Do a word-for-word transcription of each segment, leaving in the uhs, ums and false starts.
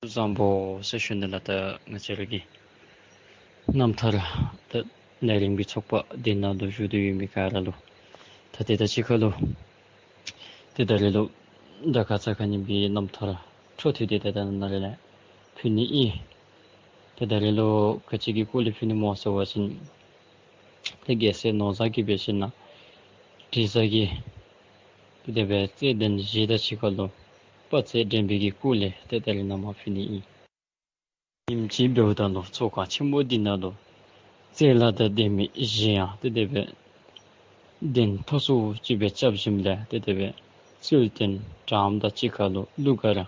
བཟང་པོ་ཟེར་ཞུ་ནི་ལགས། ད་ང་བཅས་ར་གི་རྣམ་ཐར་ད་ནད་རིམས་ཀྱི་ཚོགས་པ་འདི་ནང་དུ་བཞུགས་ཏེ་ཡོད་མི་ག་ར་ལུ་ད་དེ་དང་གཅིག་ཁར་ལུ་ཏེ་ད་རེས་ལུ་ད་ཁ་ཙ་ཁ་ཉིནམ་གྱི་རྣམ་ཐར་འཕྲོ་མཐུད་དེ་ཏེ་ད་ནཱ་ལས་ཕུལ་ནི་ཨིན། ཏེ་ད་རེས་ལུ་ག་ཅི་གི་སྐོར་ལས་ཕུལ་ནི་སྨོ་ཟེར་བ་ཅིན་ཏེ་རྒྱལ་སྲས་ནོར་བཟང་གིས་འབད་ཞིན་ན་དྲི་ཟ་གི་ཏེ་དེ་སྦེ་རྩོད་ལྡན་བཞི་དང་གཅིག་ཁར་ལུ་དཔའ་རྩལ་འགྲན་པའི་གི་སྐོར་ལས་ཏེ་ད་རེས་ནཱ་མར་ཕུལ་ནི་ཨིན། ཉིནམ་གཅིག་འབདཝ་ད་ལུ་ཚོགས་ཁང་ཆེན་པོ་འདི་ནང་ལུ་རྩོད་ལ་དང་ལྡན་མི་བཞི་ཡང་ཏེ་དེ་སྦེ་གདན་ཐོག་སུ་ཅིག་སྦེ་རྐྱབ་ཞིནམ་ལས་ཏེ་དེ་སྦེ་རྩོད་ལྡན་གྲངས་དང་གཅིག་ཁར་ལུ་གླུ་གར་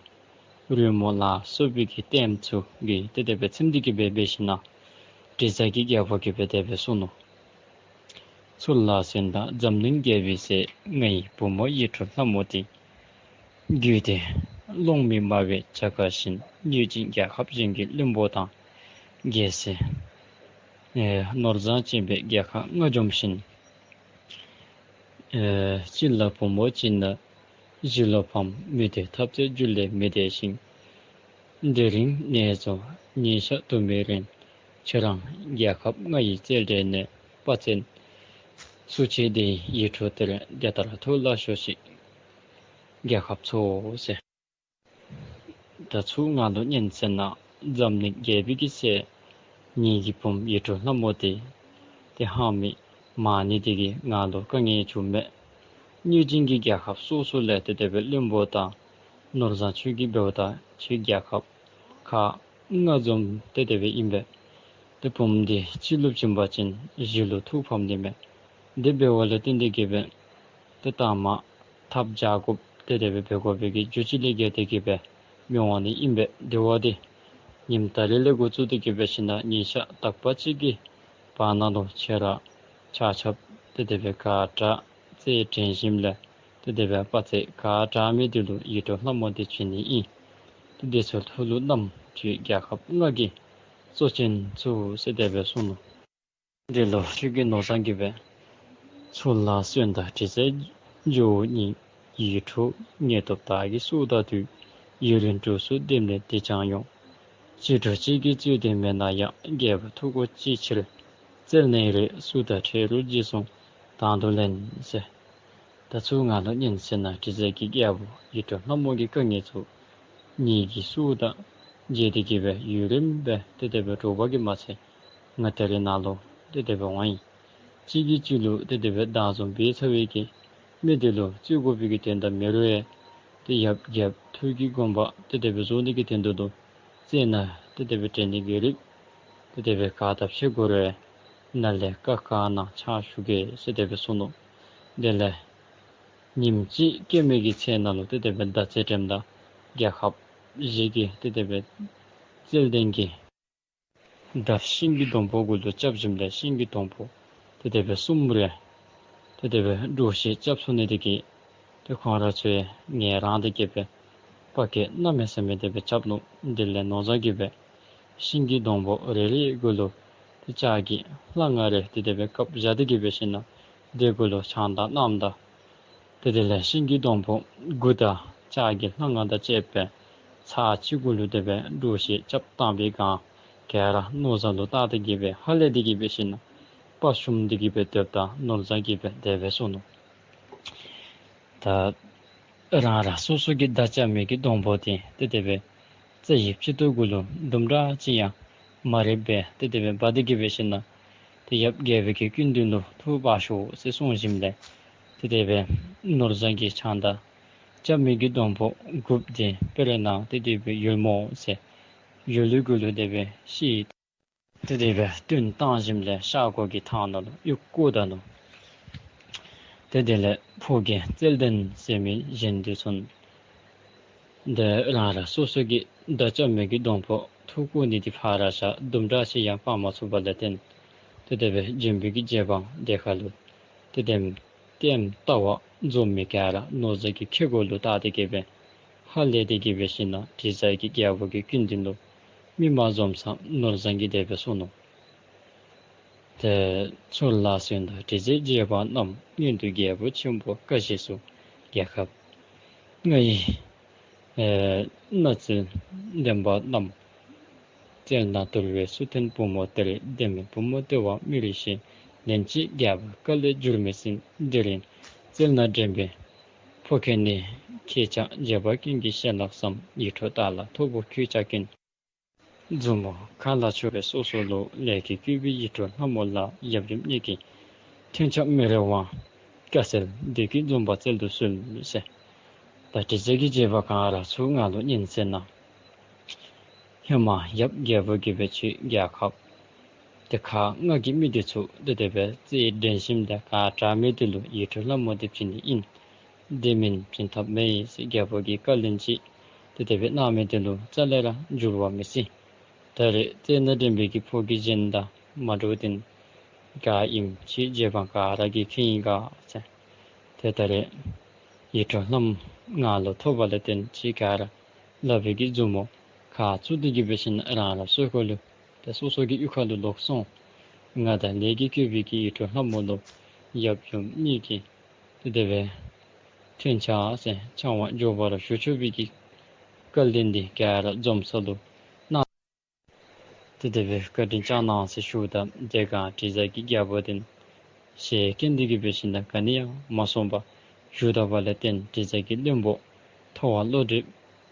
རོལ་མོ་ལ་སོགས་པའི་གི་ལྡེམ་ཚུ་གིས་ཏེ་དེ་སྦེ་ཚིམ་སྟེ་གི་སྦེ་འབད་ཞིན་ན་དྲི་ཟ་གི་རྒྱལ་པོ་གིས་སྦེ་དེ་སྦེ་གསུངས་ནུག། ཚུར་ལ་གསོན་དང་འཛམ་གླིང་རྒྱལ་པོའི་སྲས། ང་ཡི་བུ་མོ་ཡིད་འཕྲོག་ལྷ་མོ་དེ། རྒྱུད་སྡེ་སློང་མི་སྨྲ་བའི་བྱ་དཀའ་བཞིན། གནོད་སྦྱིན་རྒྱལ་ཁབ་གཞན་གྱི་བློན་པོ་དང་། རྒྱལ་སྲས་ཨེ་ནོར་བཟང་ཅན་པའི་རྒྱལ་ཁ་ལྔ་འཇོམས་ཤིང་། ཨེ་གཅིག་ལ་བུ་མོ་གཅིག་ན་བཞི་ལོ་ཕམ། མི་འདོད་འཐབ་རྩོད་རྒྱུ་ལས་མི་འདས་ཤིང་། དེ་རིང་ངལ་འཚོ་ཉིན་ཞག་དུ་མའི་རིང་། ཁྱེད་རང་རྒྱལ་ཁབ་ང་ཡི་རྩལ་འགྲན་ནས། དཔའ་རྩལ་སུ་ཆེ་དེ་ཡི་ཡིད་འཕྲོག་སྟེར། དེ་ལྟར་ཐུགས་ལ་ཞོག་ཤིག་རྒྱལ་ཁབ་ཚོ་ཟེར། ད་ཚུར་ང་ལུ་ཉན་ཟེར་ན་འཛམ་གླིང་རྒྱལ་པོའི་གི་སྲས་ངེ་གི་བུམོ་ཡིད་འཕྲོག་ལྷ་མོ་དེ་ཏེ་ཧང་མི་མ་ནི་དེ་གིས་ང་ལུ་དཀའ་ངལ་བྱུངམ་མས། གནོད་སྦྱིན་གྱི་རྒྱལ་ཁབ་སོ་སོ་ལས་ཏེ་དེ་སྦེ་བློན་པོ་དང་ནོར་བཟང་ཁྱོད་ཀྱིས་འབདཝ་ད་ཁྱོད་རྒྱལ་ཁབ་ཁག་ལྔ་འཛོམས་ཏེ་དེ་སྦེ་ཨིན་པས། ཏེ་བུམོ་འདི་གཅིག་ལུ་བྱིན་པ་ཅིན་བཞི་ལུ་ཐུགས་ཕམ་ནི་མས། དེ་འབདཝ་ལས་བརྟེན་ཏེ་གི་སྦེ་ཏེ་ད་མ་ཐབས་བྱ་དགོཔ་ཏེ་དེ་སྦེ་འབད་དགོ་པའི་གི་རྒྱུ་ཅིག་ལས་བརྒལ་ཏེ་གི་སྦེ་མི་འོང་ནི་ཨིན་པས། དེ་འབདཝ་ད་ཉིནམ་ད་རེས་ལས་འགོ་བཙུགས་ཏེ་གི་སྦེ་ཞིནམ་ལས་ཉིན་ཞག་དག་པ་ཅིག་གི་བར་ན་ལུ་ཁྱེད་ར་ཆ་ཁྱབ་ཏེ་དེ་སྦེ་ག་དྲག་རྩལ་འགྲན་ཞིནམ་ལས་ཏེ་དེ་སྦེ་དཔའ་རྩལ་ག་དྲག་མི་དེ་ལུ་ཡིད་འཕྲོག་ལྷ་མོ་དེ་བྱིན་ནི་ཨིན། ཏེ་དེ་ཚུ་ཐུགས་ལུ་བསྣམས་ཁྱོད་རྒྱལ་ཁབ་ལྔ་གི་གཙོ་ཅན་ཚུ་ཟེར་དེ་སྦེ་གསུངས་ནུག། དེ་ལུ་ཁྱོད་ཀྱི་ནོར་བཟང་གིས་སྦེ་ཚུར་ལ་གསོན་དང་དྲི་ཟའི་ཇོ་བོ་ཉིད། ཡིད་འཕྲོག་ངལ་དུབ་དག་གིས་བསུ་དང་བསྟུན། ཡུན་རིང་གྲོགས་སུ་ལྡེམ་ལས་དེ་ཀྱང་ཡོང་། གཅིག་གྲོགས་གཅིག་གིས་རྩོད་དེ་མེད་ན་ཡང་། རྒྱལ་པོ་ཐུགས་དགོངས་ཅིའི་ཕྱིར། རྩལ་གནས་རེ་བསུ་དང་འཕྲད་རོགས་རྗེས་སུ་དང་དུ་ལེན་ཟེར། ད་ཚུར་ང་ལུ་ཉན་ཟེར་ན་དྲི་ཟ་གི་རྒྱལ་པོ་ཡིད་འཕྲོག་ལྷ་མོ་གི་དཀའ་ངལ་ཚུ་ངེ་གི་བསུ་དང་མཇལ་ཏེ་གི་སྦེ་ཡུན་རིངམོ་སྦེ་ཏེ་དེ་སྦེ་འགྱོ་བ་གིས་མ་ཚད་ང་ད་རེས་ནཱ་ལུ་ཏེ་དེ་སྦེ་འོང་ཡི། གཅིག་གིས་གཅིག་ལུ་ཏེ་དེ་སྦེ་བདག་འཛིན་འབད་ཚར་བའི་གི་མི་དེ་ལུ་རྩོད་དགོ་པའི་གི་དོན་དག་མེད་རུང་ཡང་ཏེ་ཡབ་རྒྱལཔོ་ཐུགས་ཀྱི་དགོངས་པ་ཏེ་དེ་སྦེ་རྫོགས་ནི་གི་དོན་དུ་ལུ་རྩོད་ནང་ཏེ་དེ་སྦེ་འགྲན་ནི་གི་རིགས་ཏེ་དེ་སྦེ་ག་དང་ཕྱད་དགོ་རུང་ཡང་ནཱ་ལས་ཀ་ག་ནང་ཕྱག་ཞུ་གེ་ཟེར་དེ་སྦེ་གསུངས་ནུག། དེ་ལས་ཉིནམ་གཅིག་སྐྱེ་མེད་ཀྱི་ཚལ་ནང་ལུ་ཏེ་དེ་སྦེ་མདའ་རྩེད་འགྲན་དང་རྒྱལ་ཁབ་བཞི་གི་ཏེ་དེ་སྦེ་རྩོད་ལྡན་གྱི་མདའ་ཤིང་གི་སྡོང་པོ་གུ་ལུ་རྐྱབ་ཞིནམ་ལས་ཤིང་གི་སྡོང་པོ་ཏེ་དེ་སྦེ་གསུམ་རེ་ཏེ་དེ་སྦེ་འདྲོག་བྱེལ་རྐྱབ་ཚུགས་ནི་དེ་གིས་ཏེ་ཁོང་ར་ཚུ་ཡང་ངལ་རངས་ཏེ་གི་སྦེ་དཔའ་སྐད་གནམ་མེད་ས་མེད་དེ་སྦེ་རྐྱབ་ནུག། དེ་ལས་ནོར་བཟང་གིས་སྦེ་ཤིང་གི་སྡོང་པོ་རེ་རེ་གུ་ལུ་ཏེ་ལྕགས་ཀྱི་ལྷ་ང་རེ་ཏེ་དེ་སྦེ་བཀབ་བཞག་སྟེ་གི་སྦེ་ཞིནམ་ལས་དེ་གུ་ལུ་ཕྱག་མདའ་བསྣམས་ད། ཏེ་དེ་ལས་ཤིང་གི་སྡོང་པོ་དགུ་དང་ལྕགས་ཀྱི་ལྷ་ང་དང་བཅས་པའི་ཚར་གཅིག་གུ་ལུ་དེ་སྦེ་འདྲོག་བྱེལ་རྐྱབ་བཏང་པའི་སྒང་ག་ར་ནོར་བཟང་ལུ་བལྟ་སྟེ་གི་སྦེ་ཧ་ལས་ཏེ་གི་སྦེ་ཞིནམ་ལས་དཔའ་ཞུམ་སྟེ་གི་སྦེ་སྡོདཔ་ད་ནོར་བཟང་གིས་སྦེ་དེ་སྦེ་གསུངས་ནུག། ད་རང་རང་སོ་སོ་གི་མདའ་རྐྱབ་མི་གི་སྡོང་པོ་དེ་ཏེ་དེ་སྦེ་རྩྭ་ཡི་དཀྱིལ་ཏོ་གུ་ལུ་དུམ་གྲ་ཅིག་ཡང་མ་རེག་པར་ཏེ་དེ་སྦེ་འབག་སྟེ་གི་སྦེ་ཞིནམ་ལས་ཏེ་ཡབ་རྒྱལ་པོའི་གི་སྐུ་མདུན་ལུ་ཐུགས་ཕམ་ཤོག་ཟེར་གསུངས་ཞིནམ་ལས་ཏེ་དེ་སྦེ་ནོར་བཟང་གིས་ཕྱག་མདའ་རྐྱབ་མི་གི་སྡོང་པོ་དགུཔོ་དེ་དཔེར་ན་ཏེ་དེ་སྦེ་ཡོལ་མོ་ཟེར་ཡོལ་ལུ་གུ་ལུ་དེ་སྦེ་ཤེལ་ཏེ་དེ་སྦེ་བཏོན་བཏང་ཞིནམ་ལས་ཤར་སྒོ་གི་ཐང་ནང་ལུ་གཡུག་བཀོ་ད་ནུག། ཏེ་དེ་ལས་ཕོ་རྒྱས་རྩལ་ལྡན་ཟེར་མི་གཞན་དེ་ཚུ་ཏེ་རང་རང་སོ་སོ་གི་མདའ་རྐྱབ་མི་གི་སྡོང་པོ་ཐུག་བཀོ་ནི་དེ་ཕར་བཞག་དུམ་གྲ་ཅིག་ཡང་སྤར་མ་ཚུགས་པ་ལས་བརྟེན་ཏེ་དེ་སྦེ་འཇིམ་པའི་གི་རྗེ་འབངས་དེ་ཁར་ལུ་ཏེ་དེ་ལྟ་བ་འཛོམས་མི་ག་ར་ནོར་བཟང་གི་ཁེ་གོ་ལུ་བལྟ་སྟེ་གི་སྦེ་ཧ་ལས་ཏེ་གི་སྦེ་ཞིནམ་ལས་དྲི་ཟ་གི་རྒྱལ་པོ་གི་སྐུ་མདུན་ལུ་མི་མ་འཛོམས་ཙང་ནོར་བཟང་གིས་དེ་སྦེ་གསུངས་ནུག། ཏེ་ཚུར་ལ་གསོན་དང་དྲི་ཟའི་རྗེ་འབངས་རྣམས། སྔོན་དུ་རྒྱལ་པོ་ཆེན་པོ་བཀའ་བཞེས་སུ། རྒྱལ་ཁབ་ལྔ་ཡི་ཨེ་མནའ་རྩེ་ འདྲེན་པ་རྣམས། རྩལ་སྣ་དུལ་བའི་སུ་འཐོན་བུ་མོ་དེར། དེ་མིན་བུ་མོ་དེ་བ་མི་རིགས་ཤིང་། ལན་གཅིག་རྒྱལ་པོའི་བཀའ་ལས་འགྱུར་མི་སྲིད། དེ་རིང་རྩལ་སྣ་འདྲེན་པའི་ཕོ་རྒྱས་ནི། ཁྱེད་ཅག་རྗེ་འབངས་ཀུན་གྱི་ཞལ་ལག་བསམ། ཡིད་འཕྲོག་རྟ་ལ་ཐོབ་བོ་ཁྱེད་ཅག་ཀུན། མཛུབ་མོ་གང་ལ་ཕྱོགས་པའི་སོ་སོ་ལུ། ལས་ཀྱིས་བསྐུལ་བའི་ཡིད་འཕྲོག་ལྷ་མོ་ལ། ཡབ་ཡུམ་གཉིས་ཀྱི་མཐུན་ཆགས་མི་རེ་བ། བཀའ་སྩལ་བདུད་ཀྱི་འཛུམ་པ་བསྩལ་དུ་གསོལ་ཟེར། ད་དྲི་ཟའི་གི་རྗེ་འབངས་ག་ར་ཚུ་ང་ལུ་ཉན་ཟེར་ན། ཧེ་མ་ཡབ་རྒྱལ་པོ་གིས་སྦེ་ཁྱེད་རྒྱལ་ཁབ་དེ་ཁག་ལྔ་གི་མི་དེ་ཚུ་དེ་དེ་སྦེ་རྩལ་འགྲན་ཞིནམ་ད་ག་དྲག་མི་དེ་ལུ་ཡིད་འཕྲོག་ལྷ་མོ་དེ་བྱིན་ནི་ཨིན། དེ་མིན་བྱིན་ཐབས་མེད་ཟེར་རྒྱལ་པོ་གིས་བཀའ་ལན་ཅིག་དེ་དེ་སྦེ་གནང་མི་དེ་ལུ་རྩ་ལས་ར་འགྱུར་བ་མི་སྲིད། ད་རེས་རྩལ་སྣ་འདྲེན་པའི་གི་ཕོ་རྒྱས་གཞན་དང་མ་འདྲཝ་ཏེ་ག་ཨིནམ་ཁྱེད་རྗེ་འབངས་ག་ར་གིས་མཁྱེན་ཡི་ག་ཟེར། ཏེ་ད་རེས་ཡིད་འཕྲོག་ལྷ་མོ་ང་ལུ་ཐོབ་པ་ལས་བརྟེན་ཁྱེད་ག་ར་ལག་པའི་གི་མཛུབ་མོ་ཁ་བཙུམ་སྟེ་གི་འབད་ཞིནམ་རང་རང་སོའི་ཁ་ལུ་ཏེ་སོ་སོ་གི་གཡུས་ཁ་ལུ་ལོག་སོང་། ང་དང་ལས་ཀྱིས་བསྐུལ་བའི་གི་ཡིད་འཕྲོག་ལྷ་མོ་ལུ་ཡབ་ཡུམ་གཉིས་ཀྱིས་ཏེ་དེ་སྦེ་མཐུན་ཆགས་ཟེར་ཆང་བ་འཇོག་པར་ཞུ་ཆོག་པའི་གི་བཀའ་ལན་འདི་ག་ར་འཛོམས་ས་ལུ་གནང་། ཏེ་དེ་སྦེ་བཀའ་དྲིན་བསྐྱང་གནང་ཟེར་ཞུཝ་ད་དེ་སྒང་དྲི་ཟ་གི་རྒྱལ་པོ་དེ་ཞལ་བཀྱེས་ཏེ་གི་འབད་ཞིནམ་ད་ག་ནི་ཡང་མ་གསུངས་པར་བཞུགས་ད་པ་ལས་བརྟེན་དྲི་ཟ་གི་བློན་པོ་མཐོ་བ་བློ་གྲོས་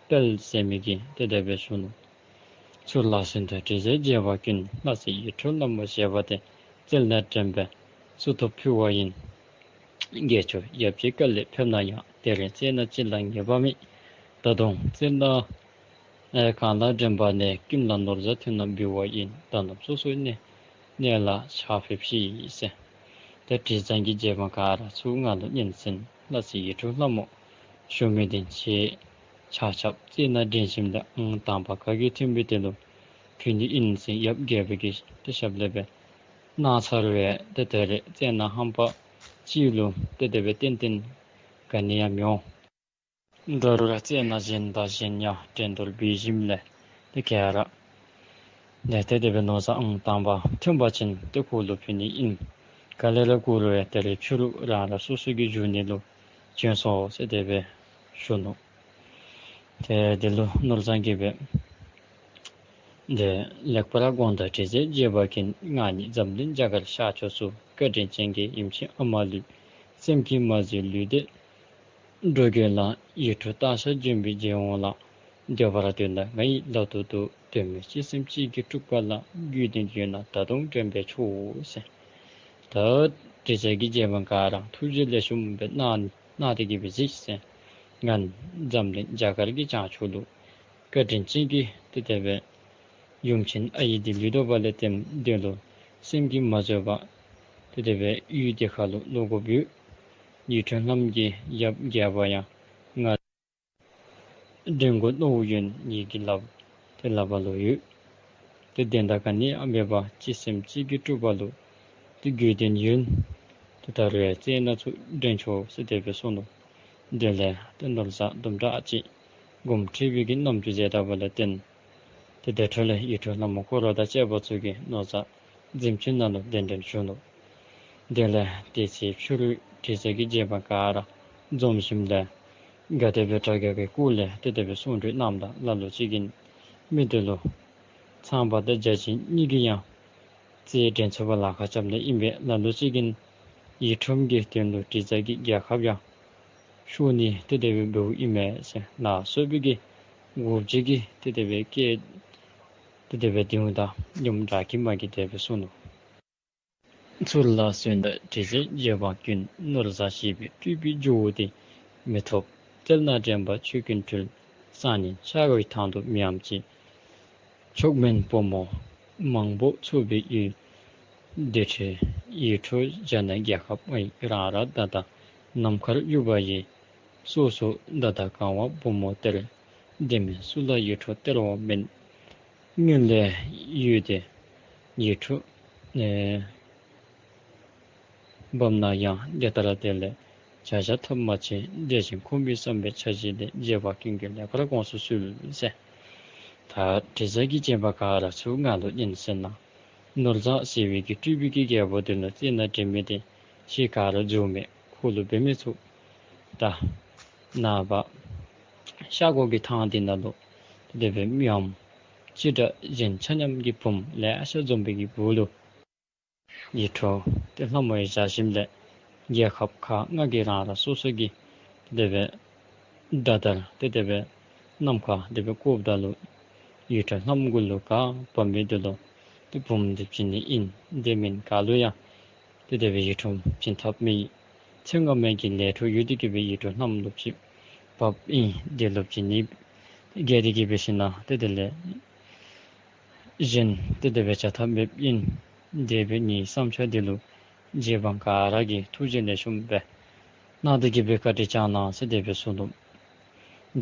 དཔལ་ཟེར་མི་གིས་ཏེ་དེ་སྦེ་ཞུ་ནུག། ཚུར་ལ་གསོན་དང་དྲི་ཟའི་རྗེ་འབངས་ཀུན། ལྷ་སྲས་ཡིད་འཕྲོག་ལྷ་མོ་ཞེས་པ་དེ། རྩལ་སྣ་འདྲེན་པའི་སུ་ཐོབ་ཕུལ་བ་ཡིན། དགེ་སྦྱོར་ཡབ་ཀྱི་བཀའ་ལས་ཕེབས་ན་ཡང་། དེ་རིང་རྩལ་སྣ་ཅི་ལ་ངེས་པ་མེད། ད་དུང་རྩལ་སྣ་ཨེ་གང་ལ་འདྲེན་པ་ནས། ཀུན་ལ་ནོར་བཟང་ཐོན་ན་འབུལ་བ་ཡིན། ད་རྣམས་སོ་སོའི་གནས་གནས་ལ་ཕྱག་ཕེབས་ཤིག་ཟེར། ཏེ་དྲི་ཟ་གི་རྗེ་འབངས་ག་ར་ཚུ་ང་ལུ་ཉན་ཟེར། ལྷ་སྲས་ཡིད་འཕྲོག་ལྷ་མོ་ཞུ་མི་དེ་ཁྱེད་ཆ་ཁྱབ་རྩལ་སྣ་འདྲེན་ཞིནམ་ད་ཨང་དང་པ་ག་གིས་ཐོན་པའི་དེ་ལུ་ཕུལ་ནི་ཨིན་ཟེར་ཡབ་རྒྱལ་པོ་གི་ཏེ་ཞབས་ལས་སྦེ་གནང་ཚར་བས། ཏེ་ད་རེས་རྩལ་སྣ་རྣམ་པ་ཅིག་ལུ་ཏེ་དེ་སྦེ་ཏན་ཏན་ག་ནི་ཡང་མི་འོང་། ད་རུང་ར་རྩལ་སྣ་གཞན་དང་གཞན་ཡང་འགྲན་བསྡུར་འབད་ཞིནམ་ལས་ཏེ་ག་ར་ཏེ་དེ་སྦེ་ནོར་བཟང་ཨང་དང་པ་ཐོན་པ་ཅིན་ཏེ་ཁོ་ལུ་ཕུལ་ནི་ཨིན། ག་ལས་ར་བཀུར་རུང་ཡང་ད་རེས་ཕྱི་རུ་རང་རང་སོ་སོ་གི་བཞུགས་གནས་ལུ་བྱོན་སོང་ཟེར་དེ་སྦེ་ཞུ་ནུག། ཏེ་དེ་ལུ་ནོར་བཟང་གིས་སྦེ་ཏེ་ལེགས་པར་དགོངས་དང་དྲི་ཟའི་རྗེ་འབངས་ཀུན། ང་ཉིད་འཛམ་གླིང་རྒྱ་གར་ཤར་ཕྱོགས་སུ། བཀའ་དྲིན་ཅན་གྱི་ཡུམ་ཆེན་ཨ་མ་ལུས། སེམས་ཀྱིས་མ་བཟོད་ལུས་འདི་འགྲོ་དགོས་ལ། ཡིད་འཕྲོག་རྟ་ཞགས་འཇོམས་པའི་རྗེ་བོ་ལ། འདོད་པར་འདོད་ན་ང་ཡི་ལག་ཏུ་གཏོགས། དོན་མེད་སྤྱི་སེམས་གཅིག་གིས་དཀྲུགས་པ་ལ། རྒྱུད་དོན་ཡོད་ན་ད་དུང་འདྲེན་པས་ཆོག་ཟེར། ད་དྲི་ཟ་གི་རྗེ་འབངས་ག་ར་ཐུགས་རྗེ་ལེགས་ཤོམ་སྦེ་གནང་གནང་སྟེ་གི་སྦེ་གཟིགས་ཟེར། ང་འཛམ་གླིང་རྒྱ་གར་གྱི་བྱང་ཕྱོགས་ལུ་བཀའ་དྲིན་ཅན་གྱི་ཏེ་དེ་སྦེ་ཡུམ་ཆེན་ཨའི་འདི་ལུས་ཏེ་བ་ལས་བརྟེན་དོན་ལུ་སེམས་ཀྱིས་མ་བཟོད་པར་ཏེ་དེ་སྦེ་ཡུལ་དེ་ཁ་ལུ་ལོག་དགོཔ་ཡོད། ཡིད་འཕྲོག་ལྷ་མོ་གི་ཡབ་རྒྱལ་པོ་ཡང་ང་འདྲེན་དགོ་མནོ་བ་ཡོད་ནི་གི་ལགཔ་ཏེ་ལག་པ་ལུ་ཡོད། ཏེ་དོན་དག་ག་ནི་ཡང་མེད་པར་སྤྱི་སེམས་གཅིག་གིས་དཀྲུགས་པ་ལུ་ཏེ་རྒྱུད་དོན་ཡོད། ཏེ་ད་རུང་ཡང་རྩལ་སྣ་ཚུ་འདྲེན་ཆོག་ཟེར་དེ་སྦེ་གསུངས་ནུག། དེ་ལས་ཏེ་ནོར་བཟང་དུམ་གྲ་ཅིག་དགོངསམ་ཁྲེལ་བའི་གི་རྣམ་འགྱུར་མཛད་ད་པ་ལས་བརྟེན་ཏེ་དེ་འཕྲོ་ལས་ཡིད་འཕྲོག་ལྷ་མོ་འཁོར་བ་དང་བཅས་པ་ཚུ་གིས་ནོར་བཟང་གཟིམ་ཅུང་ནང་ལུ་གདན་འདྲེན་ཞུ་ནུག། དེ་ལས་དེ་ཚེ་ཕྱི་རུ་དྲི་ཟ་གི་རྗེ་འབངས་ག་ར་འཛོམས་ཞིནམ་ལས་དགའ་དད་པའི་དྲ་རྒྱ་གི་སྐོར་ལས་ཏེ་དེ་སྦེ་གསུང་གྲོས་གནངམ་ད་ལ་ལུ་ཅིག་གིས་མི་དེ་ལུ་ཚངས་པ་དང་བརྒྱ་བྱིན་གཉིས་ཀྱིས་ཡང་རྩལ་འགྲན་ཚུགས་པར་ལཱ་ཁག་རྐྱབ་ནི་ཨིན་པས། ལ་ལུ་ཅིག་གིས་ཡིད་འཕྲོག་གི་དོན་ལུ་དྲི་ཟ་གི་རྒྱལ་ཁབ་ཡང་ཤོར་ནི་ཏེ་དེ་སྦེ་འབདཝ་ཨིན་མས་ཟེར་ལ་སོགས་པའི་གི་དགོངསམ་ཅིག་གིས་ཏེ་དེ་སྦེ་བཀལ་ཏེ་དེ་སྦེ་དེ་འབདཝ་ད་ཡུམ་ཛ་ཀི་མ་གིས་དེ་སྦེ་གསུངས་ནུག། ཚུར་ལ་གསོན་དང་དྲི་ཟའི་རྗེ་འབངས་ཀུན། ནོར་བཟང་ཞེས་པའི་སྤྲུལ་པའི་ཇོ་བོ་དེ། མི་ཐོབ་རྩལ་སྣ་འདྲེན་པ་ཆོས་ཀུན་སྤྲུལ། སང་ཉིན་ཤར་བའི་ཐང་དུ་མི་འམ་ཅི། མཆོག་དམན་བུ་མོ་མང་པོ་འཚོ་བའི་ཡུལ། དེ་འཕྲོ་ཡིད་འཕྲོག་བྱ་ན་རྒྱལ་ཁབ་ཨའི། རང་རང་མདའ་དང་ནམ་མཁར་གཡུག་པ་ཡི། སོ་སོ་མདའ་དང་གང་བ་བུ་མོ་སྟེར། དེ་མིན་སུ་ལ་ཡིད་འཕྲོག་སྟེར་བ་མིན། སྔོན་ལས་ཡུལ་དེ་ཡིད་འཕྲོག་ཨེ་འབབ་ན་ཡང་། དེ་ལྟར་དེ་ལས་བྱ་བྱ་ཐབས་མ་ཆེ། དེ་བཞིན་ཁོམ་པའི་བསམ་པའི་འཆར་གཞི་ལས། རྗེ་འབངས་ཀུན་གྱིས་ལེགས་པར་དགོངས་སུ་གསོལ་ཟེར། ད་དྲི་ཟ་གི་རྗེ་འབངས་ག་ར་ཚུ་ང་ལུ་ཉན་ཟེར་ན། ནོར་བཟང་ཟེར་བའི་གི་སྤྲུལ་པའི་གི་རྒྱལ་པོ་དེ་ལུ་རྩལ་སྣ་འདྲེན་མི་དེ་ཁྱེད་ག་ར་འཛོལ་མས། ཁོ་ལུ་འབད་མི་ཚུགས། ད་ནངས་པ་ཤར་སྒོ་གི་ཐང་འདི་ནང་ལུ་ དེ་སྦེ་མི་འམ་ཅི་དྲག་གཞན་ཆ་མཉམ་གྱི་བུམོ་ལེ་ཤ་འཛོམས་པའི་གི་སྦུག་ལུ་ཡིད་འཕྲོག་ཏེ་ལྷ་མོ་ཡང་བཞག་ཞིནམ་ལས་རྒྱལ་ཁབ་ཁག་ལྔ་གི་རང་རང་སོ་སོ་གི་དེ་སྦེ་མདའ་དར་ཏེ་དེ་སྦེ་ནམ་མཁའ་དེ་སྦེ་བཀོཝ་ད་ལུ་ཡིད་འཕྲོག་ལྷམོ་གུ་ལུ་ག་བབ་མི་དེ་ལུ་ཏེ་བུམོ་དེ་བྱིན་ནི་ཨིན། དེ་མེན་ག་ལུ་ཡང་ཏེ་དེ་སྦེ་ཡིད་འཕྲོག་བྱིན་ཐབས་མེད། ཚེ་སྔ་མའི་གི་ལས་འཕྲོ་ཡོད་དེ་གིས་སྦེ་ཡིད་འཕྲོག་ལྷམོ་ལུ་ཅིག་བབ་ཨིན། དེ་ལུ་བྱིན་ནི་གལ་ཏེ་གིས་འབད་ཞིན་ན་ཏེ་དེ་ལས་གཞན་ཏེ་དེ་སྦེ་བྱ་ཐབས་མེདཔ་ཨིན། དེ་སྦེ་ངེའི་བསམ་འཆར་དེ་ལུ་རྗེ་འབངས་ག་ར་གིས་ཐུགས་རྗེ་ལེགས་ཤོམ་སྦེ་གནང་སྟེ་གིས་སྦེ་བཀའ་དྲིན་བསྐྱང་གནང་ཟེར་དེ་སྦེ་གསུངས་ནུག།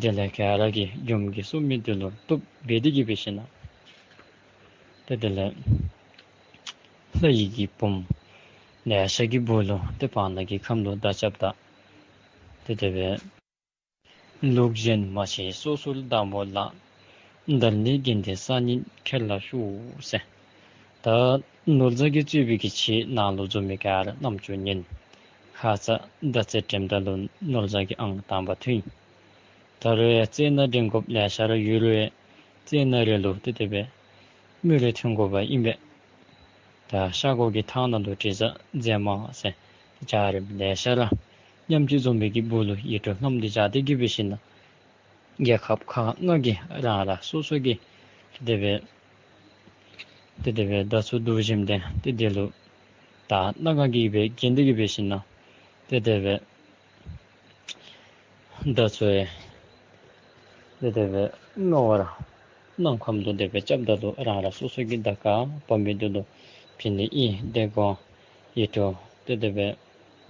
དེ་ལས་ག་ར་གིས་ཡུམ་གྱིས་གསུངས་མི་དེ་ལུ་བཏུབ་འབད་དེ་གིས་འབད་ཞིན་ན་ཏེ་དེ་ལས་ལྷ་ཡི་གི་བུམོ་ལེ་ཤ་གི་སྦུག་ལུ་ཏེ་བར་ན་གི་ཁམས་ལུ་མདའ་རྐྱབ་ད་ཏེ་དེ་སྦེ་ལུགས་གཞན་མ་མཆིས་སོ་སོར་བདག་མོ་ལགས། འདར་ནི་གན་དེ་ས་ཉིད་ཁྱེར་ལ་ཤོག་ཟེར། ད་ནོར་རྫ་གིས་གཙོས་པའི་གི་ཕྱི་ནང་ལུ་འཛོམས་མི་ག་ར་རྣམ་ཅོ་ཉན། ཁ་ཙ་མདའ་རྩེད་འགྲེམས་ད་ལུ་ནོར་རྫ་གི་ཨང་དང་པ་ཐོན། ད་རུང་ཡང་རྩེད་ནང་འགྲན་དགོཔ་ལེ་ཤ་ར་ཡོད་རུང་ཡང་རྩེད་ནང་རེ་ལུ་ཏེ་དེ་སྦེ་མི་རེ་ཐོན་དགོཔ་ཨིན་པས། ད་ཤར་སྒོ་གི་ཐང་ནང་ལུ་དྲི་ཟ་མཛེས་མ་ཟེར་འཇའ་རིསམོ་ལེ་ཤ་ར་མཉམ་གཅིག་འཛོམས་པའི་གི་སྦུག་ལུ་ཡིད་འཕྲོག་ལྷམོ་དེ་བཞག་སྟེ་གིས་འབད་ཞིན་ན་རྒྱལ་ཁབ་ཁག་ལྔ་གི་རང་རང་སོ་སོ་གི་ཏེ་དེ་སྦེ་ཏེ་དེ་སྦེ་མདའ་ཚུ་བསྡུ་ཞིནམ་ལས་ཏེ་དེ་ལུ་ད་སྣ་ལྔ་གིས་སྦེ་བརྒྱན་ཏེ་གིས་འབད་ཞིན་ན་ཏེ་དེ་སྦེ་མདའ་ཚུ་ཡང་ཏེ་དེ་སྦེ་སྔ་བར་སྣང་ཁམས་ལུ་དེ་སྦེ་རྐྱབ་ད་ལུ་རང་རང་སོ་སོ་གི་མདའ་ག་བབ་མི་དེ་ལུ་བྱིན་ནི་ཨིན། དེ་གོ་ཡིད་འཕྲོག་ཏེ་དེ་སྦེ་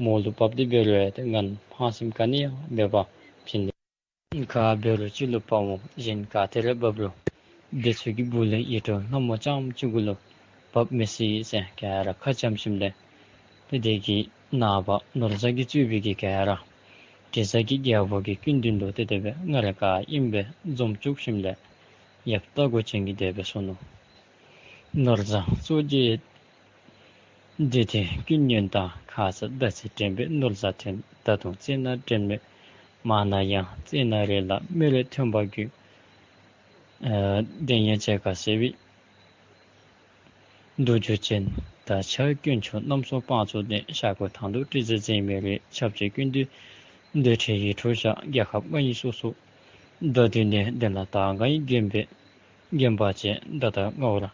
མོ་ལུ་བབ་སྟེ་འབད་རུང་ཡང་ཏེ་ངན་ཕངས་སེམས་ག་ནི་ཡང་མེད་པར་བྱིན་ནི། ག་འབད་རུང་ཅིག་ལུ་བབ་འོང་གཞན་ག་ཏེ་ར་བབ་རུང་དེ་ཚུ་གི་སྦུག་ལས་ཡིད་འཕྲོག་ལྷམོ་རྐྱངམ་གཅིག་གུ་ལུ་བབ་མི་སྲིད་ཟེར་ག་ར་ཁ་འཆམ་ཞིནམ་ལས་ཏེ་དེ་གི་ནངས་པ་ནོར་རྫ་གིས་གཙོས་པའི་གི་ག་ར་དྲི་ཟ་གི་རྒྱལ་པོ་གི་སྐུ་མདུན་ལུ་ཏེ་དེ་སྦེ་སྔར་ག་ཨིནམ་སྦེ་འཛོམས་བཅུག་ཞིནམ་ལས་ཡབ་རྟ་མགོ་ཅན་གྱིས་དེ་སྦེ་གསུངས་ནུག། ནོར་རྫ་གཙོ་བྱས་འདི་དེ་ཀུན་ཉོན་དང་། ཁ་ཙ་མདའ་རྩེད་འགྲན་པའི་ནོར་རྫ་ཐོན། ད་དུང་རྩེད་ནང་འགྲན་མེད་མ་ན་ཡང་། རྩེད་ནང་རེ་ལ་མི་རེ་ཐོན་པ་དགོས། ཨ་བདེན་ཡང་བྱེད་དཀའ་ཟེར་བའི་མདོ་རྒྱུད་ཅན། ད་ཆ་དཀོན་མཆོག་རྣམ་གསུམ་དཔང་བཙུགས་ཏེ། ཤར་སྒོ་ཐང་དུ་དྲི་ཟ་མཛེས་མའི་རོལ། ཆབ་ཆེ་ཀུན་འདུས་འདོད་ཁྲི་ཡིད་འཕྲོག་བཞག། རྒྱལ་ཁབ་ལྔ་ཡི་སོ་སོར་མདའ་བསྡུས་ནས། བདེན་ལ་ད་ང་ཡི་རྒན་པའི་རྒན་པ་བཅས། མདའ་དར་སྔ་བོར་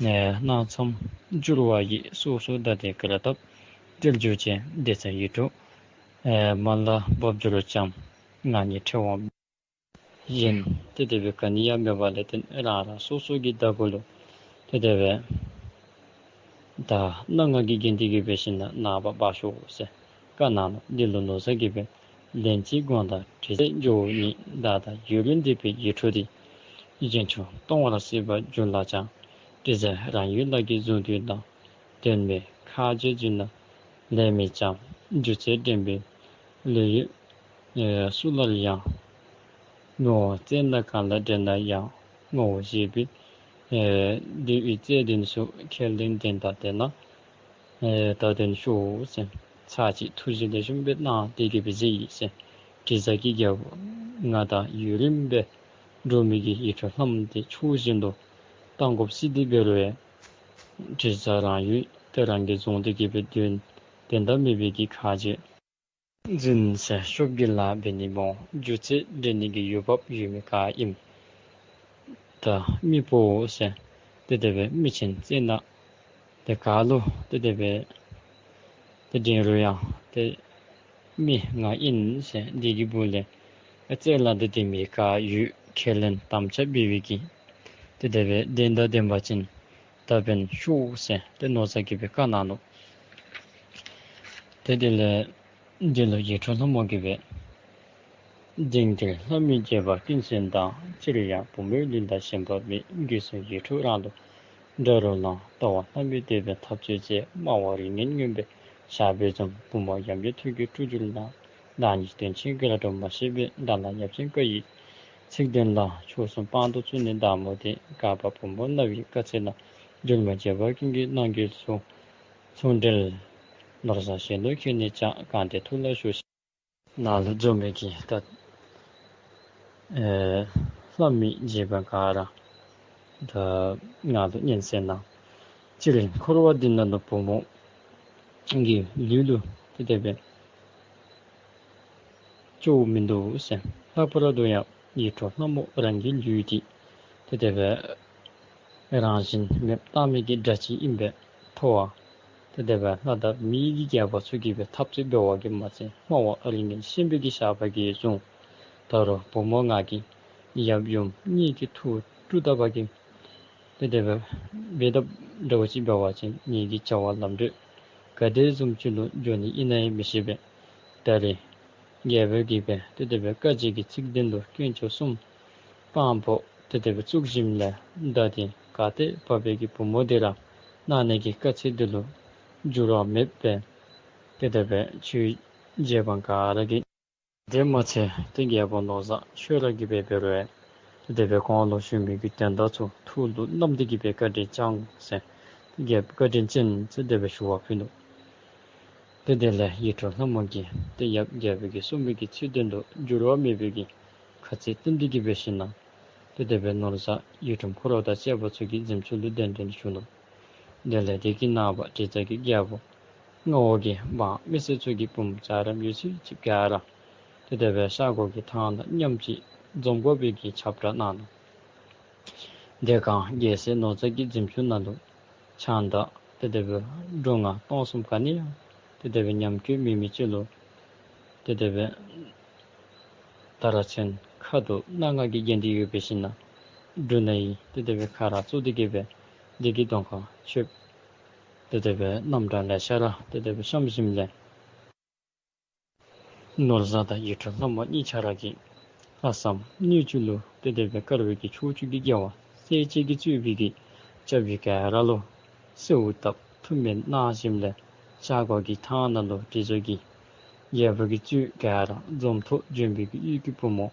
ནས་སྣང་ཙམ་འགྱུར་བ་ཡིས། སོ་སོར་མདའ་དེ་གར་བཏབ་སྟེར་གྱུར་ཅིང་། དེ་ཚེ་ཡིད་འཕྲོག་མ་ལ་བབ་གྱུར་ཀྱང་། ང་ཉིད་ཁྲེལ་དབང་གཞན་ཏེ་དེ་སྦེ་ག་ནི་ཡང་མེད་པ་ལས་བརྟེན་རང་རང་སོ་སོ་གི་མདའ་གུ་ལུ་ཏེ་དེ་སྦེ་ད་སྣ་ལྔ་གིས་བརྒྱན་ཏེ་གིས་འབད་ཞིན་ན་ནངས་པ་འབག་ཤོག་ཟེར་བཀའ་གནང་ནུག། འདི་ལུ་ནོར་རྫ་གིས་འབད་ལན་གཅིག་དགོངས་དག། དྲི་ཟའི་ཇོ་བོ་ཉིད། མདའ་དང་ཡུ་རིང་ལྡན་པའི་ཡིད་འཕྲོག་འདི། གཞན་ཕྱོགས་སྟོང་བར་སྲིད་པར་འགྱུར་ལགས་ཀྱང་། དྲི་ཟ་རང་ཡུལ་ལ་གི་གཟུངས་བསྡུས་དང་། དོན་མེད་ཁ་རྗེ་བརྫུས་ན་ལེགས་མེད་ཀྱང་། སྒྱུ་རྩལ་འགྲན་པའི་ལེའུ་ཡི་ཨེ་སུ་ལར་ཡང་། ངོ་བོ་རྩེད་ནས་གང་ལ་འགྲན་ན་ཡང་། ངོ་བོ་བཞེས་པའི་ཨེ་ལྡེའུ་རྩེ་གདན་སུ། ཁས་ལེན་ལྡན་དང་ལྡན་ན་ཨེ་ད་ལྡན་ཤོག་ཟེར་ཚར་གཅིག་ཐུགས་རྗེ་ལེགས་ཤོམ་སྦེ་གནང་སྟེ་གིས་འབད་ཟེར་ཡི་ཟེར། དྲི་ཟ་གི་རྒྱལ་པོ་མདའ་དར་ཡུ་རིང་སྦེ་འདྲོག་མི་གི་ཡིད་འཕྲོག་ལྷམོ་དེ་ཕྱོགས་གཞན་དུ་བཏང་དགོཔ་སྲིད་དེ་འབད་རུང་ཡང་དྲི་ཟ་རང་ཡུལ་དེ་རང་གིས་བཟུང་སྟེ་གིས་འབད་དོན་དོན་དག་མེད་པའི་གི་ཁ་རྗེ་བརྫུན་ཟེར་ཤོབ་ཀྱི་ལཱ་འབད་ནི་སྨོ། སྒྱུ་རྩལ་འགྲན་ནི་གི་ཡུལ་བབ་ཡོད་མི་ག་ཨིནམ་ད་མི་ཕོ་ཟེར་ཏེ་དེ་སྦེ་མི་ཆེན་རྩེད་ནང་དེ་ག་ལུ་ཏེ་དེ་སྦེ་ཏེ་འགྲན་རུང་ཡང་ཏེ་མི་ང་ཨིན་ཟེར་འདི་གི་སྦུག་ལས་རྩེད་ལཱ་འདི་འདི་མི་ག་ཡོད་ཁས་ལེན་དམ་བཅའ་འབད་བའི་གི་ཏེ་དེ་སྦེ་བདེན་དང་ལྡན་པ་ཅིན་ད་འབདན་ཤོག་ཟེར་ཏེ་ནོར་རྫ་གིས་སྦེ་བཀའ་གནང་ནུག། ཏེ་དེ་ལས་འདི་ལུ་ཡིད་འཕྲོག་ལྷམོ་གིས་སྦེ་དེང་འདིར་ལྷ་མིའི་རྒྱལ་པོ་ཀུན་གསལ་དང་། སྤྱིར་ཡང་བུ་མོའི་ལུས་འདི་ཞེན་པ་མེད། རྒྱུད་གསུམ་ཡིད་འཕྲོག་རང་ལུ་འདྲ་རུ་ལང་། ལྟ་བ་ལྷ་མིའི་དད་པས་ཐབས་ཚུལ་མཛད། སྨྲ་བ་རིགས་ངན་མངོན་པའི་ཞགས་པས་འཛུམ། བུ་མོ་ཡང་དགའི་ཐུགས་ཀྱི་སྤྲུལ་གྱུར་ལ། བདག་ཉིད་དོན་ཆེན་ག་ར་སྒྲུབ་མ་ཤེས་པས། བདག་ལ་ཡབ་ཆེན་བཀའ་ཡི་ཚིག་དོན་ལ། མཆོག་གསུམ་དཔང་དུ་བཙུགས་ནས་བདག་མོ་དེ། བཀའ་བབས་བུ་མོ་རྣ་བའི་བཀའ་ཚིག་ལ། སྒྱུ་མ་བྱས་པ་ཀུན་གྱི་རྣམ་འགྱུར་སོགས། མཚུངས་འབྲེལ་ནོར་བཟང་གཞན་ལུ་ཁྱེར་ནས་ཀྱང་། གང་དེ་ཐུགས་ལ་ཞུགས་ཤིག། ནཱ་ལུ་འཛོམས་མི་གི་ད་ཨེ་ ལྷ་མི་རྗེ་འབངས་ག་ར་ད་ང་ལུ་སྙན་གསན་གནང་། སྤྱིར་འཁོར་བ་འདི་ནང་ལུ་བུམོ་གི་ལུས་ལུ་ཏེ་དེ་སྦེ་སྐྱོ་བ་མིན་འདུག་ཟེར། ལྷག་པར་དུ་ཡང་ཡིད་འཕྲོག་ལྷ་མོ་རང་གི་ལུས་འདི་ཏེ་དེ་སྦེ་རང་བཞིན་མེདཔ་བཏང་མི་གི་དགྲ་ཅིག་ཨིན་པས་ཐོ་བ། ཏེ་དེ་སྦེ་ལྷ་དང་མི་གི་རྒྱལ་པོ་ཚུ་གིས་སྦེ་འཐབ་རྩོད་འབད་བ་གིས་མ་ཚད་སྨྲ་བ་རིགས་ངན་ཤན་པའི་གི་ཞགས་པ་གིས་བཟུང་། ད་རུང་བུམོ་ང་གིས་ཡབ་ཡུམ་གཉིས་ཀྱི་ཐུགས་དཀྲུགས་ད་པ་གིས་ཏེ་དེ་སྦེ་འབད་དཔ་འདྲཝ་ཅིག་འབད་བ་ཅིན་ངེ་གི་བྱ་བ་ལམ་འགྲོ་ག་དེ་བཟུམ་ཅིག་ལུ་འགྱོ་ནི་ཨིན་ན་ཡང་མི་ཤེས་པས། ད་རེས་རྒྱལ་པོ་གིས་སྦེ་ཏེ་དེ་སྦེ་བཀའ་བརྒྱད་ཀྱི་ཚིག་དོན་ལུ་དཀོན་མཆོག་གསུམ་དཔང་པོ་ཏེ་དེ་སྦེ་བཙུགས་ཞིནམ་ལས་མདའ་དེ་ག་ཏེ་བབས་པའི་གི་བུམོ་དེ་ར་གནང་ནི་གི་དཀའ་ཚེགས་འདི་ལུ་འགྱུར་བ་མེད་པས། ཏེ་དེ་སྦེ་ཆོས་རྗེ་འབངས་ག་ར་གིས། དེ་མ་ཚད་ཏེ་རྒྱལ་པོ་ནོར་བཟང་ཁྱོད་ར་གིས་སྦེ་འབད་རུང་ཏེ་དེ་སྦེ་གོང་ལུ་ཞུ་མི་གི་དོན་དག་ཚུ་ཐུགས་ལུ་བསྣམས་ཏེ་གིས་སྦེ་བཀའ་དྲིན་བསྐྱང་ཟེར། རྒྱལཔོ་བཀའ་དྲིན་ཅན་ཟེར་དེ་སྦེ་ཞུ་བ་ཕུལ་ནུག། ཏེ་དེ་ལས་ཡིད་འཕྲོག་ལྷ་མོ་གིས་ཏེ་ཡབ་རྒྱལ་པོ་གིས་གསུངས་པའི་གི་ཚིག་དོན་ལུ་འགྱུར་བ་མེད་པའི་གི་ཁ་ཚིག་བསྟན་ཏེ་གིས་འབད་ཞིན་ན་ཏེ་དེ་སྦེ་ནོར་བཟང་ཡུལ་ཁྲིམས་འཁོར་བ་དང་བཅས་པ་ཚུ་གིས་གཟིམ་ཆུང་ལུ་གདན་འདྲེན་ཞུ་ནུག། དེ་ལས་དེ་གི་ནངས་པ་དྲི་ཟ་གི་རྒྱལ་པོ་མངའ་འོག་གི་འབངས་མི་སེར་ཚུ་གིས་བུམོ་ལྕགས་རམ་ཡོད་ཚད་ཅིག་ག་ར་ཏེ་དེ་སྦེ་ཤར་སྒོ་གི་ཐང་ནང་མཉམ་ཅིག་འཛོམས་དགོ་པའི་གི་ཁྱབ་བསྒྲགས་གནང་ནུག། དེ་སྒང་རྒྱལ་སྲས་ནོར་བཟང་གི་གཟིམ་ཆུང་ནང་ལུ་ཕྱགས་མདའ་ཏེ་དེ་སྦེ་འབྲུ་ལྔ་སྟོང་གསུམ་ག་ནི་ཡང་ཏེ་དེ་སྦེ་ཉམས་རྒུད་མེད་མི་ཅིག་ལུ་ཏེ་དེ་སྦེ་ད་ར་ཚུན་ཁ་དོག་སྣ་ལྔ་གིས་བརྒྱན་ཏེ་ཡོད་པའི་ཞིནམ་ལས་འབྲུ་སྣ་ཡི་ཏེ་དེ་སྦེ་ཁ་ར་བཙུགས་ཏེ་གིས་སྦེ་དེ་གི་གདོང་ཁར་མཆོདཔ་ཏེ་དེ་སྦེ་རྣམ་གྲངས་ལེ་ཤ་ར་ཏེ་དེ་སྦེ་བཤམས་ཞིནམ་ལས་ནོར་བཟང་དང་ཡིད་འཕྲོག་ལྷ་མོ་གཉིས་ཆ་ར་གིས་ལྷག་བསམ་སྣོད་བཅུད་ལུ་ཏེ་དེ་སྦེ་དཀར་བའི་གི་ཕྱོགས་བཅུ་གི་རྒྱལ་བ་སྲས་བཅས་ཀྱིས་གཙོས་པའི་གི་སྐྱབས་ཡུལ་ག་ར་ལུ་གསོལཝ་བཏབ་ཐུགས་སྨོན་གནང་ཞིནམ་ལས་ཤར་སྒོ་གི་ཐང་ནང་ལུ་དྲི་ཟ་གི་རྒྱལ་པོ་གིས་གཙོས་ག་ར་འཛོམས་ཐོག་འབྱོན་པའི་གི་གཡུས་ཀྱི་བུམོ་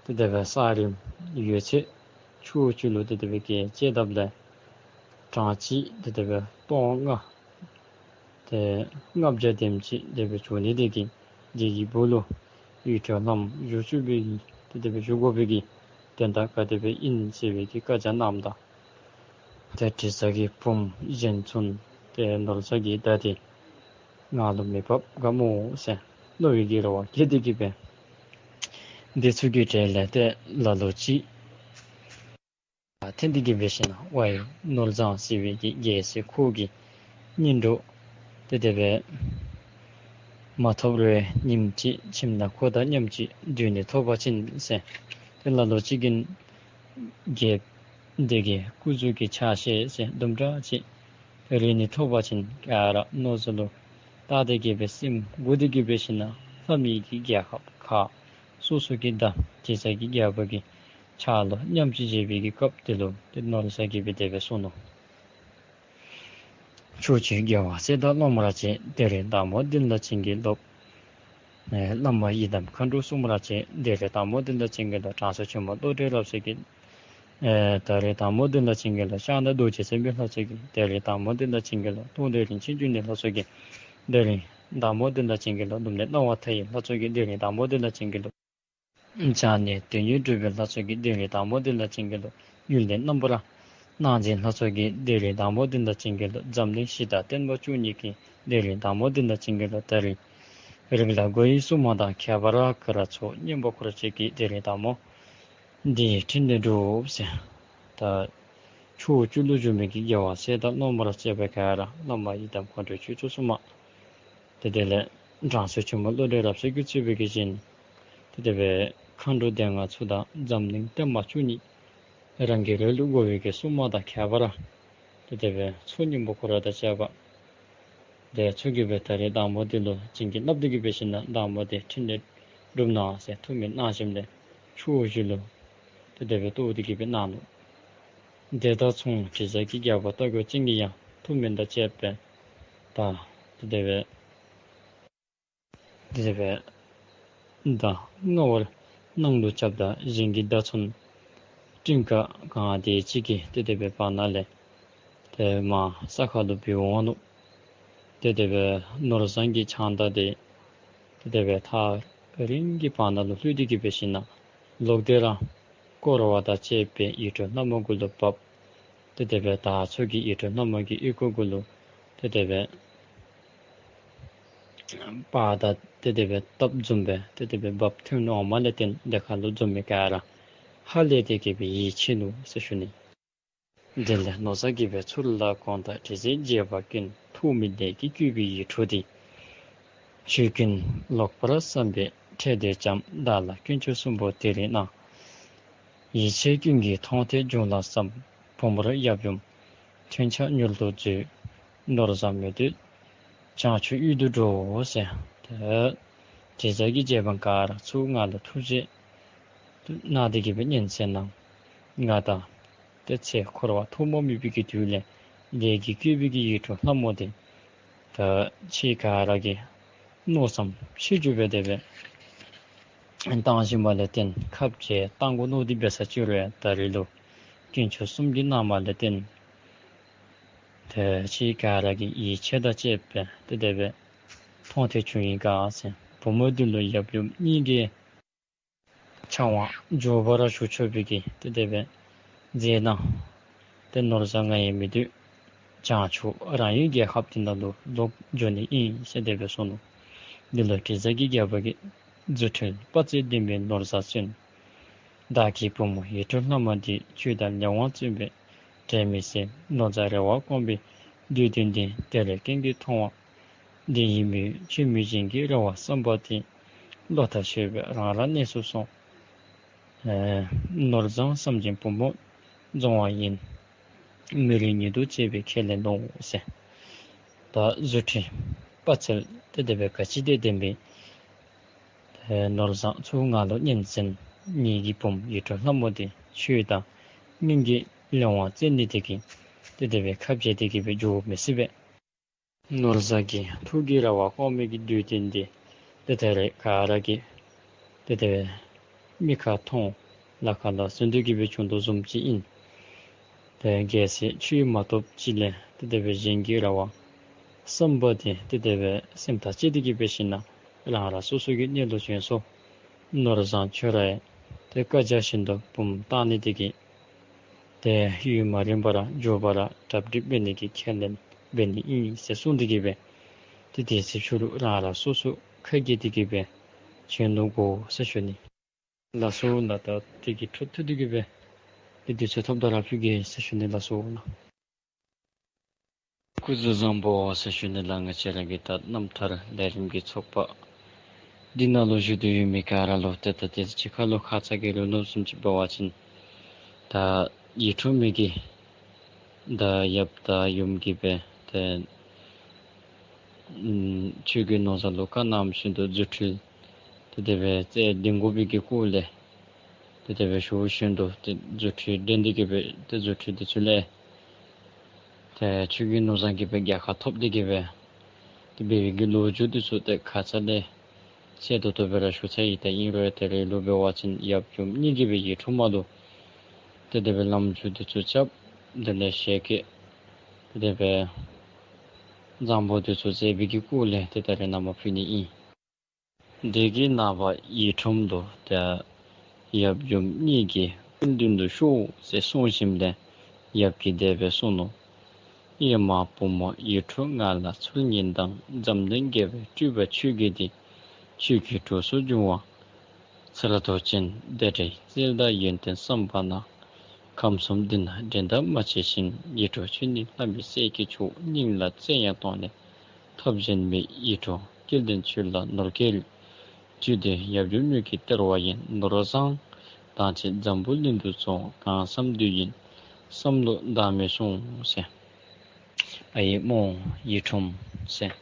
ཏེ་དེ་སྦེ་ས་རིམ་ཡོད་ཚད་ཕྱོགས་བཅུ་ལུ་ཏེ་དེ་སྦེ་གི་བཅད་དཔ་ལས་གྲངས་ཅིག་ཏེ་དེ་སྦེ་སྟོང་ལྔ་ཏེ་ལྔ་བརྒྱ་དེམ་ཅིག་དེ་སྦེ་འབྱོན་ནི་དེ་གིས་དེ་གི་སྦུག་ལུ་ཡིད་འཕྲོག་ལྷ་མོ་བཞུགས་བཅུག་པའི་གི་ཏེ་དེ་སྦེ་བཞུགས་དགོ་པའི་གི་དོན་དག་ག་དེ་སྦེ་ཨིན་ཟེར་བའི་གི་བཀའ་རྒྱ་གནངམ་ད་ཏེ་དྲི་ཟ་གི་བུམོ་གཞན་ཚུ་ཏེ་ནོར་བཟང་གི་མདའ་དེ་ང་ལུ་མི་བབ་ག་མོ་ཟེར་བློ་ཡི་གི་རེ་བ་བསྐྱེད་དེ་གིས་སྦེ་དེ་ཚུ་གི་གྲས་ལས་ཏེ་ལ་ལུ་ཅིག་ཐོན་ཏེ་གིས་འབད་ཞིན་ན་ཝའི་ནོར་བཟང་ཟེར་བའི་གི་རྒྱལ་སྲས་ཁོ་གི་གཉེན་གྲོགས་ཏེ་དེ་སྦེ་མ་ཐོབ་རུང་ཉིནམ་གཅིག་ཁྱིམ་ནང་ཁོ་དང་མཉམ་གཅིག་སྡོད་ནི་ཐོབ་པ་ཅིན་ཟེར། ཏེ་ལ་ལུ་ཅིག་གིས་རྒྱལཔོ་དེ་གི་སྐུ་གཟུགས་ཀྱི་ཆ་ཤས་ཟེར་དུམ་གྲ་ཅིག་རིག་ནི་ཐོབ་པ་ཅིན་ག་ར་མནོ་བསམ་ལུ་བཏགས་ཏེ་གིས་སྦེ་སེམས་མགུ་སྟེ་གིས་འབད་ཞིན་ན་ལྷ་མི་གི་རྒྱལ་ཁབ་ཁ་སོ་སོ་གི་མདའ་དྲི་ཟ་གི་རྒྱལ་པོ་གི་ཕྱག་ལུ་མཉམ་ཅིག་བཞེས་པའི་གི་སྐབས་དེ་ལུ་ཏེ་ནོར་བཟང་གིས་སྦེ་དེ་སྦེ་གསུངས་ནུག། ཕྱོགས་བཅུའི་རྒྱལ་བ་སྲས་དང་སློབ་མར་བཅས། དེ་རིང་བདག་མོ་འདི་ལ་བྱིན་གྱིས་རློབས། ཨེ་བླ་མ་ཡི་དམ་མཁའ་འགྲོ་གསུམ་ར་བཅས། དེ་རིང་བདག་མོ་འདི་ལ་བྱིན་གྱིས་རློབས། དྲང་སྲོང་ཆེན་མོ་བློ་གྲོས་རབ་གསལ་གྱིས། ཨེ་ད་རིང་བདག་མོ་འདི་ལ་བྱིན་གྱིས་རློབས། ཕྱག་ན་རྡོ་རྗེ་སེམས་དཔའི་ལྷ་ཚོགས་ཀྱིས། དེ་རིང་བདག་མོ་འདི་ལ་བྱིན་གྱིས་རློབས། སྟོང་གཏེར་རིན་ཆེན་འབྱུང་གནས་ལྷ་ཚོགས་ཀྱིས། དེ་རིང་བདག་མོ་འདི་ལ་བྱིན་གྱིས་རློབས། ལྡུམ་རའི་སྣང་བ་མཐའ་ཡས་ལྷ་ཚོགས་ཀྱིས། དེ་རིང་བདག་མོ་འདི་ལ་བྱིན་གྱིས་རློབས། བྱང་ནས་དོན་ཡོད་གྲུབ་པའི་ལྷ་ཚོགས་ཀྱིས། དེ་རིང་བདག་མོ་འདི་ལ་བྱིན་གྱིས་རློབས། གཡུལ་ལས་རྣམ་པར་སྣང་མཛད་ལྷ་ཚོགས་ཀྱིས། དེ་རིང་བདག་མོ་འདི་ལ་བྱིན་གྱིས་རློབས། འཛམ་གླིང་གཞི་བདག་བརྟན་མ་བཅུ་གཉིས་ཀྱིས། དེ་རིང་བདག་མོ་འདི་ལ་བྱིན་གྱིས་རློབས། ད་རིང་རིགས་ལ་མགོ་ཡི་སྲུང་མ་དང་། ཁྱད་པར་ག་ར་ཚོགས་གཉན་པོ་འཁོར་བཅས་ཀྱིས། དེ་རིང་བདག་མོ་འདི་ཡི་ཕྲིན་ལས་སྒྲུབ་ཟེར། ད་ཕྱོགས་བཅུ་ལུ་བཞུགས་མི་གི་རྒྱལ་བ་སྲས་དང་སློབ་མར་བཅས་པ་ག་ར་བླ་མ་ཡི་དམ་མཁའ་འགྲོ་ཆོས་སྐྱོང་སྲུང་མ་ཏེ་དེ་ལས་དྲང་སྲོང་ཆེན་མོ་བློ་གྲོས་རབ་གསལ་གྱིས་གཙོས་པའི་གི་གཞན་ཏེ་དེ་སྦེ་མཁའ་འགྲོ་སྡེ་ལྔ་ཚུ་དང་འཛམ་གླིང་བརྟན་མ་བཅུ་གཉིས་རང་གི་རོལ་ལུ་བསྒོ་བའི་གི་སྲུང་མ་དང་ཁྱད་པར་ཏེ་དེ་སྦེ་ཚོགས་གཉན་པོ་འཁོར་བ་དང་བཅས་པ་དེ་ཚུ་གིས་སྦེ་ད་རིས་བདག་མོ་འདི་ལུ་བྱིན་གྱིས་བརླབས་ཏེ་གིས་འབད་ཞིན་ན་བདག་མོ་འདི་ཕྲིན་ལས་སྒྲུབ་གནང་ཟེར་ཐུགས་སྨོན་གནང་ཞིནམ་ལས་ཕྱོགས་བཞི་ལུ་ཏེ་དེ་སྦེ་གཏོར་ཏེ་གིས་སྦེ་གནང་ནུག། དེ་དང་མཚུངས་དྲི་ཟ་གི་རྒྱལ་པོ་རྟ་མགོ་ཅན་གྱིས་ཡང་ཐུགས་སྨོན་དང་བཅས་པའི་ད་ཏེ་དེ་སྦེ་ཏེ་དེ་སྦེ་མདའ་སྔ་བར་ནང་དུ་རྐྱབ་ད་གཞན་གྱི་མདའ་མཚོན་སྤྲིན་ཁ་གང་དེ་ཅིག་གིས་ཏེ་དེ་སྦེ་བར་སྣང་ལས་ཏེ་མར་ས་ཁ་ལུ་བུད་འོང་ནུག། ཏེ་དེ་སྦེ་ནོར་བཟང་གི་ཕྱག་མདའ་དེ་ཏེ་དེ་སྦེ་ཐག་རིང་གི་བར་སྣང་ལུ་ལྷོད་དེ་གིས་འབད་ཞིན་ན་ལོག་སྟེ་ར་ བསྐོར་བ་དང་བཅས་པའི་ཡིག་དྲུག་ལྷ་མོ་གུ་ལུ་བབས། ཏེ་དེ་སྦེ་དར་ཚུ་གིས་ཡིག་དྲུག་ལྷ་མོ་གི་ཨོལ་ཀོ་གུ་ལུ་ཏེ་དེ་སྦེ་པར་དང་ཏེ་དེ་སྦེ་བཏབ་བཟུམ་སྦེ་ཏེ་དེ་སྦེ་འབག་འཐོན་ནུག། ཨོ་མ་ལས་བརྟེན་དེ་ཁར་ལུ་འཛོམས་མི་ག་ར་ཧ་ལས་ཏེ་གི་སྦེ་ཡིད་ཆེས་ནུག་ཟེར་ཞུ་ནི། དེ་ལས་ནོར་བཟང་གིས་སྦེ་ཚུར་ལ་དགོངས་དག། དྲི་ཟའི་རྗེ་འབངས་ཀུན་ཐུགས་མི་བདེ་གི་བསྐུལ་བའི་ཡིག་དྲུག་འདི། ཆོས་ཀུན་ལོག་པར་བསམ་པའི་ཁྲེལ་འདོད་ཙམ། བདག་ལ་དཀོན་མཆོག་གསུམ་པོ་དེ་རིག་གནང་། ཡིད་ཆེས་ཀུན་གྱིས་མཐོང་ཐོས་འབྱུང་ལ་བསམ། བུ་མོར་ཡབ་ཡུམ་མཐུན་ཕྱག་མྱུར་དུ་མཛོད། ནོར་བཟང་མི་འདོད་བྱང་ཆུབ་ཡུལ་དུ་འགྲོ་ཟེར། ཏེ་དྲི་ཟ་གི་རྗེ་འབངས་ག་ར་ཚུ་ང་ལུ་ཐུགས་རྗེ་གནང་སྟེ་གི་སྦེ་སྙན་གསན་གནང་། ང་དང་ཏེ་ཚེ་འཁོར་བ་ཐོག་མ་མེད་པའི་གི་དུས་ལས་བདེ་གི་བསྐུལ་བའི་གི་ཡིག་དྲུག་ལྷ་མོ་འདི་ད་ཁྱེད་ག་ར་གིས་མནོ་བསམ་ཆེ་རྒྱུ་སྦེ་དེ་སྦེ་བཏང་ཞིནམ་ལས་བརྟེན་ཁ་འབྱལ་བཏང་དགོ་མནོ་སྟེ་འབད་ས་ཅིག་རུང་ད་རེས་ལུ་དཀོན་མཆོག་གསུམ་གྱིས་གནང་མ་ལས་བརྟེན་ཏེ་ཁྱེད་ག་ར་གིས་ཡིད་ཆེས་དང་བཅས་པའི་ཏེ་དེ་སྦེ་མཐོང་ཐོས་བྱུང་ཡི་ག་ཟེར། བུ་མོ་འདི་ལུ་ཡབ་ཡུམ་གཉིས་ཀྱིས་ཕྱག་དབང་འཇུག་པར་ཞུ་ཆོག་པའི་གི་ཏེ་དེ་སྦེ་མཛད་གནང་། ཏེ་ནོར་བཟང་ང་ཡི་མི་འདོད་བྱང་ཕྱོགས་རང་ཡུལ་རྒྱལ་ཁབ་འདི་ནང་ལུ་ལོག་འགྱོ་ནི་ཨིན་ཟེར་དེ་སྦེ་གསུངས་ནུག། འདི་ལུ་དྲི་ཟ་གི་རྒྱལ་པོ་གིས་རྫུ་འཕྲུལ་དཔའ་རྩལ་ལྡན་པའི་ནོར་བཟང་བཙུན། བདག་གི་བུ་མོ་ཡིད་འཕྲོག་ལྷ་མོ་འདི། ཁྱོད་དང་ལེགས་དབང་བརྩོན་པས་འབྲལ་མི་སྲིད། ནོར་བཟང་རེ་བ་སྐོང་བའི་འདོད་དོན་འདི། དེ་ལས་ཀུན་གྱིས་མཐོང་བ་འདི་ཡིན་མོད། ཁྱོད་མི་གཞན་གྱི་རེ་བ་བསམ་པ་དེ། བློ་ཐག་ཆོད་པས་རང་རང་གནས་སུ་སོང་། ཨེ་ནོར་བཟང་བསམ་བཞིན་བུ་མོ་འཛོམས་པ་ཡིན། མི་རིང་ཉིད་དུ་བྱེད་པའི་ཁས་ལེན་ནོ་ཟེར། ད་རྫུ་འཕྲུལ་དཔའ་རྩལ་ཏེ་དེ་སྦེ་ག་ཅི་དེ་ལྡན་པའི་ཨེ་ནོར་བཟང་ཚུ་ང་ལུ་སྙན་གསན། ངེ་གི་བུམོ་ཡིད་འཕྲོག་ལྷ་མོ་འདི་ཁྱོད་དང་སྙིང་གི་ལས་དབང་བཙན་ནི་དེ་གིས་ཏེ་དེ་སྦེ་ཁ་འབྱལ་ཏེ་གི་སྦེ་འགྱོ་མི་སྲིད་པས། ནོར་བཟང་གི་ཐུགས་ཀྱི་རེ་བ་སྐོང་མི་གི་འདོད་དོན་འདི་ཏེ་ད་རེས་ག་ར་གིས་ཏེ་དེ་སྦེ་མིག་ཁར་མཐོང་ལག་ཁར་ལུ་ཟིན་དོ་གི་སྦེ་བྱུང་དོ་བཟུམ་ཅིག་ཨིན། ཏེ་གལ་སྲིད་ཁྱོད་མ་ཐོབ་ཅིག་ལས་ཏེ་དེ་སྦེ་གཞན་གྱི་རེ་བ་བསམ་པ་དེ་ཏེ་དེ་སྦེ་སེམས་ཐག་བཅད་དེ་གི་སྦེ་ཞིནམ་ལས་རང་རང་སོ་སོ་གི་གནས་ལུ་བྱོན་སོང་། ནོར་བཟང་ཁྱོད་ར་ཡང་ཏེ་བཀའ་རྒྱ་བཞིན་དུ་བུམོ་བཏང་ནི་དེ་གིས་ཏེ་ཡུན་མ་རིང་བར་མགྱོགས་པར་གྲ་སྒྲིག་འབད་ནི་གི་ཁས་ལེན་འབད་ནི་ཨིན་ཟེར་གསུངས་ཏེ་གི་སྦེ་ཏེ་དེ་ཚེ་ཕྱི་རུ་རང་རང་སོ་སོ་ཁ་གྱེས་ཏེ་གི་སྦེ་བྱོན་ནུག་གོ་ཟེར་ཞུ་ནི། ལགས་སོ་ལགས། ད་དེ་གི་འཕྲོ་མཐུད་དེ་གི་སྦེ་ཏེ་དུས་ཚོད་ཐོབ་ད་ར་ཕུལ་གེ་ཟེར་ཞུ་ནི། ལགས་སོ་ལགས། སྐུ་གཟུགས་བཟང་པོ་ཟེར་ཞུ་ནི་ལགས། ང་བཅས་ར་གི་ད་རྣམ་ཐར་ལས་རིམ་གྱི་ཚོགས་པ་འདི་ནང་ལུ་བཞུགས་ཏེ་ཡོད་མི་ག་ར་ལུ་ཏེ་ད་དེ་ཅིག་ཁར་ལུ་ཁ་ཙ་གི་རོལ་མོ་བཟུམ་ཅིག་འབད་བ་ཅིན་ད་ཡིད་འཕྲོག་མི་གིས་ད་ཡབ་དང་ཡུམ་གྱིས་སྦེ་ཏེ་ཨམ་ཆོས་རྒྱལ་ནོར་བཟང་ལུ་བཀའ་གནངམ་བཞིན་དུ་རྫུ་འཕྲུལ་ཏེ་དེ་སྦེ་རྩལ་འགྲན་དགོ་པའི་གི་སྐོར་ལས་ཏེ་དེ་སྦེ་ཞུ་བཞིན་དུ་ཏེ་རྫུ་འཕྲུལ་འགྲན་ཏེ་གི་སྦེ་ཏེ་རྫུ་འཕྲུལ་དེ་ཚུ་ལས་ཏེ་ཆོས་རྒྱལ་ནོར་བཟང་གིས་སྦེ་རྒྱལ་ཁ་ཐོབ་སྟེ་གི་སྦེ་ཏེ་འབད་བའི་གི་ལོ་རྒྱུས་དེ་ཚུ་ཏེ་ཁ་ཙ་ལས་གསལ་ཏོག་ཏོ་སྦེ་ར་ཞུ་ཚར་ཡི། ད་ཨིན་རུང་ཡང་ད་རེས་ལུ་འབད་བ་ཅིན་ཡབ་ཡུམ་གཉིས་ཀྱིས་སྦེ་ཡིད་འཕྲོག་མ་ལུ་ཏེ་དེ་སྦེ་ལམ་རྒྱུས་དེ་ཚུ་རྐྱབ། དེ་ལས་ཞལ་བཀོད་ཏེ་དེ་སྦེ་བཟང་པོ་དེ་ཚུ་མཛད་པའི་གི་སྐོར་ལས་ཏེ་ད་རེས་ནངས་པ་ཕུལ་ནི་ཨིན། དེ་གི་ནངས་པ་ཡིད་འཕྲོག་ལུ་ཏེ་ཡབ་ཡུམ་གཉིས་ཀྱིས་སྐུ་མདུན་དུ་ཤོག་ཟེར་གསུངས་ཞིནམ་ལས་ཡབ་ཀྱིས་དེ་སྦེ་གསུངས་ནུག། ཨེ་མ་བུ་མོ་ཡིད་འཕྲོག་ང་ལ་ཚུལ་ངན་དང་། འཛམ་གླིང་རྒྱལ་པོའི་སྤྲུལ་པ་ཁྱོད་ཀྱིས་འདི། ཆོས་ཀྱི་གྲོགས་སུ་འབྱུང་བ་ཚར་དོ་ཅན། དེ་འདྲའི་རྩལ་དང་ཡོན་ཏན་བསམ་པ་ན། ཁམས་གསུམ་འདི་ན་འགྲན་ཟླ་མ་བྱེད་ཅིང་། ཡིད་འཕྲོག་ཁྱོད་ནི་ལྷ་མིའི་སྲས་ཀྱི་མཆོག། སྙིང་ལ་བརྩེ་ཡང་གཏོང་ལེན་ཐབས་གཞན་མེད། ཡིད་འཕྲོག་སྐལ་ལྡན་ཁྱོད་ལ་ནོར་སྐལ་བཅུད་དེ། ཡབ་ཡུམ་གཉིས་ཀྱི་སྟེར་བ་ཡིན། ནོར་བཟང་དང་བཅས་འཛམ་བུ་གླིང་དུ་སོང་། གང་བསམ་འདོད་ཡིན་བསམ་བློ་བདག་མེད་སོང་ཟེར། ཨའི་མོ་ཡིད་འཕྲོག་ཟེར།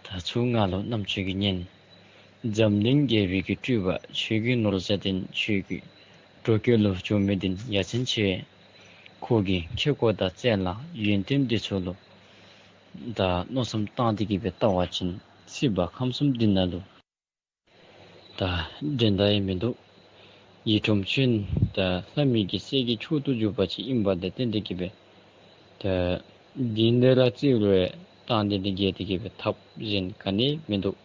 ད་ཚུར་ང་ལུ་རྣམ་ཅོ་གིས་ཉན། འཛམ་གླིང་རྒྱལ་པོའི་གི་སྤྲུལ་པ་ཆོས་རྒྱལ་ནོར་བཟང་འདི་ཁྱོད་ཀྱི་གྲོགས་སྐལ་ལུ་བྱུང་མི་འདི་ཡ་མཚན་ཆེ། ཁོ་གི་ཁེ་ཀོ་དང་རྩལ་ལ་ཡོན་ཏན་འདི་ཚུ་ལུ་ད་མནོ་བསམ་བཏང་སྟེ་གི་སྦེ་བལྟ་བ་ཅིན་སྲིད་པ་ཁམས་གསུམ་འདི་ནང་ལུ་ད་འགྲན་ཟླ་ཡང་མིན་འདུག། ཡིད་འཕྲོག་ཁྱོད་ད་ལྷ་མི་གི་སྲས་ཀྱི་མཆོག་ཏུ་གྱུར་པ་ཅིག་ཨིན་པ་དང་བསྟུན་ཏེ་གི་སྦེ་ད་འདི་འདི་ར་རྩིས་རུང་ཡང་རྟགས་འདི་འདི་བརྒལ་ཏེ་གི་སྦེ་ཐབས་གཞན་ག་ནི་མིན་འདུག།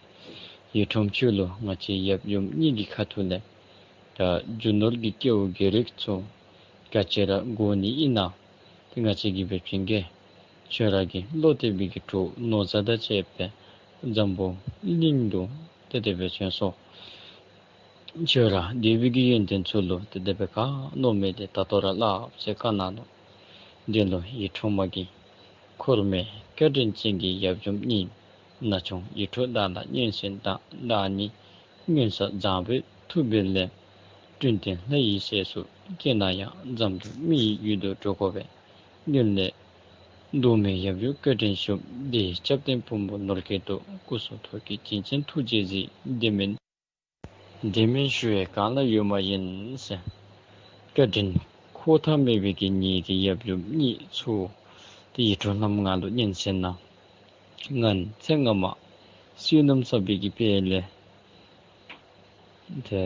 ཡིད་འཕྲོག་ཁྱོད་ལུ་ང་བཅས་ཡབ་ཡུམ་གཉིས་ཀྱི་ཁ་ཐུག་ལས་ ད་རྒྱུ་ནོར་གྱི་སྐལཝ་གྱི་རིགས་ཚུ་ག་ཅི་ར་དགོ་ནི་ཨིན་ན། ཏེ་ང་བཅས་ཀྱིས་འབད་བ་ཅིན་གྱི་ཁྱོད་ར་གི་བློ་གཏད་པའི་གི་གྲོགས་ནོར་བཟའ་དང་བཅས་པའི་འཛམ་བུ་གླིང་དུ་ཏེ་དེ་སྦེ་བྱོན་སོང་། ཁྱོད་ར་སྡོད་པའི་གི་ཡོན་ཏན་ཚུ་ལུ་ཏེ་དེ་སྦེ་ག་ནི་མེད་དེ་ད་ལྟོ་ར་སླབ་ཟེར་བཀའ་གནང་ནུག། དེ་ལུ་ཡིད་འཕྲོག་མ་གི་འཁོར་མོ་བཀའ་དྲིན་ཅན་གྱི་ཡབ་ཡུམ་གཉིས། ན་ཆུང་ཡིད་འཕྲོག་བདག་ལ་སྙན་གསོན་དང་། བདག་ནི་སྔོན་བསགས་བྱམས་པའི་ཐུབ་པའི་ལས། བསྐྲུན་ཏེ་ལྷ་ཡི་སྲས་སུ་སྐྱེས་ན་ཡང་། འཛམ་གླིང་མི་ཡི་ཡུལ་དུ་འགྲོ་དགོ་པས། སྔོན་ལས་མདོ་སྨད་ཡབ་ཡུམ་བཀའ་དྲིན་ཞུ། དེ་ཡི་སྐྱབས་རྟེན་ཕུང་པོ་ནོར་སྐལ་དུ། སྐུ་གསུང་ཐུགས་ཀྱི་བྱིན་ཅན་ཐུགས་རྗེས་གཟིགས། དེ་མིན་དེ་མིན་ཞུ་བའི་གང་ལ་ཡོད་མ་ཡིན་ཟེར། བཀའ་དྲིན་འཁོར་མཐའ་མེད་པའི་གི་ཉིད་དེ་ཡབ་ཡུམ་གཉིས་ཚུ་ཏེ་ཡིད་འཕྲོག་ལྷ་མོ་ང་ལུ་སྙན་གསོན་གནང་། ང་ཚེ་སྔ་མ་བསོད་ནམས་བསགས་པའི་གི་དཔལ་ལས་ཏེ་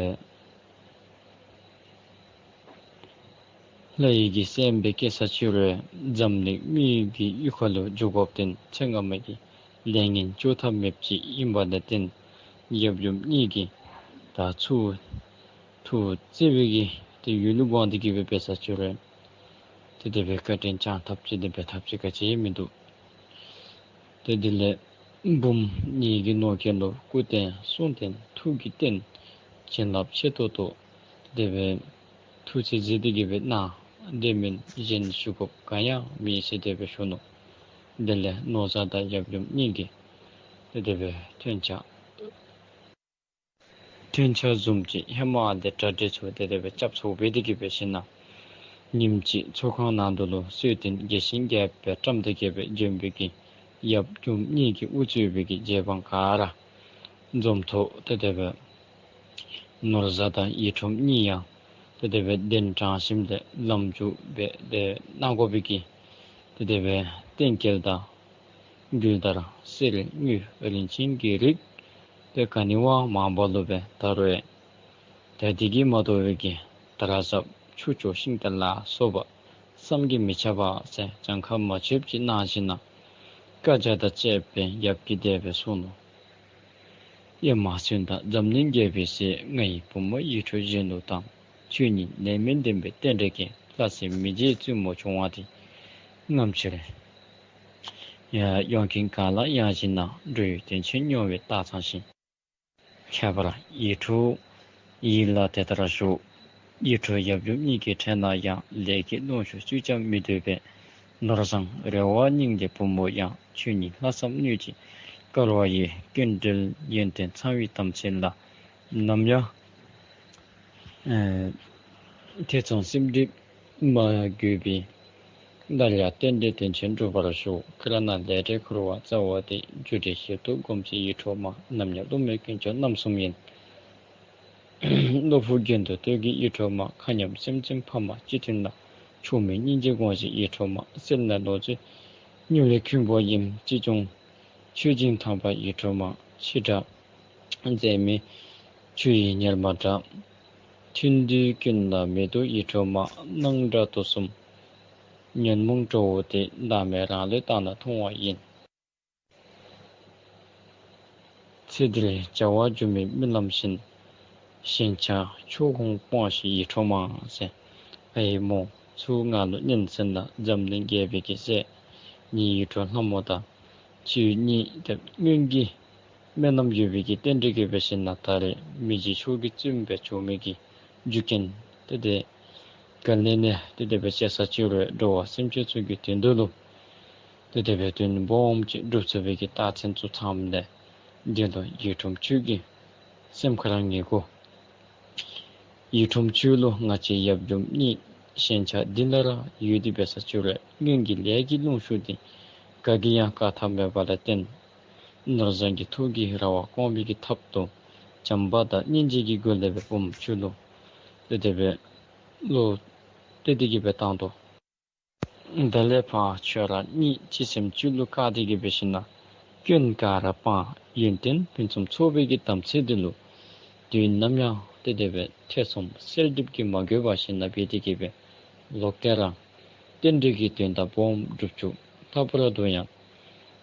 ལྷ་ཡི་གི་སྲས་སྦེ་སྐྱེས་ས་ཅི་རུང་འཛམ་གླིང་མི་ཡི་གི་གཡུས་ཁ་ལུ་འགྱོ་དགོཔ་ཏེ་ཚེ་སྔ་མ་གི་ལས་ངན་བཅོ་ཐབས་མེདཔ་ཅིག་ཨིན་པ་ལས་བརྟེན་ཡབ་ཡུམ་གཉིས་ཀྱིས་ད་ཚུར་ཐུགས་བརྩེ་བའི་གི་ཏེ་ཡུལ་ལུ་དགོངས་ཏེ་གི་སྦེ་འབད་ས་ཅི་རུང་ཏེ་དེ་སྦེ་བཀའ་དྲིན་བསྐྱང་ཐབས་ཅིག་དེ་སྦེ་ཐབས་ཅིག་ག་ཅི་མིན་འདུག། ཏེ་དེ་ལས་འབུམ་གཉིས་ཀྱི་ནང་འཁོད་ལུ་སྐུ་རྟེན་གསུང་རྟེན་ཐུགས་ཀྱི་རྟེན་བྱིན་རླབས་ཆེ་ཏོག་ཏོ་དེ་སྦེ་ཐུགས་རྗེས་གཟིགས་ཏེ་གི་སྦེ་གནང་། དེ་མིན་གཞན་ཞུ་དགོཔ་ག་ཡང་མེད་ཟེར་དེ་སྦེ་ཞུ་ནུག། དེ་ལས་ནོར་བཟའ་དང་ཡབ་ཡུམ་གཉིས་ཀྱིས་ཏེ་དེ་སྦེ་མཐུན་ཕྱག་མཐུན་ཕྱག་བཟུམ་ཅིག་ཧེ་མ་ལས་གྲ་སྒྲིག་ཚུ་ཏེ་དེ་སྦེ་རྐྱབ་ཚུགས་པའི་དེ་གི་སྦེ་ཞིནམ་ན་ཉིནམ་གཅིག་ཚོགས་ཁང་ནང་དུ་ལུ་གསོལ་སྟོན་རྒྱས་ཤིང་རྒྱས་པར་བཀྲམ་སྟེ་གི་སྦེ་བྱོན་པའི་གི་ཡབ་ཡུམ་གཉིས་ཀྱི་དབུ་གཙོས་པའི་གི་རྗེ་འབངས་ག་ར་འཛོམས་ཐོག་ཏེ་དེ་སྦེ་ནོར་བཟའ་དང་ཡིད་འཕྲོག་གཉིས་ཡང་ཏེ་དེ་སྦེ་གདན་དྲངས་ཞིནམ་ལས་ལམ་འཇུག་སྦེ་ཏེ་གནང་དགོ་པའི་གི་ཏེ་དེ་སྦེ་གཏན་འཁེལ་དང་མགུལ་དར་གསེར་དངུལ་རིན་ཆེན་གྱི་རིགས་ཏེ་ག་ནི་བ་མང་པོ་ལུ་སྦེ་ད་རུང་ཡང་ད་དེ་གིས་མ་དོ་བའི་གི་དར་ཟབ་ཆུ་སྐྱོར་ཤིང་རྟ་ལ་སོགས་པ་བསམ་གྱིས་མི་ཁྱབ་པ་ཟེར་གྱངས་ཁ་མ་ཆོདཔ་ཅིག་གནང་ཞིནམ་ན་བཀའ་རྒྱ་དང་བཅས་པའི་ཡབ་ཀྱིས་དེ་སྦེ་གསུངས་ནུག། ཨེ་མ་བཙུན་དག་འཛམ་གླིང་རྒྱལ་པོའི་སྲས། ང་ཡི་བུ་མོ་ཡིད་འཕྲོག་གཞན་དུ་བཏང་། ཁྱོད་ཉིད་ལས་མིན་བདེན་པའི་རྟེན་འབྲེལ་གྱིས། ལྷ་སྲས་མི་རྗེའི་བཙུན་མོ་བྱུང་བ་དེ། ངམ་ཕྱིར་ཡང་ཡོང་གིན་གང་ལ་ཡང་ཞིག་ན། འགྲོ་བའི་དོན་ཆེན་མྱོང་བའི་རྟགས་ཚང་ཞིང་། ཁྱད་པར་ཡིད་འཕྲོག་ཡིད་ལ་དེ་ལྟར་ཞུགས། ཡིད་འཕྲོག་ཡབ་ཡུམ་གཉིས་ཀྱི་ཕྲད་ན་ཡང་། ལས་ཀྱི་རླུང་ཤུགས་སུས་ཀྱང་མི་བཏུལ་བས། ནོར་བཟང་རེ་བ་སྙིང་འདྲའི་བུ་མོ་ཡང་། ཁྱོད་ཉིད་ལྷག་བསམ་སྣོད་ཀྱི་དཀར་བ་ཡིས། སྐྱེ་འགྲོའི་ཡོན་ཏན་ཚང་བའི་དམ་ཚིག་ལ། ནམ་ཡང་ཨེ་ཐེ་ཚོམ་སེམས་སྒྲིབ་མ་གོས་པའི། སླར་ཡང་རྟེན་འབྲེལ་དོན་ཆེན་འགྲུབ་པར་ཤོག། དཀར་ནག་ལས་འབྲས་འཁོར་བ་རྩ་བ་སྟེ། རྒྱུ་འབྲས་ཞིབ་ཏུ་སྒོམ་བྱེད་ཡིད་འཕྲོག་མ། ནམ་ཡང་བསླུ་མེད་དཀོན་མཆོག་རྣམ་གསུམ་ཡིན། བློ་ཕུགས་རྒྱན་དུ་གཏོད་ཀྱི་ཡིད་འཕྲོག་མ། མཁའ་མཉམ་སེམས་ཅན་ཕ་མ་སྤྱི་མཐུན་ལ། ཕྱོགས་མེད་སྙིང་རྗེ་དགོངས་བཞེས་ཡིད་འཕྲོག་མ། སེར་སྣ་ལོངས་སྤྱོད་མྱུར་བའི་འཁོན་པོ་ཡིན། ཅི་བྱུང་མཆོད་སྦྱིན་དམ་པ་ཡིད་འཕྲོག་མ། འཆི་བདག་མཛད་མེད་ཆུ་ཡི་གཉེར་མ་འདྲ། ཐུན་དུས་ཀུན་ལ་མེད་དོ་ཡིད་འཕྲོག་མ། སྣང་གྲགས་དུག་གསུམ་ཉོན་མོངས་བྲོ་བོ་དེ། བདག་མེད་རང་ལུས་བཏང་ན་མཐོང་བ་ཡིན། ཚེ་འདིར་བྱ་བ་རྒྱུ་མེད་རྨི་ལམ་བཞིན། ཞེན་ཆགས་ཕྱོགས་ཀུན་སྤངས་ཤིག་ཡིད་འཕྲོག་མ་ཟེར། ཨའི་མོ་ཚུར་ང་ལུ་སྙན་གསོན་གནང་། འཛམ་གླིང་རྒྱལ་པོའི་གི་སྲས་ཉིད་ཡིད་འཕྲོག་ལྷ་མོ་དང་། ཁྱོད་གཉིས་དེ་སྔོན་གྱི་སྨོན་ལམ་ཡོད་པའི་གི་རྟེན་འབྲེལ་གྱི་སྦེ་ཞིནམ་ན་ད་རེས་མི་རྗེ་མཆོག་གི་བཙུན་སྦེ་བྱོན་མི་གི་རྒྱུ་རྐྱེན་དེ་དེ་ག་ལས་ནི་དེ་དེ་སྦེ་བྱེད་ས་ཅི་རུང་འགྲོ་བ་སེམས་ཅན་ཚུ་གི་དོན་དུ་ལུ་དེ་དེ་སྦེ་དོན་སྦོམ་ཅིག་འགྲུབ་ཚུགས་པའི་གི་རྟགས་མཚན་ཚུ་ཚངམ་ལས་དེ་ལུ་ཡིད་འཕྲོག་ཁྱོད་ཀྱི་སེམས་ཁར་ངེས་དགོ། ཡིད་འཕྲོག་ཁྱོད་ལུ་ང་བཅས་ཡབ་ཡུམ་གཉིས་ཞེན་ཆགས་འདི་ལས་ར་ཡོད་དེ་འབད་ས་ཅི་རུང་སྔོན་གྱི་ལས་ཀྱི་རླུང་ཤུགས་དེ་ག་གིས་ཡང་བཀག་ཐབས་མེད་པ་ལ་བརྟེན་ནོར་བཟང་གི་ཐུགས་ཀྱི་རེ་བ་སྐོང་བའི་གི་ཐབས་སུ་བྱམས་པ་དང་སྙིང་རྗེ་གི་སྒོ་ལས་སྦེ་བུམོ་ཁྱོད་ལུ་དེ་དེ་སྦེ་བློ་གཏད་དེ་གི་སྦེ་བཏང་དོ། དེ་ལས་ཕར་ཁྱོད་ར་གཉིས་སྤྱི་སེམས་ཁྱོད་ལུ་བཀག་སྟེ་གི་སྦེ་ཞིནམ་ན་སྐྱོན་ག་ར་སྤངས། ཡོན་ཏན་ཕུན་སུམ་ཚོགས་པའི་གི་དམ་ཚིག་འདི་ལུ་དུས་ནམ་ཡང་དེ་དེ་སྦེ་ཐེ་ཚོམ་སེལ་སྒྲིབ་ཀྱིས་མ་གོས་པར་ཞིནམ་ན་འབད་དེ་གི་སྦེ་ལོག་སྟེ་ར་རྟེན་འབྲེལ་གྱི་དོན་དག་སྦོམ་འགྲུབ་བཅུག། ལྷག་པར་དུ་ཡང་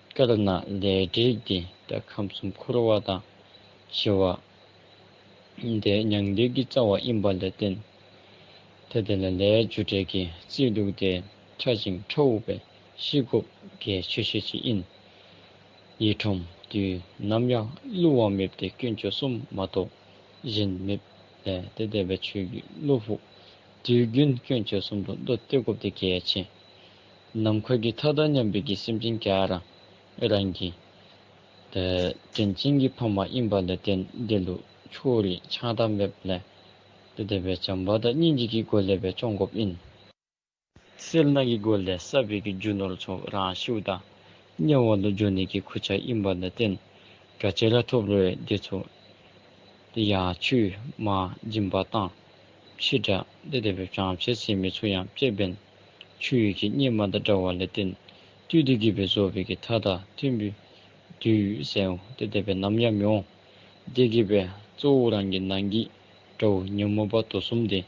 དཀར་ནག་ལས་འབྲས་ཀྱི་ད་ཁམས་གསུམ་འཁོར་བ་དང་ཞི་བ་ དེ་མྱང་འདས་ཀྱི་རྩ་བ་ཨིན་པ་ལས་བརྟེན་ཏེ་དེ་ལས་ལས་རྒྱུ་འབྲས་ཀྱི་སྤྱི་ལུགས་དེ་ཕྲ་ཞིང་ཕྲ་བ་སྦེ་ཤེས་དགོཔ་གལ་ཆེ་ཤོས་ཅིག་ཨིན། ཡིག་ཁྲུམས་དུས་ནམ་ཡང་བསླུ་བ་མེད་དེ་དཀོན་མཆོག་གསུམ་མ་གཏོགས་གཞན་མེད་ལས་ཏེ་དེ་སྦེ་ཆོས་ཀྱི་བློ་ཕུགས་དུས་རྒྱུན་དཀོན་མཆོག་གསུམ་ལུ་བློ་གཏད་དགོཔ་དེ་གལ་ཆེ། ནམ་མཁའ་གི་མཐའ་དང་མཉམ་པའི་གི་སེམས་ཅན་ག་ར་རང་གི་ཏེ་དྲིན་ཅན་གྱི་ཕ་མ་ཨིན་པ་ལས་བརྟེན་དེ་ལུ་ཕྱོགས་རིས་ཆགས་སྡང་མེདཔ་ལས་ཏེ་དེ་སྦེ་བྱམས་པ་དང་སྙིང་རྗེ་གི་སྒོ་ལས་སྦེ་སྐྱོང་དགོཔ་ཨིན། སེར་སྣ་གི་སྒོ་ལས་བསགས་པའི་གི་རྒྱུ་ནོར་ཚུ་རང་ཤིཝ་ད་དམྱལ་བ་ལུ་འགྱོ་ནི་གི་ཁུར་ཆ་ཨིན་པ་ལས་བརྟེན་ག་ཅི་ར་ཐོབ་རུང་དེ་ཚུ་ཏེ་ཡང་ཆོས་མ་སྦྱིན་པ་བཏང་ཕྱི་དགྲ་ཏེ་དེ་སྦེ་བྱང་ཆེ་ཟེར་མི་ཚུ་ཡང་ཕྱིར་འབེན་ཆོས་ཀྱི་གཉེར་མ་དང་འདྲ་བ་ལས་བརྟེན་བཏུལ་ཏེ་གི་སྦེ་བཟོ་བའི་གི་མཐའ་དང་མཐུན་པའི་དུས་ཟེར་ཏེ་དེ་སྦེ་ནམ་ཡང་མི་འོང་། དེ་གིས་སྦེ་གཙོ་བོ་རང་གི་ནང་གི་དགྲ་བོ་ཉོན་མོངས་པ་དུག་གསུམ་དེ་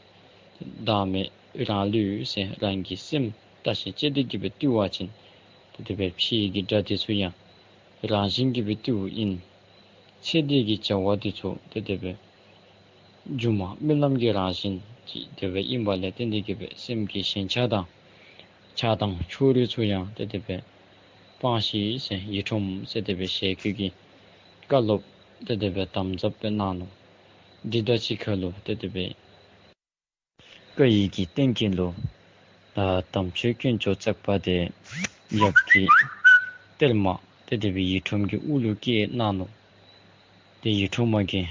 བདག་མེད་རང་ལུས་ཟེར་རང་གི་སེམས་བརྟག་ཞིབ་དཔྱད་དེ་གི་སྦེ་བཏུལ་བ་ཅིན་ཏེ་དེ་སྦེ་ཕྱིའི་གི་དགྲ་དེ་ཚུ་ཡང་རང་བཞིན་གྱིས་སྦེ་བཏུལཝ་ཨིན། ཚེ་འདི་གི་བྱ་བ་དེ་ཚུ་ཏེ་དེ་སྦེ་སྒྱུ་མ་རྨི་ལམ་གྱི་རང་བཞིན་ཅིག་དེ་སྦེ་ཨིན་པ་ལས་བརྟེན་དེ་གི་སྦེ་སེམས་ཀྱི་ཞེན་ཆགས་དང་ཆགས་སྡང་ཕྱོགས་རིས་ཚུ་ཡང་ཏེ་དེ་སྦེ་སྤང་ཤིག་ཟེར་ཡིག་ཁྲུམས་ཟེར་དེ་སྦེ་ཞལ་བཀོད་ཀྱི་བཀའ་སློབ་ཏེ་དེ་སྦེ་དམ་ཟབ་སྦེ་གནང་ནུག། འདི་དང་གཅིག་ཁར་ལུ་ཏེ་དེ་སྦེ་བཀའ་ཡི་གི་གཏན་འཁེལ་ལུ་ཨ་དམ་ཆོས་དཀོན་མཆོག་བརྩེགས་པ་དེ་ཡབ་ཀྱི་གཏེར་མ་ཏེ་དེ་སྦེ་ཡིག་ཁྲུམས་ཀྱི་དབུ་ལུ་བཀལ་གནང་ནུག། ཏེ་ཡིག་ཁྲུམས་མ་གིས་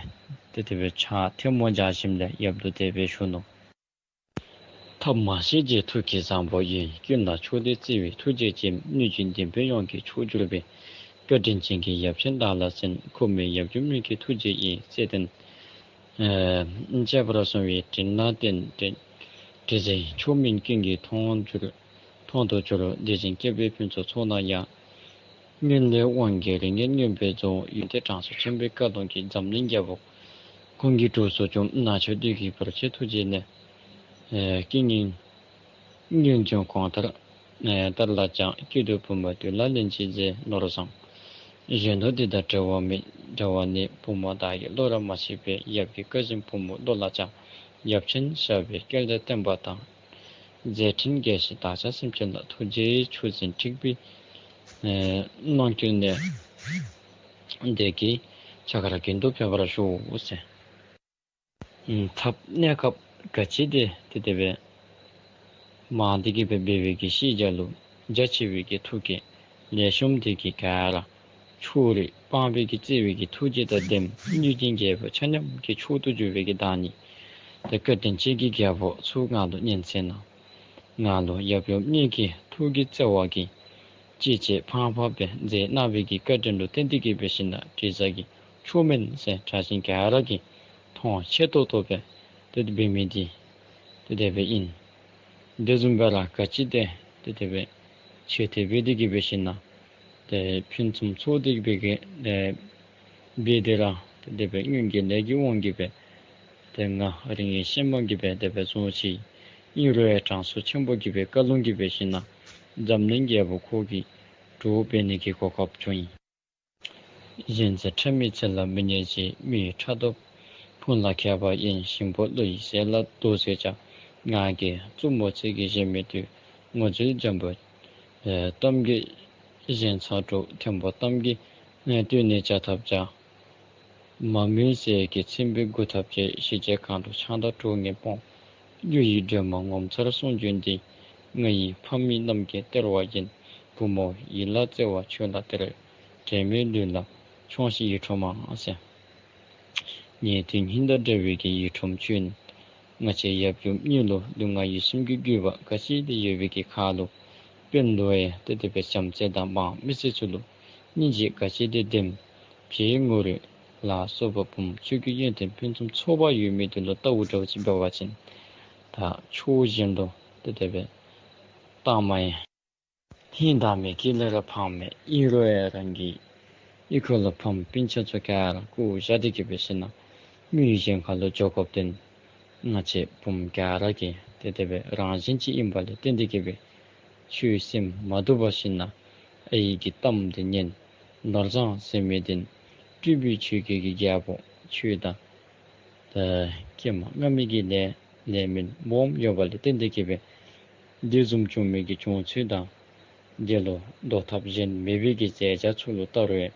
ཏེ་དེ་སྦེ་ཕྱག་ཐལ་མོ་སྦྱར་ཞིནམ་ལས་ཡབ་ལུ་དེ་སྦེ་ཞུ་ནུག། ཐབས་མ་ཤེས་རྗེས་ཐུགས་ཀྱི་བཟང་པོ་ཡིས། ཀུན་ལ་ཕྱོགས་འདི་བརྩེ་བའི་ཐུགས་རྗེ་ཅན། སྣོད་བཅུད་འདུན་པའི་ཡོངས་ཀྱི་མཆོག་གྱུར་པའི། བཀའ་དྲིན་ཅན་གྱི་ཡབ་ཆེན་བདག་ལ་གསན། ཁོ་མོའི་ཡབ་རྒྱུད་སྨད་ཀྱི་ཐུགས་རྗེ་ཡིས། བརྩེ་ལྡན་ཨེ་གཅེས་པར་བཟུང་བའི་དྲིན་ལ་བརྟེན། དྲིན་དྲི་ཟའི་མཆོག་མིན་ཀུན་གྱིས་མཐོང་གྱུར། མཐོང་དུ་གྱུར། དེ་བཞིན་སྐྱེས་པའི་ཕུན་ཚོགས་ཚོགས་ན་ཡང་། སྔོན་ལས་དབང་གིས་རིགས་ངན་མངོན་པར་རྫོགས། ཡོན་ཏན་གྲངས་སུ་ཆེན་པོའི་བཀའ་ལུང་གིས། འཛམ་གླིང་རྒྱལ་པོ་ཀུན་གྱི་གྲོགས་སུ་བྱུང་། ནག་ཕྱོགས་བདུད་ཀྱི་བར་ཆད་ཐུགས་རྗེ་ནས། ཨེ་ཀུན་གྱི་སྔོན་བྱོན་གང་ལྟར་ཨེ་ལྟར་ལ་སྦྱངས། བསྐྱེད་དུ་བུམ་པ་དུས་ལ་ལན་གཅིག་མཛད། ནོར་བཟང་གཞན་དོན་འདི་དང་བྲལ་བ་མེད། བྲལ་བ་ནི་བུམ་པ་བདག་གི་བློ་ར་མ་ཤེས་པས། ཡབ་ཀྱི་བཀའ་བཞིན་བུམ་པ་བློ་ལ་སྦྱངས། ཡབ་ཆེན་ཞབས་པད་བསྐྱེད་དེ་བསྟན་པ་དང་། མཛད་འཕྲིན་རྒྱས་ཤིང་བདག་ཅག་སེམས་ཅན་ལ། ཐུགས་རྗེའི་ཆུ་འཛིན་འཁྲིགས་པའི་ཨེ་རྣམ་འགྱུར་ནས། བདེ་སྐྱིད་བྱ་དཀར་རྒྱུན་དུ་འཕེལ་བར་ཤོག་ཟེར། ཐབས་གནས་སྐབས་ག་ཅི་དེ་ཏེ་དེ་སྦེ་མང་སྟེ་གི་སྦེ་འབད་བའི་གི་ཤེས་བྱ་ལུ་རྒྱ་ཆེ་བའི་གི་ཐུགས་ཀྱིས་ལེགས་ཤོམ་དེ་གིས་ག་ར་ཕྱོགས་རིས་སྤངས་པའི་གི་བརྩེ་བའི་གི་ཐུགས་རྗེ་དང་ལྡན་སྣོད་ཅན་རྒྱལ་པོ་ཆ་མཉམ་གྱི་མཆོག་ཏུ་གྱུར་པའི་གི་བདག་ཉིད་ཏེ་བཀའ་དྲིན་ཅན་གྱི་རྒྱལ་པོ་ཚུ་ང་ལུ་སྙན་གསན་གནང་། ང་ལུ་ཡབ་ཡུམ་གཉིས་ཀྱི་ཐུགས་ཀྱི་བརྩེ་བ་གིས་ཅི་བྱེད་ཕངས་པ་སྦེ་མཛད་གནང་བའི་གི་བཀའ་དྲིན་ལུ་བརྟེན་ཏེ་གི་འབད་ཞིན་ན་དྲི་ཟ་གི་མཆོག་མིན་ཟེར་དྲག་ཞན་ག་ར་གིས་མཐོང་ཆེ་ཏོག་ཏོ་སྦེ་ཏེ་འབད་མི་འདི་ཏེ་དེ་སྦེ་ཨིན། དེ་བཟུམ་སྦེ་ར་ག་ཅི་དེ་ཏེ་དེ་སྦེ་ཆེ་ཏེ་འབད་དེ་གི་འབད་ཞིན་ན་ཏེ་ཕུན་སུམ་ཚོགས་ཏེ་འབད་གི་ཨེ་འབད་དེ་ར་ཏེ་དེ་སྦེ་སྔོན་གྱི་ལས་ཀྱི་དབང་གིས་སྦེ་ཏེ་ང་རིགས་ངན་གཤེད་མ་གིས་སྦེ་དེ་སྦེ་བཟུང་ཅི། ཨིན་རུང་ཡང་གྲངས་སུ་ཆེན་པོ་གིས་སྦེ་བཀའ་ལུང་གིས་འབད་ཞིན་ན་འཛམ་གླིང་རྒྱལ་པོ་ཁོ་གི་གྲོགས་འབད་ནི་གི་གོ་སྐབས་བྱུང་ཡི། གཞན་ཚེ་ཕྲ་མའི་ཚེ་ལ་མི་ཉེར་གཅིག། མི་ཡི་ཕྲག་དོག་ཕུང་ལ་མཁས་པ་ཡིན། ཞིང་པོ་ཀླུ་ཡི་ཟས་ལ་དོ་ཟེར་བྱ། ངག་གི་རྩུབ་མོ་ཚིག་གིས་གཞན་མི་བཏུལ། ངོ་ཚུལ་འཇམ་པོ་ཨེ་གཏམ་གྱིས་གཞན་ཚ་དྲོ། མཐོན་པོ་གཏམ་གྱིས་ཨེ་བཏུལ་ནས་བྱ་ཐབས་བྱ། མ་མོའི་ཟས་ཀྱིས་ཚིམ་པའི་དགུ་ཐབས་བྱེད། ཞི་བྱེད་གང་དུ་ཆང་དང་གྲོ་ངན་སྤོང་། གཡུ་ཡི་སྒྲོན་མ་ངོ་མཚར་གསུང་རྒྱུན་འདི། ང་ཡི་ཕ་མིང་རྣམས་ཀྱི་སྟེར་བ་ཡིན། བུ་མོ་ཡིད་ལ་བརྩེ་བ་ཆོས་ལ་སྟེར། དྲན་མེད་ལུས་ལ་ཆོངས་ཤིག་ཡིད་འཕྲོག་མ་ཟེར། ཉན་ཐོས་སྙིང་དང་འདྲ་བའི་གི་ཡིད་འཕྲོག་ཅན། ང་བཅས་ཡབ་ཡུམ་གཉིས་ལུ་ལུས་ངག་ཡིད་གསུམ་གྱི་བརྒྱུད་པ་ག་ཅི་དེ་ཡོད་པའི་གི་ཁར་ལུ་དཔོན་ལུ་ཡང་ཏེ་དེ་སྦེ་བྱམས་བརྩེ་དང་འབངས་མི་སེར་ཚུ་ལུ་སྙིང་རྗེ་ག་ཅི་དེ་ལྡན། ཕྱིའི་ངོ་རིས་ལ་སོགས་པ་བུམོ་ཁྱོད་ཀྱི་ཡོན་ཏན་ཕུན་སུམ་ཚོགས་པ་ཡོད་མི་དེ་ལུ་ལྟཝ་འདྲཝ་ཅིག་འབད་བ་ཅིན་ད་ཕྱོགས་གཞན་ལུ་ཏེ་དེ་སྦེ་བཏང་མ་ཡང་ཧིང་དྭངས་མའི་དཀྱིལ་ལས་ར་ཕངས་མེད། ཨིན་རུང་ཡང་རང་གི་ཨི་ཁུ་ལུ་ཕམ་སྤུན་ཆ་ཚུ་ག་ར་བཀོ་བཞག་སྟེ་གི་འབད་ཞིན་ན་མི་གཞན་ཁ་ལུ་འགྱོ་དགོཔ་དེ་ང་བཅས་བུམོ་ག་ར་གི་ཏེ་དེ་སྦེ་རང་བཞིན་ཅིག་ཨིན་པ་ལས་བརྟེན་ཏེ་གི་འབད་ཆོས་སེམས་མ་དུབ་པར་ཞིན་ན་ཨའི་གི་གཏམ་དེ་ཉན། ནོར་བཟང་ཟེར་མི་དེ་སྤྲུལ་པའི་ཆོས་སྐྱོང་གི་རྒྱལ་པོ་ཆོས་དང་ ད་ཀྱེ་མ་སྔ་མའི་གི་ལས་ལས་མིན་སྦོམ་ཡོད་པ་ལས་བརྟེན་ཏེ་གི་སྦེ་དེ་བཟུམ་བྱུང་མི་གི་བྱུང་ཚུལ་དང་དེ་ལུ་བཟློག་ཐབས་གཞན་མེད་པའི་གི་མཛད་བྱ་ཚུ་ལུ་བལྟ་རུང་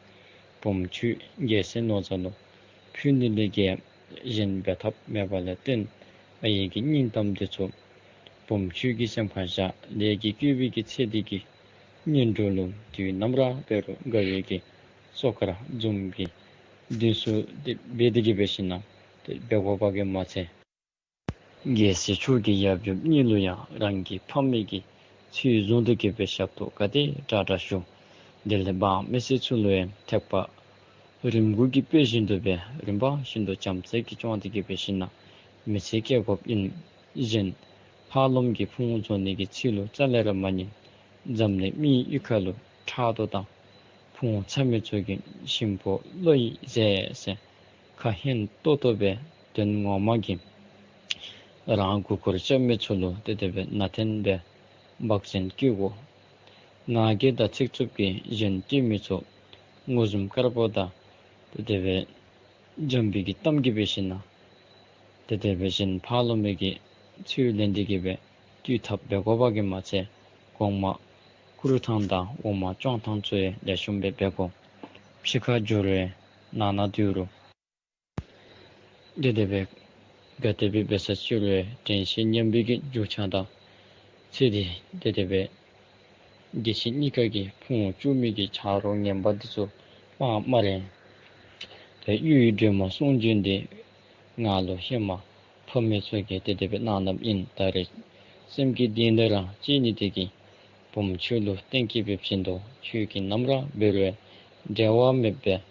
བུམོ་ཁྱོད་རྒྱལ་སྲས་ནོར་བཟང་ལུ་ཕུལ་ནི་ལས་གཞན་འབད་ཐབས་མེད་པ་ལས་བརྟེན་ཨའི་གི་སྙིང་གཏམ་དེ་ཚུ་བུམོ་ཁྱོད་ཀྱི་སེམས་ཁར་བཞག་ལས་ཀྱི་བསྐོས་པའི་གི་ཚེ་འདི་གི་གཉེན་གྲོགས་ལུ་དུས་ནམ་ར་འབད་རུང་དགའ་བའི་གི་སོ་ཀར་འཛོམས་ཀྱི་དུས་སུ་དེ་འབད་དེ་གི་འབད་ཞིན་ན་དེ་འབད་དགོ་པ་གིས་མ་ཚད་རྒྱལ་སྲས་མཆོག་གི་ཡབ་ཡུམ་གཉིས་ལུ་ཡང་རང་གི་ཕ་མའི་གི་ཚུལ་བཟུང་སྟེ་གི་སྦེ་ཞབས་ཏོག་ག་དེ་དྲག་དྲག་ཞུ། དེ་ལས་འབངས་མི་སེར་ཚུ་ལུ་ཡང་ཐེག་པ་རིམ་དགུ་གི་དཔེ་བཞིན་དུ་སྦེ་རིམ་པ་བཞིན་དུ་བྱམས་བརྩེ་གིས་སྐྱོང་སྟེ་གི་སྦེ་ཞིན་ན་མི་ཚེ་སྐྱེལ་དགོཔ་ཨིན། གཞན་ཕ་ལོགམ་གི་ཕུང་བཟོ་ནི་གི་ཚུལ་ལུ་རྩ་ལས་ར་མ་ཉན། འཛམ་གླིང་མིའི་གཡུས་ཁ་ལུ་ཕྲག་དོག་དང་ཕུང་ཚ་མི་ཚུ་གིས་ཞིམ་པོ་བློ་ཡིས་བཟོད་ཟེར་ཁ་ཧན་ཏོག་ཏོ་སྦེ་དོན་ངོ་མ་གི་རང་མགུ་སྐོར་རྐྱབ་མི་ཚུ་ལུ་དེ་དེ་སྦེ་ནང་རྟེན་སྦེ་འབག་འཛིན་བཀོལ་དགོ། ང་རྒྱལ་དང་ཚིག་རྩུབ་ཀྱིས་གཞན་སྐྱེལ་མི་ཚུ་ངོ་ཟུམ་དཀར་པོ་དང་དེ་དེ་སྦེ་འཇམ་པའི་གི་གཏམ་གྱིས་འབད་ཞིན་ན་དེ་དེ་སྦེ་གཞན་ཕ་ལོགམ་གི་ཚུལ་ལེན་ཏེ་གི་སྦེ་བཏུལ་ཐབས་འབད་དགོ་པ་གིས་མ་ཚད་གོང་མ་བཀུར་ཐངས་དང་འོག་མ་སྐྱོང་ཐངས་ཚུ་ཡང་ལེགས་ཤོམ་སྦེ་འབད་དགོ། ཕྱི་ཁར་འགྱོ་རུང་ནང་ན་སྡོད་རུང་དེ་དེ་སྦེ་ག་དེ་སྦེ་འབད་ས་ཅི་རུང་དྲན་ཤེས་ཉམས་པའི་གི་རྒྱུ་ཆ་དང་ཚེ་འདི་དེ་དེ་སྦེ་རྒྱལ་སྲས་གཉིས་ཀ་གི་ཕུང་བཅུག་མི་གི་ཆ་རོགས་ངན་པ་འདི་ཚུ་སྤང་སྨ་རེ། ཏེ་གཡུ་ཡི་སྒྲོལ་མ་གསུང་བྱོན་འདི་ང་ལུ་ཧེ་མ་ཕ་མེས་ཚུ་གིས་དེ་དེ་སྦེ་གནང་གནངམ་ཨིན། ད་རེས་སེམས་ཀྱི་གཏིང་ལས་ར་གཅེས་ནི་དེ་གིས་བུམོ་ཁྱོད་ལུ་བསྟན་བསྐྱེད་འབད་བཞིན་དུ་ཁྱོད་ཀྱིས་ནམ་ར་འབད་རུང་འབྲལ་བ་མེད་པར་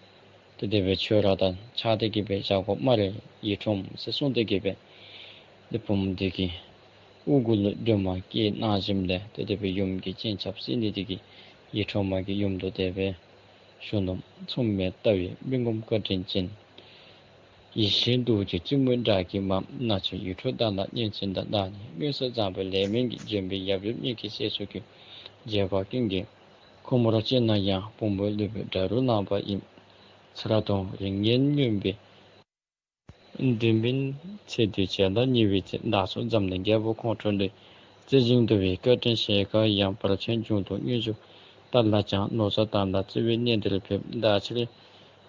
དེ་དེ་སྦེ་ཁྱོད་ར་དང་ཕྱད་དེ་གི་སྦེ་བཞག་དགོ་སྨ་རེ། ཡིད་འཕྲོག་ཟེར་གསུངས་ཏེ་གི་སྦེ་ཏེ་བུམོ་དེ་གི་དབུ་གུ་ལུ་སྒྲོལ་མ་བཀལ་གནང་ཞིནམ་ལས་དེ་དེ་སྦེ་ཡུམ་གྱི་སྤྱན་ཆབ་བསིལ་ནི་དེ་གིས་ཡིད་འཕྲོག་མ་གིས་ཡུམ་དུ་དེ་སྦེ་ཞུ་ནུག། མཚུངས་མེད་ལྟ་བའི་མི་ངོམས་བཀའ་དྲིན་ཅན། ཡིད་བཞིན་རྡོ་རྗེ་རྩེ་མོའི་འདྲ་སྐྱེས་མ། རྣ་ཆུ་ཡིད་འཕྲོག་བདག་ལ་སྙན་གསན་དང་། བདག་ནི་མངོན་སུམ་མཛངས་པའི་ལས་མིན་གྱི། འཇོམས་པའི་ཡབ་ཡུམ་གཉིས་ཀྱི་སྲས་སུ་གྱུར། བྱེད་པ་ཀུན་གྱི་ཁོ་མོར་སྤྱོད་ན་ཡང་། བུམོ་ལུས་པོའི་དགྲ་རུ་ལངས་པ་ཡིན། ཚེ་རབས་དུ་རིང་ངན་མྱོས་པའི་དུས་མིན་ཚེ་འདི་བྱེད་ལ་ཉེ་བའི་ཚེ། བདག་སོགས་འཛམ་གླིང་རྒྱལ་པོ་ཁོང་ཁྲོ་ལས། བརྩེ་ཞིང་དུལ་བའི་བཀའ་དྲིན་ཞལ་དཀར་ཡང་། བར་ཆད་འབྱུང་དུ་དངོས་བཞུགས་ལྟར་ལ་ཀྱང་། ནོར་བཟང་དར་ལ་བརྩེ་བའི་གནས་འདིར་ཕེབས། བདག་ཕྱིར་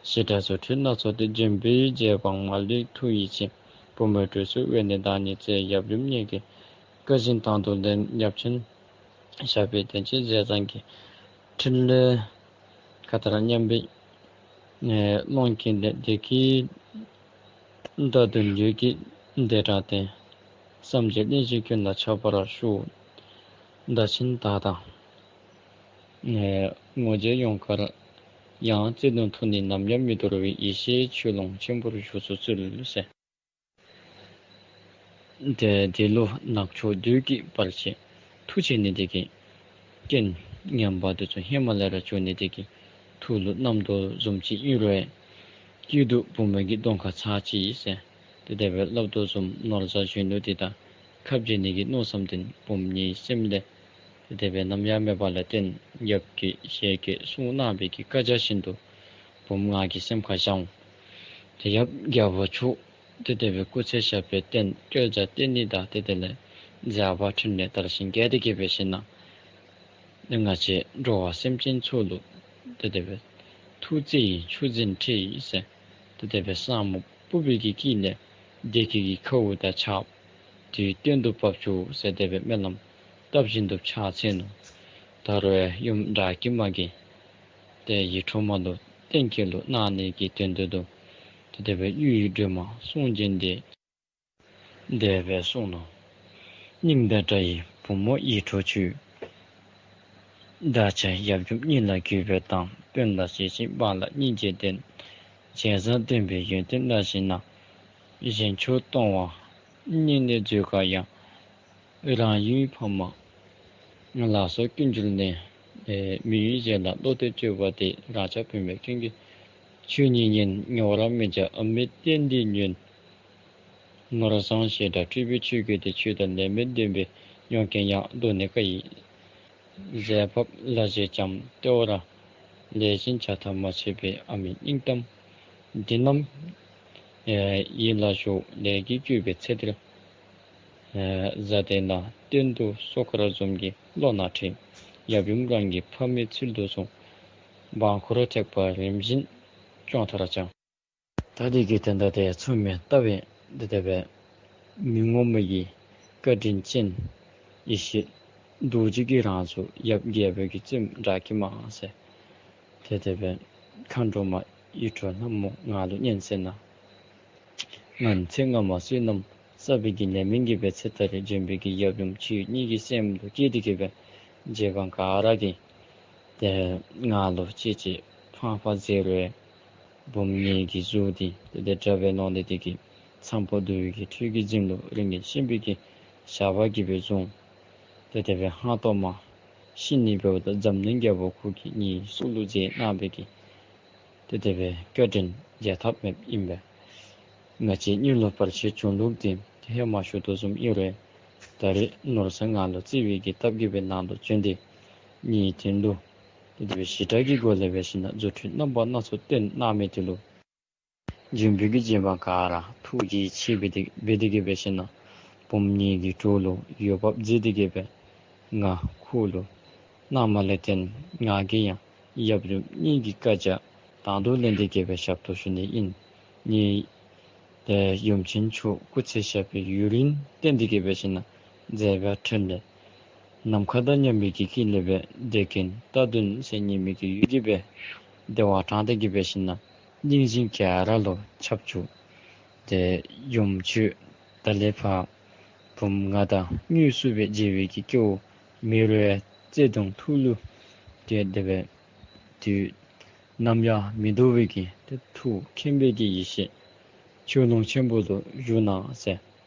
བྱེ་བྲག་རྫུ་འཕྲུལ་སྣ་ཚོགས་ཏེ། འཇོམས་པའི་རྗེ་འབངས་མ་ལུས་མཐུ་ཡིས་ཆེ། བུ་མོའི་དྲོད་སུ་བས་ནི་བདག་ཉིད་བརྩེ། ཡབ་ཡུམ་གཉིས་ཀྱི་བཀའ་བཞིན་དང་དུ་ལེན། ཡབ་ཆེན་ཞབས་པད་བརྟན་ཅིང་ཟས་གཙང་གི་ཕྲིན་ལས་མཁའ་ལྟར་མཉམ་པའི་ཀློང་དཀྱིལ་ལས། བདེ་སྐྱིད་མདའ་མདུང་འགྱོད་ཀྱི་ལྡེ་བྲག་སྟེང་། བསམ་བརྗོད་གླིང་བཞི་ཀུན་ལ་ཁྱབ་པར་ཤོག། བདག་ཆེན་བདག་དང་ངོ་མཇལ་ཡོང་ཁར་ཡང་། བརྩེ་གདུང་ཐུགས་ནི་ནམ་ཡང་མི་འདོར་བའི། ཡེ་ཤེས་ཆོས་ལོངས་ཆེན་པོར་བཞུགས་སུ་གསོལ་ཟེར། ཏེ་དེ་ལུ་ནག་ཕྱོགས་བདུད་ཀྱི་བར་ཆད་མཐུ་ཆེ་ནི་དེ་གིས་རྐྱེན་ངན་པ་དེ་ཚུ་ཧེ་མ་ལས་ར་བྱུང་ནི་དེ་གིས་ཐུགས་ལུ་རྣམ་རྟོག་བཟུམ་ཅིག་ཨིན་རུང་སྐྱིད་སྡུག་བུ་མོ་གི་གདོང་ཁར་ཚར་ཅི་ཟེར། ཏེ་དེ་སྦེ་སླབ་དོ་བཟུམ་ནོར་བཟང་གཞོན་ནུ་དེ་དང་ཁ་འབྱལ་ནི་གི་མནོ་བསམ་དེ་བུམོ་གཉིས་སེམས་ལས་ཏེ་དེ་སྦེ་ནམ་ཡང་མེད་པ་ལས་བརྟེན་ཡབ་ཀྱིས་ཞལ་གྱིས་གསུངས་གནང་བའི་གི་བཀའ་རྒྱ་བཞིན་དུ་བུམོ་ང་གི་སེམས་ཁར་བཞག་འོང་། ཏེ་ཡབ་རྒྱལ་པོ་མཆོག་ཏེ་དེ་སྦེ་སྐུ་ཚེ་ཞབས་པད་བརྟན་བསྐལ་བརྒྱར་བརྟན་ནི་དང་ཏེ་དེ་ལས་མཛད་པ་འཕྲིན་ལས་དར་ཞིང་རྒྱས་ཏེ་གི་འབད་ཞིན་ན་ང་བཅས་འགྲོ་བ་སེམས་ཅན་ཚུ་ལུ་ཏེ་དེ་སྦེ་ཐུགས་བརྩེ་ཡི་ཆུ་འཛིན་འཁྲིགས་ཡི་ཟེར། ཏེ་དེ་སྦེ་ཟབ་མོ་སྤུབས་པའི་གི་དཀྱིལ་ལས་བདེ་སྐྱིད་ཀྱི་ཁཝ་དང་ཆབ་དུས་གཏན་དུ་བབས་བཅུག་ཟེར་དེ་སྦེ་སྨོན་ལམ་བཏབ་བཞིན་དུ་ཕྱག་འཚལ་ནུག། ད་རུང་ཡུམ་བདག་གི་མ་གིས་ཏེ་ཡིད་འཕྲོག་མ་ལུ་བསྟན་བསྐྱེད་ལུ་གནང་ནི་གི་དོན་དུ་ཏེ་དེ་སྦེ་གཡུ་ཡི་སྒྲོལ་མ་གསུང་བྱོན་ཏེ་དེ་སྦེ་གསུངས་ནུག། སྙིང་དང་འདྲ་བའི་བུ་མོ་ཡིད་འཕྲོག་ཁྱོད། བདག་ཅག་ཡབ་ཡུམ་གཉིས་ལ་གུས་པས་དང་། དཔོན་ལ་བྱས་ཤིང་འབངས་ལ་སྙིང་རྗེས་ལྡན། བྱས་བཟང་ལྡན་པའི་ཡོན་ཏན་བླངས་ཤིང་ན། གཞན་ཕྱོགས་གཏོང་བ་སྙིང་ནས་མཛོད་དཀའ་ཡང་། རང་ཡུལ་ཕ་མ་ལ་སོགས་ཀུན་གྱུར་ནས། མི་ཡུལ་གཞན་ལ་བློ་གཏད་སྤྱོད་པ་དེ། རང་ཅག་བུད་མེད་ཀུན་གྱི་ཆོས་ཉིད་ཉན། ངོ་བོར་མི་བྱ་ཨ་མའི་བསྟན་འདི་ཉོན། ནོར་བཟང་ཞེ་དྲག་སྤྲུལ་པའི་ཆོས་གོས་དེ། ཆོས་དང་ལས་མེད་ལྡན་པའི་མྱོང་མཁན་ཡང་། གདོད་ནས་དཀའ་ཡི་ཟས་ཕབ་ལ་ཞེས་ཀྱང་། ལྟེ་བར་ལས་གཞན་བྱ་ཐབས་མ་ཆད་པའི། ཨ་མའི་སྙིང་གཏམ་འདི་རྣམས་ ཡིད་ལ་ཞུགས་ལས་ཀྱིས་བསྐྱོད་པའི་ཚེ་འདིར། གཟའ་སྡེ་ནང་སྟེང་དུ་སོ་ཁར་འཛོམས་ཀྱི་བློ་སྣ་ཁྲིད། ཡབ་ཡུམ་རང་གི་ཕ་མའི་ཚུལ་དུ་བཟུང་། འབངས་འཁོར་ཐེག་པ་རིམ་བཞིན་སྐྱོང་མཐར་བསྐྱངས། ད་འདི་གི་དོན་དག་དེ་ཚུ་མེན་ལྟ་བས་དེ་དེ་སྦེ་མི་ངོ་མ་གི་བཀའ་དྲིན་ཅན་ཡེ་ཤེས་རྡོ་རྗེ་གིས་རང་ཚུ་ཡབ་རྒྱལ་པོ་གི་བཙུནམོ་དྲག་གི་མ་ཟེར། དེ་དེ་སྦེ་མཁའ་འགྲོ་མ་ཡིད་འཕྲོག་ལྷ་མོ་ང་ལུ་སྙན་གསན་གནང་། ང་ཚེ་སྔ་མ་བསོད་ནམས་བསགས་པའི་གི་ལས་མིན་གྱི་སྦེ་ཚེ་ད་རེས་འབྱོན་པའི་གི་ཡབ་ཡུམ་ཁྱེད་གཉིས་ཀྱི་སེམས་ལུ་སྐྱེས་ཏེ་གི་སྦེ་རྗེ་འབངས་ག་ར་གིས་ཏེ་ང་ལུ་ཅིག་ཅིག་ཕངས་པ་ཟེར་རུང་བུམོ་ངེ་གི་གཟུགས་འདི་ཏེ་དེ་དྲག་པའི་ནང་ལས་དེ་གི་ཚངས་པ་འདུ་བའི་གི་ཁྲུས་ཀྱི་རྫིང་ལུ་རིན་ཆེན་ཤིང་བུ་གི་ཞགས་པ་གིས་སྦེ་བཟུང་། ཏེ་དེ་སྦེ་ཧང་སྟོང་མ་ཤི་ནི་འབདཝ་ད་འཛམ་གླིང་རྒྱལ་པོ་ཁོ་གིས་ངེའི་སྲོག་ལུ་མཛད་གནང་བའི་གི་ཏེ་དེ་སྦེ་བཀའ་དྲིན་འཇལ་ཐབས་མེདཔ་ཨིན་པས། ང་བཅས་གཉིས་ལུ་བར་ཆད་བྱུང་ལུགས་འདི་ཧེ་མ་ཞུ་དོ་བཟུམ་ཨིན་རུང་ད་རེས་ནོར་བཟང་ང་ལུ་བརྩེ་བའི་གི་སྟབས་ཀྱིས་སྦེ་ནང་དུ་བྱོན་ཏེ་ངེའི་དོན་ལུ་ཏེ་དེ་སྦེ་ཞི་དྲག་གི་སྒོ་ལས་འབད་ཞིན་ན་རྫུ་འཕྲུལ་རྣམ་པ་སྣ་ཚོགས་སྟོན་གནང་མི་དེ་ལུ་འབྱོན་པའི་གི་རྗེ་འབངས་ག་ར་ཐུགས་རྗེ་ཆེ་འབད་དེ་འབད་དེ་གི་འབད་ཞིན་ན་བུམོ་ངེ་གི་གྲོགས་ལུ་འོས་འབབ་མཛད་དེ་གི་སྦེ་ང་ཁོ་ལུ་གནངམ་ལས་བརྟེན་ང་གིས་ཡང་ཡབ་ཡུམ་གཉིས་ཀྱི་བཀའ་རྒྱ་དང་དུ་ལེན་ཏེ་གི་སྦེ་ཞབས་ཏོག་ཞུ་ནི་ཨིན། ངེའི་ཏེ་ཡུམ་ཆེན་མཆོག་སྐུ་ཚེ་ཞབས་པད་ཡུན་རིང་བརྟན་ཏེ་གི་འབད་ཞིན་ན་མཛད་པ་འཕྲིན་ལས་ནམ་མཁའ་དང་མཉམ་པའི་གི་དཀྱིལ་ལས་སྦེ་བདེ་སྐྱིད་རྟ་བདུན་ཟེར་ཉི་མའི་གི་འོད་ཀྱིས་སྦེ་བདེ་བ་དྲངས་ཏེ་གི་འབད་ཞིན་ན་སྙིང་རྗེ་ག་ར་ལུ་ཁྱབ་བཅུག། ཏེ་ཡུམ་ཁྱོད་ད་ལས་ཕར་བུམོ་ང་དང་དངོས་སུ་སྦེ་མཇལ་བའི་གི་སྐལཝ་མེད་རུང་བརྩེ་གདུང་ཐུགས་ལུ་ཏེ་དེ་སྦེ་དུས་ནམ་ཡང་མི་འདོར་བའི་གི་ཏེ་ཐུགས་མཁྱེན་པའི་གི་ཡེ་ཤེས་ཆོས་ལོངས་ཆེན་པོ་ལུ་བཞུགས་གནང་ཟེར།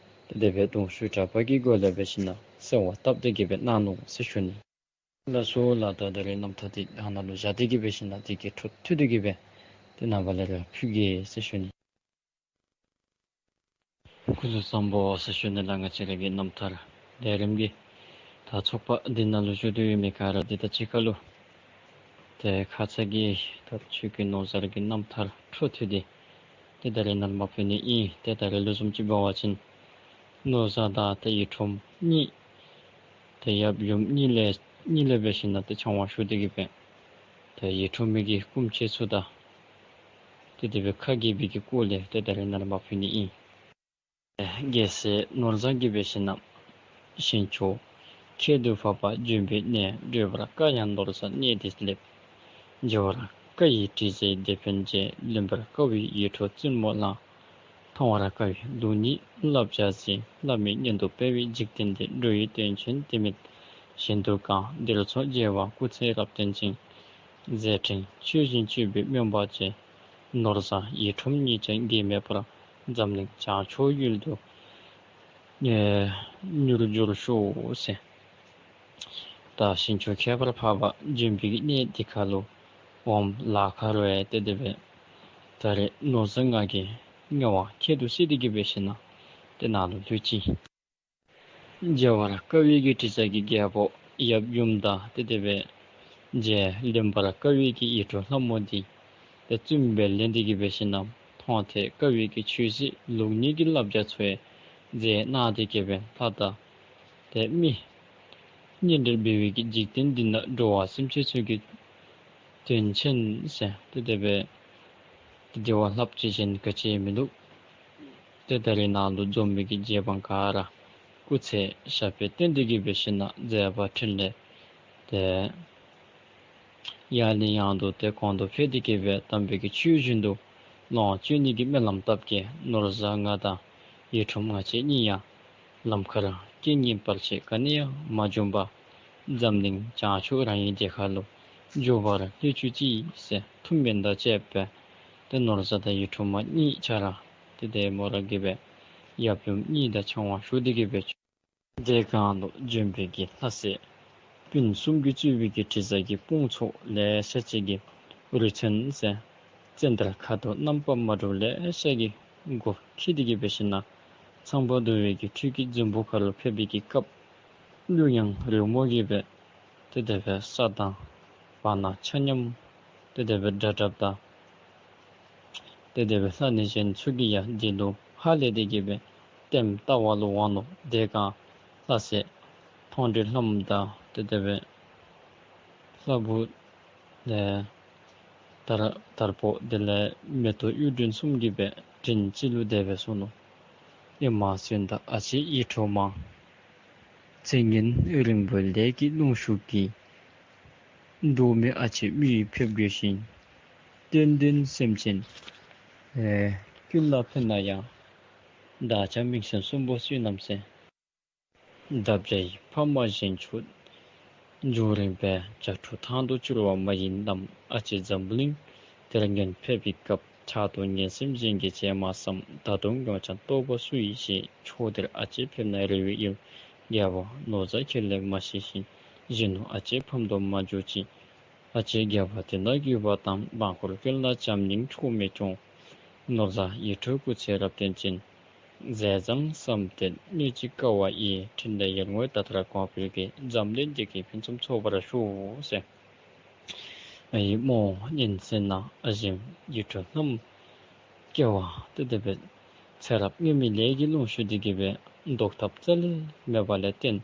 ཏེ་དེ་སྦེ་གདུང་ཤུགས་དྲག་པོ་གི་སྒོ་ལས་འབད་ཞིན་ན་གསོལ་བ་བཏབ་སྟེ་གི་སྦེ་གནང་ནུག་ཟེར་ཞུ་ནི། ལགས་སོ་ལགས། ད་ད་རེས་རྣམ་ཐར་འདི་ཨ་ནཱ་ལུ་བཞག་སྟེ་གི་འབད་ཞིན་ན་དེ་གི་འཕྲོ་མཐུད་དེ་གི་སྦེ་ཏེ་ནངས་པ་ལས་ར་ཕུལ་གེ་ཟེར་ཞུ་ནི། སྐུ་གཟུགས་བཟང་པོ་ཟེར་ཞུ་ནི་ལགས། ང་བཅས་ར་གི་རྣམ་ཐར་ལས་རིམ་གྱི་ད་ཚོགས་པ་འདི་ནང་ལུ་བཞུགས་ཏེ་ཡོད་མི་ག་ར་འདི་དང་གཅིག་ཁར་ལུ་ཏེ་ཁ་ཙ་གི་ད་ཆོས་རྒྱལ་ནོར་བཟང་གི་རྣམ་ཐར་འཕྲོ་མཐུད་དེ་ཏེ་ད་རེས་ནཱ་ལུ་མ་ཕུལ་ནི་ཨིན། ཏེ་ད་རེས་ལུ་བཟུམ་ཅིག་འབད་བ་ཅིན་ནོར་བཟང་དང་ཏེ་ཡིད་འཕྲོག་གཉིས་ཏེ་ཡབ་ཡུམ་གཉིས་ལས་གཉིས་ལས་འབད་ཞིན་ན་ཏེ་ཕྱག་དབང་ཞུ་སྟེ་གི་སྦེ་ཏེ་ཡིད་འཕྲོག་མི་གི་སྐུ་མཆེད་ཚུ་དང་ཏེ་དེ་སྦེ་ཁ་གྱེས་པའི་གི་སྐོར་ལས་ཏེ་ད་རེས་ནཱ་ལུ་མ་ཕུལ་ནི་ཨིན། རྒྱལ་སྲས་ནོར་བཟང་གིས་འབད་ཞིན་ན་ཞིང་མཆོག་ཁྱད་དུ་འཕགས་པ་ལྗོན་པའི་གནས། བགྲོད་པར་དཀའ་ཡང་ནོར་བཟང་གནས་འདིར་སླེབས། མཇལ་བར་དཀའ་བའི་དྲི་ཟའི་དེད་དཔོན་མཇལ། ལེན་པར་དཀའ་བའི་ཡིད་འཕྲོག་བཙུན་མོ་བླངས། མཐོང་བར་དཀའ་བའི་ལུགས་གཉིས་བསླབ་བྱ་གཟིགས། བླ་མའི་སྙན་དུ་སྤེལ་བའི་འཇིག་རྟེན་འདིར། འགྲོ་བའི་དོན་ཆེན་དེ་མིན་གཞན་དུ་གང་། འདིར་འཚོ་བྱེད་པ་སྐུ་ཚེ་རབ་བརྟན་ཅིང་། མཛད་འཕྲིན་ཆོས་བཞིན་སྤྱོད་པའི་སྨོན་པ་བཅས། ནོར་བཟང་ཡིད་འཕྲོག་གཉིས་ཀྱང་རྒས་མེད་པར། འཛམ་གླིང་བྱང་ཕྱོགས་ཡུལ་དུ་མྱུར་འགྱུར་ཤོག་ཟེར། ད་ཞིང་མཆོག་ཁྱད་པར་འཕགས་པ་ལྗོན་པའི་གནས་འདི་ཁར་ལུ་འོངམ་ལ་ཁར་ལུ་ཡང་ཏེ་དེ་སྦེ་ད་རེས་ནོར་བཟང་ང་གིས་དམྱལ་བ་ཁྱད་དུ་བསད་དེ་གི་འབད་ཞིན་ན་ཏེ་ནཱ་ལུ་ལྷོད་ཅི། མཇལ་བར་དཀའ་བའི་གི་དྲི་ཟ་གི་རྒྱལ་པོ་ཡབ་ཡུམ་དང་ཏེ་དེ་སྦེ་མཇལ། ལེན་པར་དཀའ་བའི་གི་ཡིད་འཕྲོག་ལྷ་མོ་འདི་ཏེ་བཙུན་མོ་སྦེ་ལེན་ཏེ་གི་འབད་ཞིན་ན་མཐོང་ཐོས་དཀའ་བའི་གི་ཆོས་སྲིད་ལུགས་གཉིས་ཀྱི་བསླབ་བྱ་ཚུ་ཡང་མཛད་གནང་སྟེ་གི་སྦེ་ལྷ་དང་ཏེ་མི་གཉེན་འབྲེལ་འབད་བའི་གི་འཇིག་རྟེན་འདི་ནང་འགྲོ་བ་སེམས་ཅན་ཚུ་གི་དོན་ཆེན་ཟེར་ཏེ་དེ་སྦེ་ཏེ་དེ་བ་ལྷགཔ་ཅིག་གཞན་ག་ཅི་ཡང་མིན་འདུག། ཏེ་ད་རེས་ནཱ་ལུ་འཛོམས་མི་གི་རྗེ་འབངས་ག་ར་སྐུ་ཚེ་ཞབས་པད་བརྟན་ཏེ་གི་འབད་ཞིན་ན་མཛད་པ་འཕྲིན་ལས་ཏེ་ཡར་ལས་ཡང་དུ་ཏེ་གོང་དུ་འཕེལ་ཏེ་གི་སྦེ་དམ་པའི་གི་ཆོས་བཞིན་དུ་ལོངས་སྤྱོད་ནི་གི་སྨོན་ལམ་བཏབ་གེ། ནོར་བཟང་ང་དང་ཡིད་འཕྲོག་ང་བཅས་གཉིས་ཡང་ལམ་ཁར་རྐྱེན་ངན་བར་ཆད་ག་ནི་ཡང་མ་བྱུང་བར་འཛམ་གླིང་བྱང་ཕྱོགས་རང་གི་རྒྱལ་ཁབ་ལུ་འགྱོ་བར་ལྷོད་བཅུག་ཅིག་ཟེར་ཐུགས་སྨོན་དང་བཅས་པའི་ཏེ་ནོར་བཟང་དང་ཡིད་འཕྲོག་མ་གཉིས་ཆ་ར་ཏེ་དེ་མོ་ར་གི་སྦེ་ཡབ་ཡུམ་གཉིས་དང་ཕྱག་དབང་ཞུ་སྟེ་གི་སྦེ་དེ་སྒང་ལུ་ལྗོན་པའི་གི་ལྷ་སྲས་སྤུན་གསུམ་གྱིས་གཙོས་པའི་གི་དྲི་ཟ་གི་དཔུང་ཚོགས་ལེ་ཤ་ཅིག་གིས་རུ་མཚོན་ཟེར་ཙན་དན་ཁ་དོག་རྣམ་པ་མ་འདྲཝ་ལེ་ཤ་གིས་སྒོ་ཁྱིད་དེ་གི་འབད་ཞིན་ན་ཚངས་པ་འདུ་བའི་གི་ཁྲུས་ཀྱི་རྫིང་བུ་ཁར་ལུ་ཕེབས་པའི་གི་སྐབས་གླུ་དབྱངས་རོལ་མོ་གི་སྦེ་ཏེ་དེ་སྦེ་ས་དང་བར་སྣང་ཆ་མཉམ་ཏེ་དེ་སྦེ་སྒྲ་གྲགསཔ་དང་ ཏེ་དེ་སྦེ་ལྷ་གནས་གཞན་ཚུ་གིས་ཡང་འདི་ལུ་ཧ་ལས་ཏེ་གི་སྦེ་ལྟདམོ་བལྟ་བར་ལུ་འོང་ནུག། དེ་སྒང་ལྷ་སྲས་མཐོང་གྲོལ་ལྷ་མོ་དང་ཏེ་དེ་སྦེ་ལྷ་བུ་ལས་དར་དར་པོ་དེ་ལས་མེ་ཏོག་གཡུ་སྒྲོན་གསུམ་གྱིས་སྦེ་དྲིན་ཅན་ལུ་དེ་སྦེ་གསུངས་ནུག། ཨེ་མ་གསོན་དང་ཨ་ཅེ་ཡིད་འཕྲོག་མ། ཚེ་སྔོན་རིང་པོའི་ལས་ཀྱི་རླུང་ཤུགས་ཀྱིས། མདོ་སྨད་ཨ་ཅེ་མི་ཡུལ་ཕེབས་དགོས་ཤིང་། བསྟན་དོན་སེམས་ཅན་ཀུན་ལ་ཕན་ན་ཡང་། བདག་ཅག་མིང་སྲིང་གསུམ་པོ་བསོད་ནམས་ཟད། འདབ་བརྒྱའི་ཕ་མ་གཞན་མཆོད་འབྱུང་རིང་པའི། བྱ་ཕྲུག་ཐང་དུ་བསྐྱུར་བ་མ་ཡིན་ནམ། ཨ་ཅེ་འཛམ་གླིང་དེར་སྔོན་ཕེབས་པའི་སྐབས། ཕྲག་དོག་ངན་སེམས་གཞན་གྱིས་བྱས་མ་བསམ། ད་དུང་ངོ་ཅན་རྟོགས་པ་སུ་ཡིས་ཤེས། ཕྱོགས་དེར་ཨ་ཅེ་ཕེབས་ན་རེ་བའི་ཡུལ། རྒྱལ་པོ་ནོར་བཟང་ཁྱེད་ལས་མ་ཤེས་ཤིང་། གཞོན་ནུ་ཨ་ཅེ་ཕམ་དུ་མ་འགྱུར་ཅིག། ཨ་ཅེ་རྒྱལ་པོ་དེ་ན་གུས་པ་དང་། འབངས་འཁོར་ཀུན་ལ་བྱམས་སྙིང་འཕྲོག་མེད་སྐྱོང་། ནོར་བཟང་ཡིད་འཕྲོག་སྐུ་ཚེ་རབ་བརྟན་ཅིང་། མཛད་བཟང་བསམ་གཏན་སྣོད་ཀྱི་དཀའ་བ་ཡི། འཕྲིན་ལས་ཡར་ངོའི་ཟླ་ལྟར་གོང་འཕེལ་གྱིས། འཛམ་གླིང་འདི་གའི་ཕུན་སུམ་ཚོགས་པར་ཤོག་ཟེར། ཨའི་མོ་ཉན་ཟེར་ན་ཨ་ཞེམ་ཡིད་འཕྲོག་ལྷམོ་སྐྱེ་བ་ཏེ་དེ་སྦེ་ཚེ་རབས་སྔོན་མའི་ལས་ཀྱི་རླུང་ཤུགས་འདི་གིས་སྦེ་བཟློག་ཐབས་རྩ་ལས་མེད་པ་ལས་བརྟེན།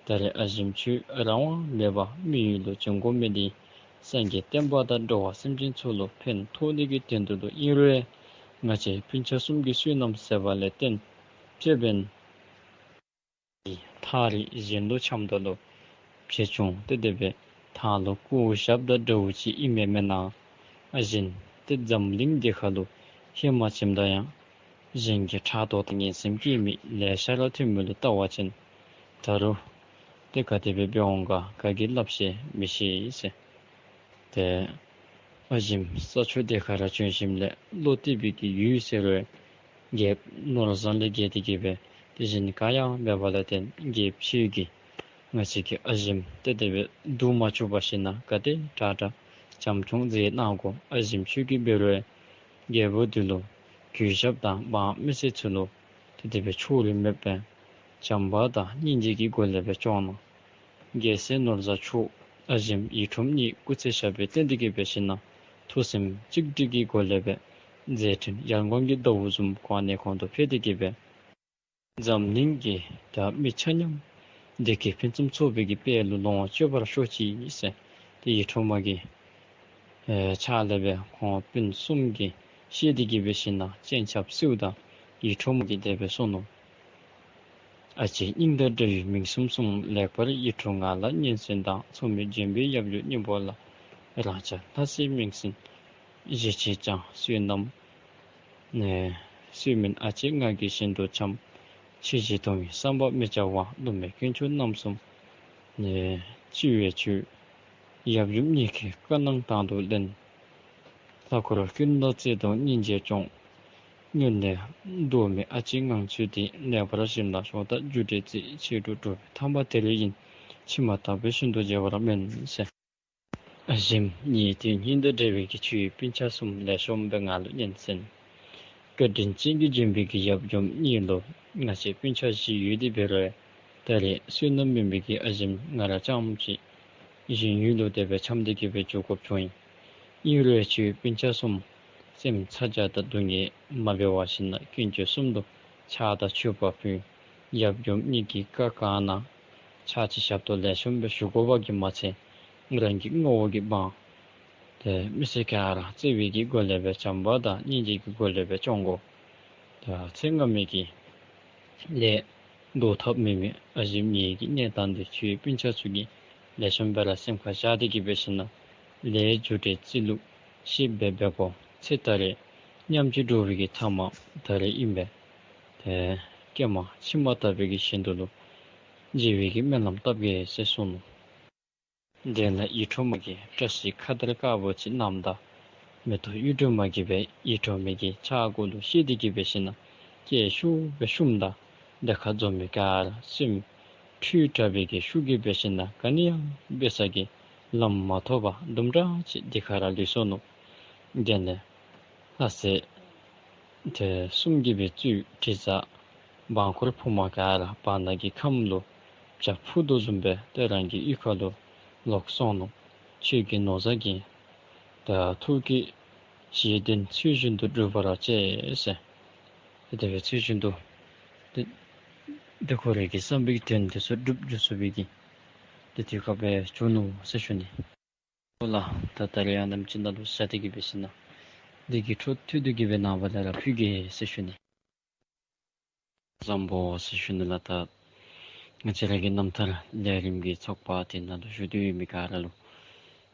ད་རེས་ཨ་ཞེམ་ཁྱོད་རང་དབང་མེད་པར་མི་ཡུལ་ལུ་བྱོན་དགོ་མི་འདི་སངས་རྒྱས་བསྟན་པ་དང་འགྲོ་བ་སེམས་ཅན་ཚུ་ལུ་ཕན་ཐོགས་ནི་གི་དོན་དུ་ལུ་ཨིན་རུང་ང་བཅས་སྤུན་ཆ་གསུམ་གྱི་བསོད་ནམས་ཟད་པ་ལས་བརྟེན་ཕྱད་པས། ཐག་རིང་གཞན་ལུ་འཁྱམས་ད་ལུ་བྱེ་ཆུང་ཏེ་དེ་སྦེ་ཐང་ལུ་བཀོ་བཞགཔ་ད་འདྲཝ་ཅིག་ཨིན་མས་མེན་ན། ཨ་ཞེམ་ཏེ་འཛམ་གླིང་འདི་ཁ་ལུ་ཧེ་མ་བྱོནམ་ད་ཡང་གཞན་གྱི་ཕྲག་དོག་དང་ངན་སེམས་སྐྱེ་མི་ལེ་ཤ་ར་ཐོན་མི་ལུ་བལྟ་བ་ཅིན་ད་རུང་ཏེ་ག་དེ་སྦེ་འབད་འོང་ག་ག་གིས་སླབ་ཤེས་མི་ཤེས་ཟེར། ཏེ་ཨ་ཞེམ་ས་ཆ་འདི་ཁར་བྱོན་ཞིནམ་ལས་བློ་གཏད་པའི་གི་ཡུལ་ཟེར་རུང་རྒྱལཔོ་ནོར་བཟང་ལས་བརྒལ་ཏེ་གི་སྦེ་དེ་བཞིན་ག་ཡང་མེད་པ་ལས་བརྟེན་རྒྱལཔོ་ཁྱོད་ཀྱིས་ང་བཅས་ཀྱི་ཨ་ཞེམ་ཏེ་དེ་སྦེ་བསྡུ་མ་བཅུག་པར་ཞིནམ་ལས་ག་དེ་དྲག་དྲག་བྱམས་སྐྱོང་མཛད་གནང་དགོ། ཨ་ཞེམ་ཁྱོད་ཀྱིས་འབད་རུང་རྒྱལ་པོ་འདི་ལུ་གུས་ཞབས་དང་འབངས་མི་སེར་ཚུ་ལུ་ཏེ་དེ་སྦེ་ཕྱོགས་རིས་མེད་པར་བྱམས་པ་དང་སྙིང་རྗེ་གི་སྒོ་ལས་སྦེ་སྐྱོང་གནང་། རྒྱལ་སྲས་ནོར་བཟང་མཆོག་ཨ་ཞེམ་ཡིད་འཕྲོག་གཉིས་སྐུ་ཚེ་ཞབས་པད་བརྟན་ཏེ་གི་སྦེ་ཞིནམ་ལས་ཐུགས་སེམས་གཅིག་སྒྲིལ་གྱི་སྒོ་ལས་སྦེ་མཛད་འཕྲིན་ཡར་ངོའི་ཟླཝ་བཟུམ་གོང་ནས་གོང་དུ་འཕེལ་ཏེ་གི་སྦེ་འཛམ་གླིང་གི་ད་མི་ཆ་མཉམ་བདེ་སྐྱིད་ཕུན་སུམ་ཚོགས་པའི་གི་དཔལ་ལུ་ལོངས་སྤྱོད་པར་ཤོག་ཅིག་ཟེར། ཏེ་ཡིད་འཕྲོག་མ་གི་ཨེ་ཕྱག་ལས་སྦེ་ཁོང་སྤུན་གསུམ་གྱིས་ཤེས་ཏེ་གི་སྦེ་ཞིནམ་ལས་སྤྱན་ཆབ་སེའུ་དང་ཡིད་འཕྲོག་མ་གིས་དེ་སྦེ་གསུངས་ནུག། ཨ་ཅེ་སྙིང་དང་འདྲ་བའི་མིང་གསུམ་གསུམ། ལེགས་པར་ཡིད་འཕྲོག་ང་ལ་ཉན་གསོན་དང་། མཚུངས་མེད་འཇོན་པའི་ཡབ་ཡུམ་སྙིང་པོ་ལ། རང་ཅག་ལྷ་སྲས་མིང་སྲིང་བཞེས་བྱེད་ཅིང་། བསོད་ནམས་ནས་བསོད་སྨན་ཨ་ཅེ་ང་གིས་ཤིན་ཏུ་འཆམ། ཆེ་བཞེས་གཏོང་བའི་བསམ་པ་མི་བྱ་བ། བསླུ་མེད་དཀོན་མཆོག་རྣམ་གསུམ་ནས་སྤྱི་བོའི་མཆོད། ཡབ་ཡུམ་གཉིས་ཀྱི་བཀའ་གནང་དང་དུ་ལེན། ལྷ་འཁོར་ཀུན་ལ་བརྩེ་གདུང་སྙིང་རྗེས་སྐྱོང་། སྔོན་ལས་མདོ་སྨད་ཨ་ཅེ་ངང་ཚུལ་འདི། ལེགས་པར་ཞིམ་ལ་ཞོག་ད་རྒྱུ་འབྲས་བརྩི། ཕྱི་དྲོ་བསྒྲུབས་པའི་ཐར་པ་དེ་ལས་ཡིན། ཕྱི་མ་དག་པའི་ཞིང་དུ་མཇལ་བར་སྨོན་ཟེར། ཨ་ཞེམ་ཉིད་དེ་སྙིང་དང་འདྲ་བའི་གི་ཆོས་སྤུན་ཆ་གསུམ་ལེགས་ཤོམ་སྦེ་ང་ལུ་ཉན་གསོན། བཀའ་དྲིན་ཅན་གྱི་འཇོན་པའི་གི་ཡབ་ཡུམ་གཉིས་ལུ་ང་བཅས་སྤུན་ཆ་བཞི་ཡོད་དེ་འབད་རུང་ད་རེས་བསོད་ནམས་མེད་པའི་གི་ཨ་ཞེམ་ང་ར་རྐྱངམ་ཅིག་གཞན་ཡུལ་ལུ་དེ་སྦེ་འཁྱམས་ཏེ་གི་སྦེ་འགྱོ་དགོཔ་བྱུང་ཡི། ཨིན་རུང་ཁྱོད་སྤུན་ཆ་གསུམ་སེམས་ཚ་གྱང་དང་སྡུག་བསྔལ་མ་འབད་བར་ཞིནམ་ལས་དཀོན་མཆོག་གསུམ་དུ་ཕྱག་དང་མཆོད་པ་ཕུལ། ཡབ་ཡུམ་གཉིས་ཀྱིས་བཀའ་གང་གནང་ཕྱག་ཕྱི་ཞབས་ཏོག་ལེགས་ཤོམ་སྦེ་ཞུ་དགོ་པ་གིས་མ་ཚད་རང་གི་ངོ་བོ་གི་འབངས་ཏེ་མི་སེར་ག་ར་བརྩེ་བའི་གི་སྒོ་ལས་སྦེ་བྱམས་པ་དང་སྙིང་རྗེ་གི་སྒོ་ལས་སྦེ་སྐྱོང་དགོ། ད་ཚེ་སྔ་མའི་གི་ལས་ལྡོག་ཐབས་མེད་མི་ཨ་ཞེམ་ཉིད་ཀྱི་གནས་སྟངས་འདི་ཁྱོད་སྤུན་ཆ་ཚུ་གིས་ལེགས་ཤོམ་སྦེ་ར་སེམས་ཁར་བཞག་སྟེ་གི་སྦེ་ཞིནམ་ལས་ལས་རྒྱུ་འབྲས་བརྩི་ལུགས་ཤེས་སྦེ་འབད་དགོ། ཚེ་ད་རེས་མཉམ་གཅིག་འགྲོ་བའི་གི་ཐ་མ་ད་རེས་ཨིན་པས། ཏེ་ཀྱེ་མ་ཕྱི་མ་དག་པའི་གི་ཞིང་དུ་ལུ་མཇལ་བའི་གི་སྨོན་ལམ་བཏབ་གེ་ཟེར་གསུངས་ནུག། དེ་ལས་ཡིད་འཕྲོག་མ་གིས་བཀྲ་ཤིས་ཁ་དར་དཀར་པོ་ཅིག་བསྣམས་ད་མེ་ཏོག་གཡུ་སྒྲོན་མ་གིས་སྦེ་ཡིད་འཕྲོག་མ་གི་ཕྱག་གུ་ལུ་བཞེས་ཏེ་གི་སྦེ་ཞིནམ་ལས་སྐད་ཤུགས་སྦེ་ཤུམ་ད་དེ་ཁར་འཛོམས་མི་ག་ར་སེམས་འཁྲུལ་དྲགས་པའི་གི་ཤུགས་ཀྱིས་སྦེ་ཞིནམ་ལས་ག་ནི་ཡང་འབད་ས་གི་ལམ་མ་ཐོབ་པར་དུམ་གྲ་ཅིག་དེ་ཁར་ལུས་སོ་ནུག། དེ་ལས་ལྷ་སྲས་ཏེ་གསུམ་གྱིས་སྦེ་གཙོས་དྲི་ཟ་འབངས་འཁོར་ཕོ་མོ་ག་ར་བར་ན་གི་ཁམས་ལུ་བྱ་འཕུར་དོ་བཟུམ་སྦེ་ཏེ་རང་གི་གཡུས་ཁ་ལུ་ལོག་སོང་ནུག། ཁྱོད་ཀྱི་ནོར་བཟང་གི་ད་ཐུགས་ཀྱི་ ཞེས་དོན་ཚུལ་བཞིན་དུ་སྒྲུབ་པར་བྱེད་ཟེར། དེ་སྦེ་ཚུལ་བཞིན་དུ་དེ་དེ་ཁོ་རའི་གི་བསམ་པའི་དོན་དེ་ཚུ་སྒྲུབ་འགྱོ་ཚུགས་པའི་གི་དེ་དུས་སྐབས་སྦེ་བྱུང་ནུག་ཟེར་ཞུ་ནི། ཨོ་ལགས། ད་ད་རིས་ཡང་ནམ་ཅིག་ནང་ལུ་ས་དེ་གི་སྦེ་ཞིནམ་ལས་དེ་གི་འཕྲོ་མཐུད་དེ་གི་སྦེ་ནངས་པ་ལས་ར་ཕུལ་གེ་ཟེར་ཞུ་ནི། བཟང་པོ་ཟེར་ཞུ་ནི་ལགས། ད་ང་བཅས་ར་གི་རྣམ་ཐར་ལས་རིམ་གྱི་ཚོགས་པ་དེ་ནང་ལུ་བཞུགས་ཏེ་ཡོད་མི་ག་ར་ལུ་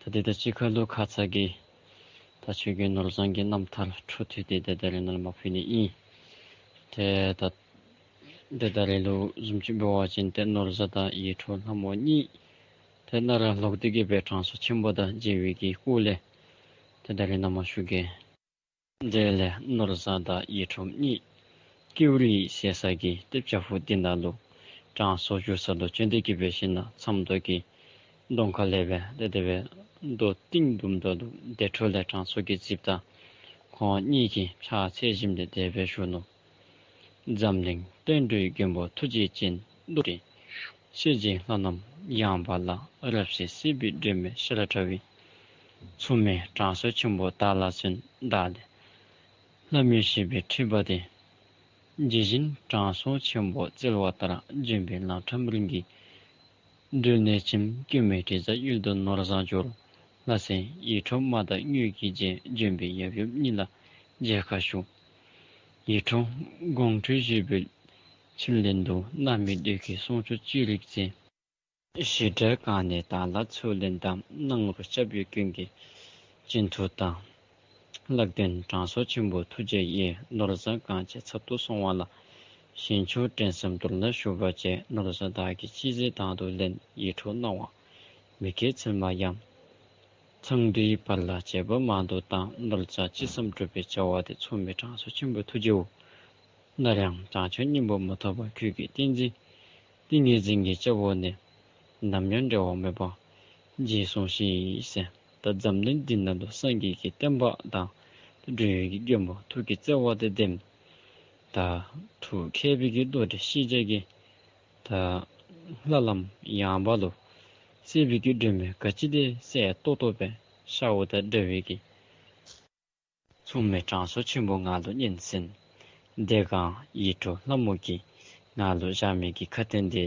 ད་དེ་ད་ཅི་ཁ་ལུ་ཁ་ཙ་གི་ད་ཆོས་རྒྱལ་ནོར་བཟང་གི་རྣམ་ཐར་འཕྲོ་མཐུད་དེ་ད་ད་རིས་ནཱ་ལུ་མར་ཕུལ་ནི་ཨིན། ཏེ་ད་དེ་ད་རིས་ལུ་བཟུམ་ཅིག་འབད་བ་ཅིན་ཏེ་ནོར་བཟང་དང་ཡིད་འཕྲོག་ལྷ་མོ་གཉིས་ཏེ་ནཱ་ར་ལོག་སྟེ་གི་སྦེ་དྲང་སྲོང་ཆེན་པོ་དང་མཇལ་བའི་གི་སྐོར་ལས་ཏེ་ད་རིས་ནཱ་མར་ཞུ་གེ། དེ་ལས་ནོར་བཟང་དང་ཡིད་འཕྲོག་གཉིས་ཀེའུ་རི་ཟེར་ས་གི་ཏེ་བྱག་ཕུག་འདི་ནང་ལུ་དྲང་སྲོང་བཞུགས་ས་ལུ་བྱོན་ཏེ་གི་སྦེ་ཞིནམ་ལས་མཚམས་ཐོག་གི་གདོང་ཁ་ལས་སྦེ་ཏེ་དེ་སྦེ་རྡོ་བཏིང་དུམ་ད་ལུ་དེ་འཕྲོ་ལས་དྲང་སྲོང་གི་རྩིབས་དང་ཁོང་གཉིས་ཀྱིས་ཕྱག་འཚལ་ཞིནམ་ལས་དེ་སྦེ་ཞུ་ནུག། འཛམ་གླིང་བསྟན་འགྲོའི་མགོན་པོ་ཐུགས་རྗེ་ཅན། རྡོ་རྗེ་ཤེས་བཞིན་ལྷ་རྣམས་ཡངས་པ་ལ། རབ་གསལ་སྲིད་པའི་སྒྲོན་མེ་ཤར་བཀྲ་བའི། མཚུངས་མེད་དྲང་སྲོང་ཆེན་པོ་བདག་ལ་བརྩོན། བདག་ལས་ལྷ་མིའི་བཞེད་པའི་ཁྲིད་པ་འདི། ཇི་བཞིན་དྲང་སྲོང་ཆེན་པོ་སྩལ་བ་ལྟར། ལྗོན་པའི་ལམ་འཕྲང་རིམ་གྱིས་བགྲོད་ནས་ཕྱིན། སྐྱོན་མེད་དྲི་བཟང་གཡུལ་དུ་ནོར་བཟང་འབྱོར། ལྷ་སྲིན་ཡིད་འཕྲོག་མ་དང་དངོས་ཀྱིས་མཇལ། ལྗོན་པའི་ཡབ་ཡུམ་གཉིས་ལ་མཇལ་ཁ་ཞུ། ཡིད་འཕྲོག་དགོངས་འཁྲོལ་བཞེས་པའི་ཕྱིར་ལན་དུ། རྣམ་སྨིན་འདོད་ཀྱི་གསུང་ཆོས་ཅི་རིགས་བྱས། ཞི་དྲག་གང་ནས་བདག་ལ་ཚུར་ལན་དང་། སྣང་རུང་སྐྱབས་ཡུལ་ཀུན་གྱི་སྤྱི་མཐུས་དང་། ལྷག་དོན་དྲང་སྲོང་ཆེན་པོ་ཐུགས་རྗེ་ཡིས། ནོར་བཟང་གང་བྱས་ཚབ་ཏུ་སོང་བ་ལ། ཞིང་སྐྱོང་དྲན་གསུམ་དོར་ལ་ཞུགས་པར་བྱས། ནོར་བཟང་བདག་གིས་ཅི་མཛད་དང་དུ་ལེན། ཡིད་འཕྲོག་སྣང་བ་མི་སྐྱེ་ཚད་མ་ཡང་། ཚངས་འདུས་བར་ལ་བྱེད་པ་མང་དུ་བཏང་། ནོར་བཟང་ཅི་བསམ་འགྲུབ་པའི་བྱ་བ་དེ། མཚུངས་མེད་དྲང་སྲོང་ཆེན་པོའི་ཐུགས་རྗེའོ། ནམ་ཡང་བྱང་ཆུབ་སྙིང་པོ་མ་ཐོབ་པར། ཁྱོད་ཀྱི་ཏིང་འཛིན་ཏིང་ངེ་འཛིན་གྱི་སྐྱབས་འོག་ནས། ནམ་ཡང་འབྲལ་བ་མེད་པར་རྗེས་བཟུང་ཞིག་ཟེར། ད་འཛམ་གླིང་འདི་ནང་ལུ་སངས་རྒྱས་ཀྱི་བསྟན་པ་དང་འགྲོ་བའི་གི་མགོན་པོ་ཐུགས་ཀྱི་བརྩེ་བ་དེ་ལྡན། ད་ཐུགས་མཁས་པའི་གི་རྡོ་རྗེ་ཤེས་བྱ་གི་ད་ལྷ་ལམ་ཡངས་པ་ལུ་སྲིད་པའི་གི་སྒྲོན་མེ་ག་ཅི་དེ་གསལ་ཏོག་ཏོ་སྦེ་ཤརཝ་དང་འདྲ་བའི་གི་མཚུངས་མེད་དྲང་སྲོང་ཆེན་པོ་ང་ལུ་སྙན་གསན། དེ་སྒང་ཡིད་འཕྲོག་ལྷ་མོ་གིས་ང་ལུ་བཞག་མི་གི་ཁ་བཏོན་དེ་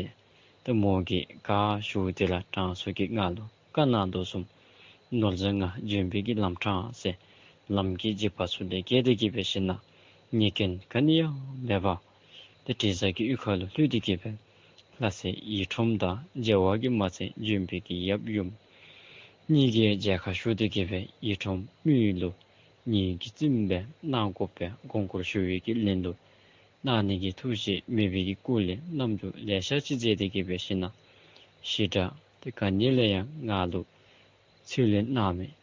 ད་མོ་གིས་ག་ཞུ་དེ་ལ་དྲང་སྲོང་གིས་ང་ལུ་བཀའ་གནང་དོ་བཟུམ། ནོར་བཟང་ང་ལྗོན་པའི་གི་ལམ་འཕྲང་ཟེར་ལམ་གྱི་འཇིགས་པ་ཚུ་ལས་བརྒལ་ཏེ་གི་འབད་ཞིན་ན་ཉེས་སྐྱོན་ག་ནི་ཡང་མེད་པར་ཏེ་དྲི་ཟ་གི་གཡུས་ཁ་ལུ་ལྷོད་དེ་གི་སྦེ་ལྷ་སྲས་ཡིད་འཕྲོག་དང་མཇལ་བ་གིས་མ་ཚད་ལྗོན་པའི་གི་ཡབ་ཡུམ་གཉིས་ཀྱིས་མཇལ་ཁ་ཞུ་སྟེ་གི་སྦེ་ཡིད་འཕྲོག་མི་ལུ་ཉིད་ཀྱིས་བཙུན་པའི་གནང་དགོ་པའི་དགོངས་སྐོར་ཞུ་བའི་གི་ལན་དུ་གནང་ནི་གི་ཐུགས་བཞེད་མེད་པའི་གི་སྐོར་ལས་རྣམ་འགྱུར་ལེ་ཤ་ཅིག་མཛད་དེ་གི་འབད་ཞིན་ན་ཞི་དྲག་དེ་ག་ནི་ལས་ཡང་ང་ལུ་ཚུར་ལན་གནང་མེད།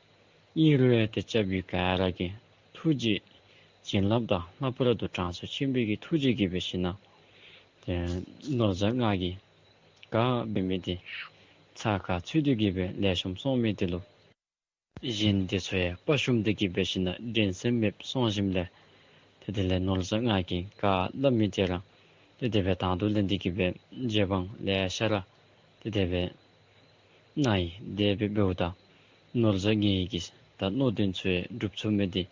ཨིན་རུང་ཡང་ཏེ་སྐྱབས་ཡུལ་ག་ར་གི་ཐུགས་རྗེ་བྱིན་རླབས་དང་ལྷག་པར་དུ་དྲང་སྲོང་ཆེན་པོའི་གི་ཐུགས་རྗེ་གིས་འབད་ཞིན་ན་ཏེ་ནོར་བཟང་ང་གིས་ག་འབད་མི་དེ་ཚ་ཁ་ཚུད་དེ་གི་སྦེ་ལེགས་ཤོམ་སོང་མི་དེ་ལུ་གཞན་དེ་ཚུ་ཡང་དཔའ་ཞུམ་སྟེ་གི་འབད་ཞིན་ན་འགྲན་སེམས་མེདཔ་སོང་ཞིནམ་ལས་ཏེ་དེ་ལས་ནོར་བཟང་ང་གིས་ག་སླབ་མི་དེ་ར་ཏེ་དེ་སྦེ་དང་དུ་ལེན་ཏེ་གི་སྦེ་རྗེ་འབངས་ལེ་ཤ་ར་ཏེ་དེ་སྦེ་གནང་ཡི། དེ་སྦེ་འབདཝ་ད་ནོར་བཟང་ངེ་གི་ད་མནོ་དོན་ཚུ་ཡང་འགྲུབ་ཚུགས་མི་དེ་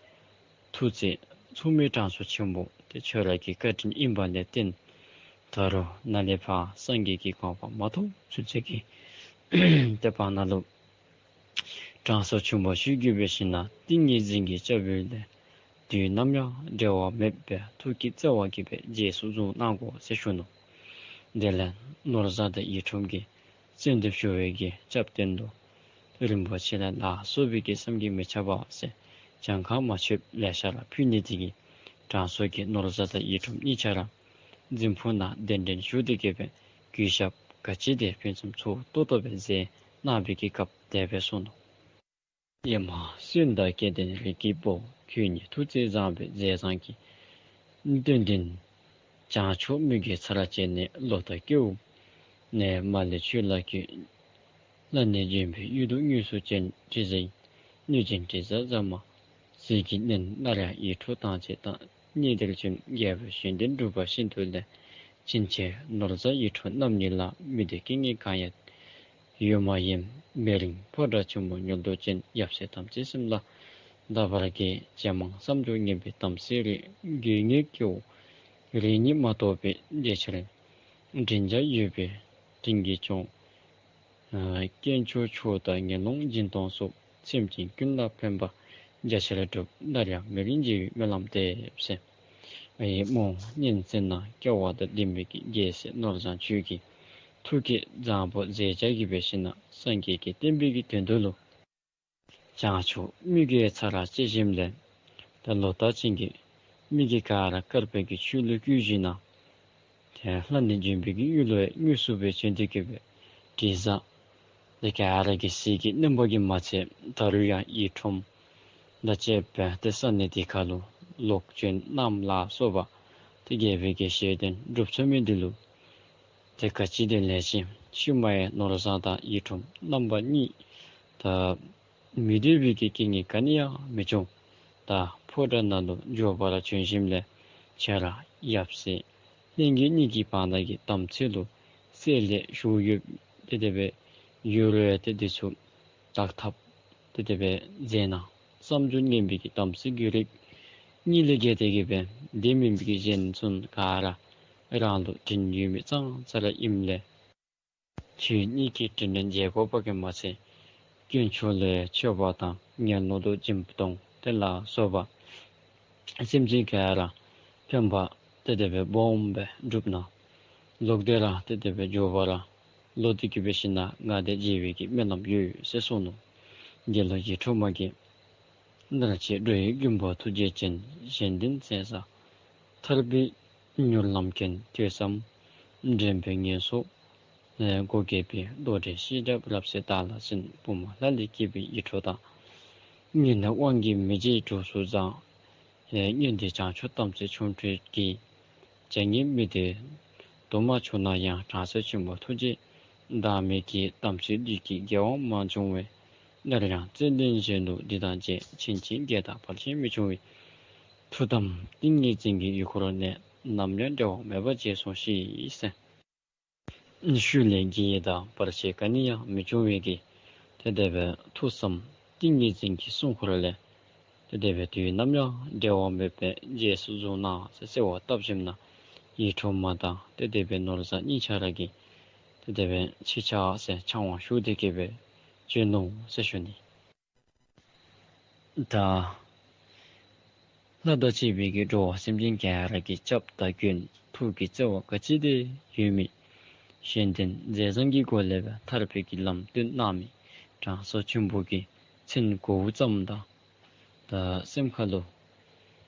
ཐུགས་བརྩེ་མཚུངས་མེད་དྲང་སྲོང་ཆེན་པོ་དེ་ཁྱོད་ར་གི་བཀའ་དྲིན་ཨིན་པ་ལས་བརྟེན་ད་རུང་ནཱ་ལས་ཕར་སངས་རྒྱས་ཀྱི་གོ་འཕང་མ་ཐོབ་ཚུན་ཚོད་ཀྱི་ཏེ་བར་ན་ལུ་དྲང་སྲོང་ཆེན་པོ་ཞུ་གི་འབད་ཞིན་ན་ཏིང་ངེ་འཛིན་གྱི་སྐྱབས་ཡུལ་ལས་དུས་ནམ་ཡང་འབྲལ་བ་མེད་པའི་ཐུགས་ཀྱི་བརྩེ་བ་གིས་སྦེ་རྗེས་སུ་བཟུང་གནང་དགོ་ཟེར་ཞུ་ནུག། དེ་ལས་ནོར་བཟང་དང་ཡིད་འཕྲོག་གིས་གསོལ་འདེབས་ཞུ་བའི་གི་སྐྱབས་རྟེན་དུ་རིན་པོ་ཆེ་ལས་ལ་སོགས་པའི་གི་བསམ་གྱིས་མི་ཁྱབ་པ་ཟེར་གྱངས་ཁ་མ་ཆོདཔ་ལེ་ཤ་ར་ཕུལ་ནི་དེ་གིས་དྲང་སྲོང་གིས་ནོར་བཟང་དང་ཡིད་འཕྲོག་གཉིས་ཆ་ར་རྫིང་ཕུག་ནང་གདན་འདྲེན་ཞུ་སྟེ་གི་སྦེ་གུས་ཞབས་ག་ཅི་དེ་ཕུན་སུམ་ཚོགས་ཏོག་ཏོ་སྦེ་མཛད་གནང་བའི་གི་སྐབས་དེ་སྦེ་གསུངས་ནུག། ཡ་མ་གསོན་དང་སྐལ་ལྡན་རིགས་ཀྱི་བུ། ཁྱོད་ཉིད་ཐུགས་བརྩེ་བཟང་པོའི་མཛད་བཟང་གིས། སྟོན་ལྡན་བྱང་ཕྱོགས་མུ་གེའི་ཚལ་བྱས་ནས། བློ་ལྡན་སྐྱེ་བོ་ནད་མ་ལུས་ཆོས་ལ་བཀོད། བླ་ནི་ལྗོན་པའི་གཡུལ་དུ་དངོས་སུ་བྱོན། དྲི་ཟའི་གནོད་སྦྱིན་དྲི་ཟ་བཟང་མ་ཟིལ་གྱིས་མནན། སླར་ཡང་ཡིད་འཕྲོག་དང་བཅས་དང་། གཉིས་དེར་བྱོན། རྒྱལ་པོའི་བཞེད་དོན་སྒྲུབ་པ་ཤིན་ཏུ་ལེགས། ཕྱིན་ཆད་ནོར་བཟང་ཡིད་འཕྲོག་རྣམ་གཉིས་ལ། མི་འདོད་རྐྱེན་ངན་གང་ཡང་ཡོད་མ་ཡིན། མི་རིང་ཕོ་བྲང་ཆེན་མོ་མྱུར་དུ་བྱོན། ཡབ་སྲས་ཐམས་ཅད་སེམས་ལ་ ད་བར་གྱི་རྗེ་འབངས་བསམ་སྦྱོར་ངན་པའི་དམ་སྲི་རིགས། རྒོལ་ངན་སྐྱེ་བོ་རིགས་ཉིད་མ་གཏོགས་པའི། འདི་ཕྱིར་འདྲེན་བྱ་ཡོད་པའི་དྲིན་གྱིས་སྐྱོང་། དཀོན་མཆོག་མཆོག་དང་ངན་སློང་སྦྱིན་གཏོང་སོགས། སེམས་ཅན་ཀུན་ལ་ཕན་པ་རྒྱ་ཆེར་སྒྲུབ། སླར་ཡང་མི་རིང་རྒྱལ་བའི་སྨོན་ལམ་འདེབས་ཟེར། ཨེ་མོ་སྙན་གསན་ན་སྐལ་བ་དང་ལྡན་པའི་གི་རྒྱལ་སྲས་ནོར་བཟང་ཁྱོད་ཀྱི་ཐུགས་བསྐྱེད་བཟང་པོ་མཛད་བྱ་གིས་འབད་ཞིན་ན་སངས་རྒྱས་ཀྱི་བསྟན་པའི་གི་དོན་དུ་ལུ་བྱང་ཆུབ་མི་དགེ་ཚར་བཅད་ཞིནམ་ལས་ད་ལོ་ལྟར་བྱིན་གྱིས་མི་དགེ་ག་ར་བཀར་བའི་གི་ཆོས་ལུ་བསྐུལ་ཞིན་ན་ཏེ་ལྷ་ནི་འབྱོན་པའི་གི་ཡུལ་ལུ་དངོས་སུ་སྦེ་བྱོན་ཏེ་གི་སྦེ་དྲི་ཟ་ཏེ་ག་ར་གི་ཟས་ཀྱི་སྣོན་པ་གིས་མ་ཚད་ད་རུང་ཡང་ཡིག་ཁྲུམས་དང་བཅས་པའི་ཏེ་ས་གནས་དེ་ཁ་ལུ་ལོག་བྱོན་གནངམ་ལ་སོགས་པ་ཏེ་རྒྱལ་པོའི་གི་ཞལ་འདོན་སྒྲུབ་ཚུགས་མི་འདི་ལུ་ཏེ་ག་ཅི་དེ་ལས་ཅི་ཤུལ་མ་ཡང་ནོར་བཟང་དང་ཡིག་ཁྲུམས་རྣམ་པ་གཉིས་ད་མི་འདོད་པའི་གི་རྐྱེན་གྱིས་ག་ནི་ཡང་མི་བྱུང་། ད་ཕོ་བྲང་ནང་ལུ་མགྱོགས་པ་ར་བྱོན་ཞིནམ་ལས་ཁྱེད་ར་ཡབ་སྲས་ལྷན་རྒྱས་གཉིས་ཀྱི་བར་ན་གི་དམ་ཚིག་ལུ་བསྲེ་ལྷད་ཞུགས་ཡོདཔ་ཏེ་དེ་སྦེ་ཡོད་རུང་ཏེ་དེ་ཚུ་དག་ཐབས་ཏེ་དེ་སྦེ་མཛད་གནང་། བསམ་སྦྱོར་ངན་པའི་གི་དམ་ཚིག་གི་རིགས་གཉིས་ལས་བརྒལ་ཏེ་གི་སྦེ་དེ་མིན་པའི་གི་གཞན་ཚུ་ག་ར་རང་ལུ་དྲིན་ཡོད་མི་ཙང་ཙ་ར་ཨིནམ་ལས་ཁྱེད་གཉིས་ཀྱི་དྲིན་ལན་འཇལ་དགོ་པ་གིས་མ་ཚད་དཀོན་མཆོག་ལུ་མཆོད་པ་དང་ངན་སློང་དུ་སྦྱིན་གཏོང་དེ་ལ་སོགས་པ་སེམས་ཅན་ག་ར་ཕན་པ་ཏེ་དེ་སྦེ་སྦོམ་སྦེ་སྒྲུབ་གནང་། ལོག་སྟེ་ར་ཏེ་དེ་སྦེ་མགྱོགས་པ་ར་ལོག་སྟེ་གི་འབད་ཞིན་ན་ང་དང་མཇལ་བའི་གི་སྨོན་ལམ་ཡོད་ཟེར་གསུངས་ནུག། དགེ་སློང་ཡིད་འཕྲོག་མ་གིས་ནར་གཅིག་འགྲོ་བའི་མགོན་པོ་ཐུགས་རྗེ་ཅན། གཞན་དོན་མཛད་ས་ཐར་པའི་མྱུར་ལམ་མཁན། ཐོས་བསམ་དྲན་པའི་ངན་སོང་སྒོ་བརྒྱད་པའི། བློ་གྲོས་ཤེས་རབ་རབ་གསལ་བདག་ལ་གསན། བུམ་ལྷ་ལས་སྐྱེས་པའི་ཡིད་འཕྲོག་དང་། ངན་དབང་གིས་མི་བརྗེད་གྲོགས་སུ་བཟང་། ཨེ་སྔོན་དུ་བྱང་ཆུབ་དམ་ཚིག་ཆུང་འཕྲོས་ཀྱིས། བྱ་ངན་མི་འདོད་དུ་མ་བྱུང་ན་ཡང་། དྲང་སྲོང་ཆེན་པོ་ཐུགས་རྗེ་བདག་མེད་ཀྱི། དམ་ཚིག་བདུད་ཀྱི་དགེ་བ་མ་བྱུང་བས། སླར་ཡང་རྩོད་ལེན་གཞན་དུ་འདི་དང་མཇལ། ཕྱིན་ཆད་བརྒལ་དང་བར་ཆད་མི་འབྱུང་བའི། ཐུགས་དམ་ཏིང་ངེ་འཛིན་གྱི་ཡུལ་འཁོར་ནས། ནམ་ཡང་འབྲལ་བ་མེད་པར་རྗེས་སུ་ཞི་ཟེར། ཤུལ་ལས་བརྒལ་དང་བར་ཆད་ག་ནི་ཡང་མི་འབྱུང་བའི་གི་ཏེ་དེ་སྦེ་ཐུགས་བསམ་ཏིང་ངེ་འཛིན་གྱི་སྲུང་འཁོར་ལས་ཏེ་དེ་སྦེ་དུས་ནམ་ཡང་འབྲལ་བ་མེད་པའི་རྗེས་སུ་བཟུང་གནང་ཟེར་གསོལ་བ་བཏབ་ཞིནམ་ན་ཡིད་འཕྲོག་མ་དང་ཏེ་དེ་སྦེ་ནོར་བཟང་གཉིས་ཆ་ར་གིས་ཏེ་དེ་སྦེ་ཕྱི་ཕྱག་ཟེར་ཕྱག་དབང་ཞུ་སྟེ་གི་སྦེ་བྱོན་ནུག་ཟེར་ཞུ་ནི། ད་ལྷ་དང་བཅས་པའི་གི་འགྲོ་བ་སེམས་ཅན་ག་ར་གི་སྐྱབས་དང་མགོན་ཐུགས་ཀྱི་བརྩེ་བ་ག་ཅི་དེ་ཡོད་མི་གཞན་དོན་མཛད་བཟང་གི་སྒོ་ལས་སྦེ་ཐར་པའི་གི་ལམ་སྟོན་གནང་མི་དྲང་སྲོང་ཆེན་པོ་གི་མཚན་གོ་བ་ཙམ་དང་ད་སེམས་ཁ་ལུ་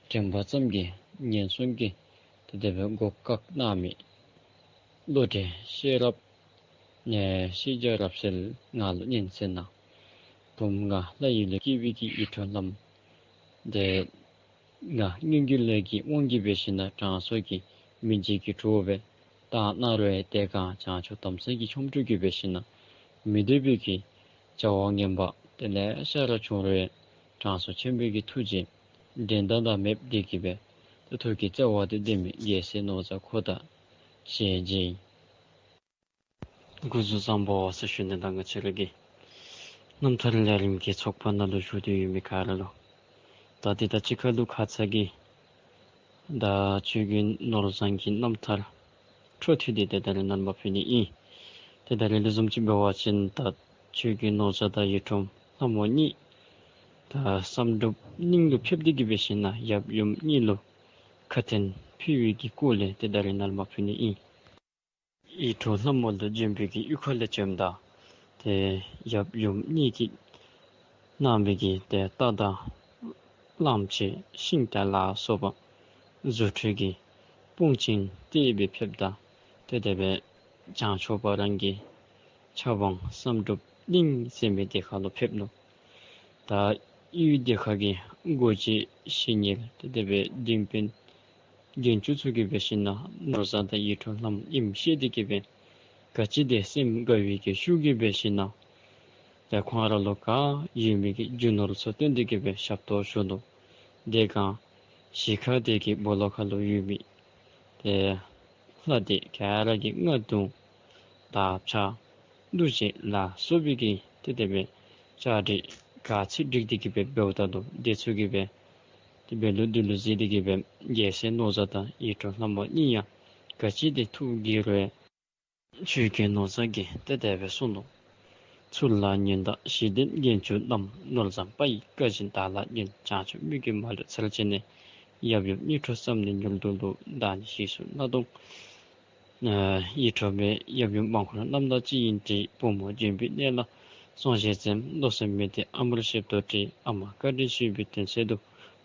དྲན་པ་ཙམ་གྱིས་ངན་སོང་གི་ཏེ་དེ་སྦེ་སྒོ་བཀག་གནང་མི་བློ་གྲོས་ཤེས་རབ་ནས་ཤེས་རྒྱ་རབ་གསལ་ང་ལུ་སྙན་གསན་གནང་། བུམ་ང་ལྷ་ཡི་ལུས་སྐྱེས་པའི་གི་ཡིད་འཕྲོག་ལྷམོ་དེ་ང་སྔོན་གྱི་ལས་ཀྱི་དབང་གིས་འབད་ཞིནམ་ན་དྲང་སྲོང་གི་མི་མཇེད་ཀྱི་གྲོགས་སྦེ་བཏང་གནང་རུང་ཡང་དེ་སྒང་བྱང་ཆུབ་དམ་ཚིག་གི་ཆོ་འཕྲུལ་གྱིས་འབད་ཞིནམ་ན་མི་འདོད་པའི་གི་བྱ་བ་ངན་པ་དེ་ལེ་ཤ་ར་བྱུང་རུང་ཡང་དྲང་སྲོང་ཆེན་པོའི་གི་ཐུགས་རྗེ་འགྲན་ཟླ་དང་མེདཔ་དེ་གིས་སྦེ་ཏེ་ཐུགས་ཀྱི་བརྩེ་བ་དང་ལྡན་མི་རྒྱལ་སྲས་ནོར་བཟང་ཁོ་དང་ཞལ་མཇལ་ཡི། སྐུ་གཟུགས་བཟང་པོ་ཟེར་ཞུ་ནི། ད་ང་བཅས་ར་གི་རྣམ་ཐར་ལས་རིམ་གྱི་ཚོགས་པ་ནང་ལུ་བཞུགས་ཏེ་ཡོད་མི་ག་ར་ལུ་ད་འདི་དང་གཅིག་ཁར་ལུ་ཁ་ཙ་གི་ད་ཆོས་རྒྱལ་ནོར་བཟང་གི་རྣམ་ཐར་འཕྲོ་མཐུད་དེ་ཏེ་ད་རེས་ནཱ་ལུ་མར་ཕུལ་ནི་ཨིན། ཏེ་ད་རེས་ལས་བཟུམ་ཅིག་འབད་བ་ཅིན་ད་ཆོས་རྒྱལ་ནོར་བཟང་དང་ཡིད་འཕྲོག་ལྷམོ་གཉིས་ད་བསམ་གྲུབ་གླིང་ལུ་ཕེབས་ཏེ་གི་འབད་ཞིནམ་ན་ཡབ་ཡུམ་གཉིས་ལུ་ཁ་འཕྲིན་ཕུལ་བའི་གི་སྐོར་ལས་ཏེ་ད་རེས་ནཱ་ལུ་མར་ཕུལ་ནི་ཨིན། ཡིད་འཕྲོག་ལྷམོ་ལུ་འབྱོན་པའི་གི་གཡུས་ཁ་ལས་བྱོནམ་ད་ཏེ་ཡབ་ཡུམ་གཉིས་ཀྱིས་གནང་བའི་གི་ཏེ་རྟ་དང་གླངམོ་ཆེ་ཤིང་རྟ་ལ་སོགས་པ་རྫུ་འཕྲུལ་གྱི་དཔུང་ཆེན་གཏད་སྦེ་ཕེབསཔ་ད་ཏེ་དེ་སྦེ་བྱང་ཕྱོགས་པ་རང་གི་ཆབ་འབངས་བསམ་གྲུབ་གླིང་ཟེར་མི་དེ་ཁ་ལུ་ཕེབས་ནུག། ད་གཡུས་དེ་ཁ་གི་འགོ་བྱེད་བཤེས་གཉེན་ཏེ་དེ་སྦེ་ལྡིང་དཔོན་རྒྱན་ཅུང་ཚུ་གིས་འབད་ཞིནམ་ན་ནོར་བཟང་དང་ཡིད་འཕྲོག་ལྷམོ་ཨིནམ་ཤེས་ཏེ་གི་སྦེ་ག་ཅི་དེ་སེམས་དགའ་བའི་གི་ཤུགས་ཀྱིས་འབད་ཞིནམ་ན་ཏེ་ཁོང་ར་ལུ་ག་ཡོད་མི་གི་རྒྱུ་ནོར་ཚུ་བཏོན་ཏེ་གི་སྦེ་ཞབས་ཏོག་ཞུ་ནུག། དེ་སྒང་གཞིས་ཁ་དེ་གི་སྦོ་ལོགས་ཁ་ལུ་ཡོད་མི་ཏེ་ལྷ་སྡེ་ག་ར་གི་རྔ་དུང་དར་ཕྱར་འདུ་བྱེད་ལ་སོགས་པའི་གི་ཏེ་དེ་སྦེ་བཅའ་སྒྲིག་ ག་ཅི་འགྲིག་སྟེ་གི་སྦེ་འབདཝ་ད་ལུ་དེ་ཚུ་གིས་སྦེ་དེ་སྦེ་ལུ་དེ་ལུ་གཟིགས་ཏེ་གི་སྦེ་རྒྱལ་སྲས་ནོར་བཟང་དང་ཡིད་འཕྲོག་ལྷ་མོ་གཉིས་ཡང་ག་ཅི་དེ་ཐུགས་དགྱེས་རུང་ཆོས་རྒྱལ་ནོར་བཟང་གིས་ཏེ་དེ་སྦེ་གསུངས་ནུག། ཚུར་ལ་ཉོན་དང་ཞི་བདེ་རྒྱན་ཅུང་བསྣམས། ནོར་བཟང་དཔའ་ཡི་བཀའ་བཞིན་བདག་ལ་ཉོན། བྱང་ཆུབ་མི་དགེ་མ་ལུས་འཚལ་བྱས་ནས། ཡབ་ཡུམ་གཉིས་འཕྲོག་བསམ་ནས་མྱུར་དུ་ལོག། བདག་ནི་ཞེས་སུ་སྣང་སྟོང་། ཡིད་འཕྲོག་མས། ཡབ་ཡུམ་དབང་བསྐུར་རྣམ་དག་ཅི་ཡིན་དྲིས། བུ་མོ་ལྗོན་པའི་གནས་ལ་སོང་ཞེས་གསན། བློ་སེམས་མི་བདེ་ཨ་མར་གཤེགས་སུ་དྲིས། ཨ་མ་བཀའ་དྲིན་ཞུས་པའི་དོན་གསལ་དུ།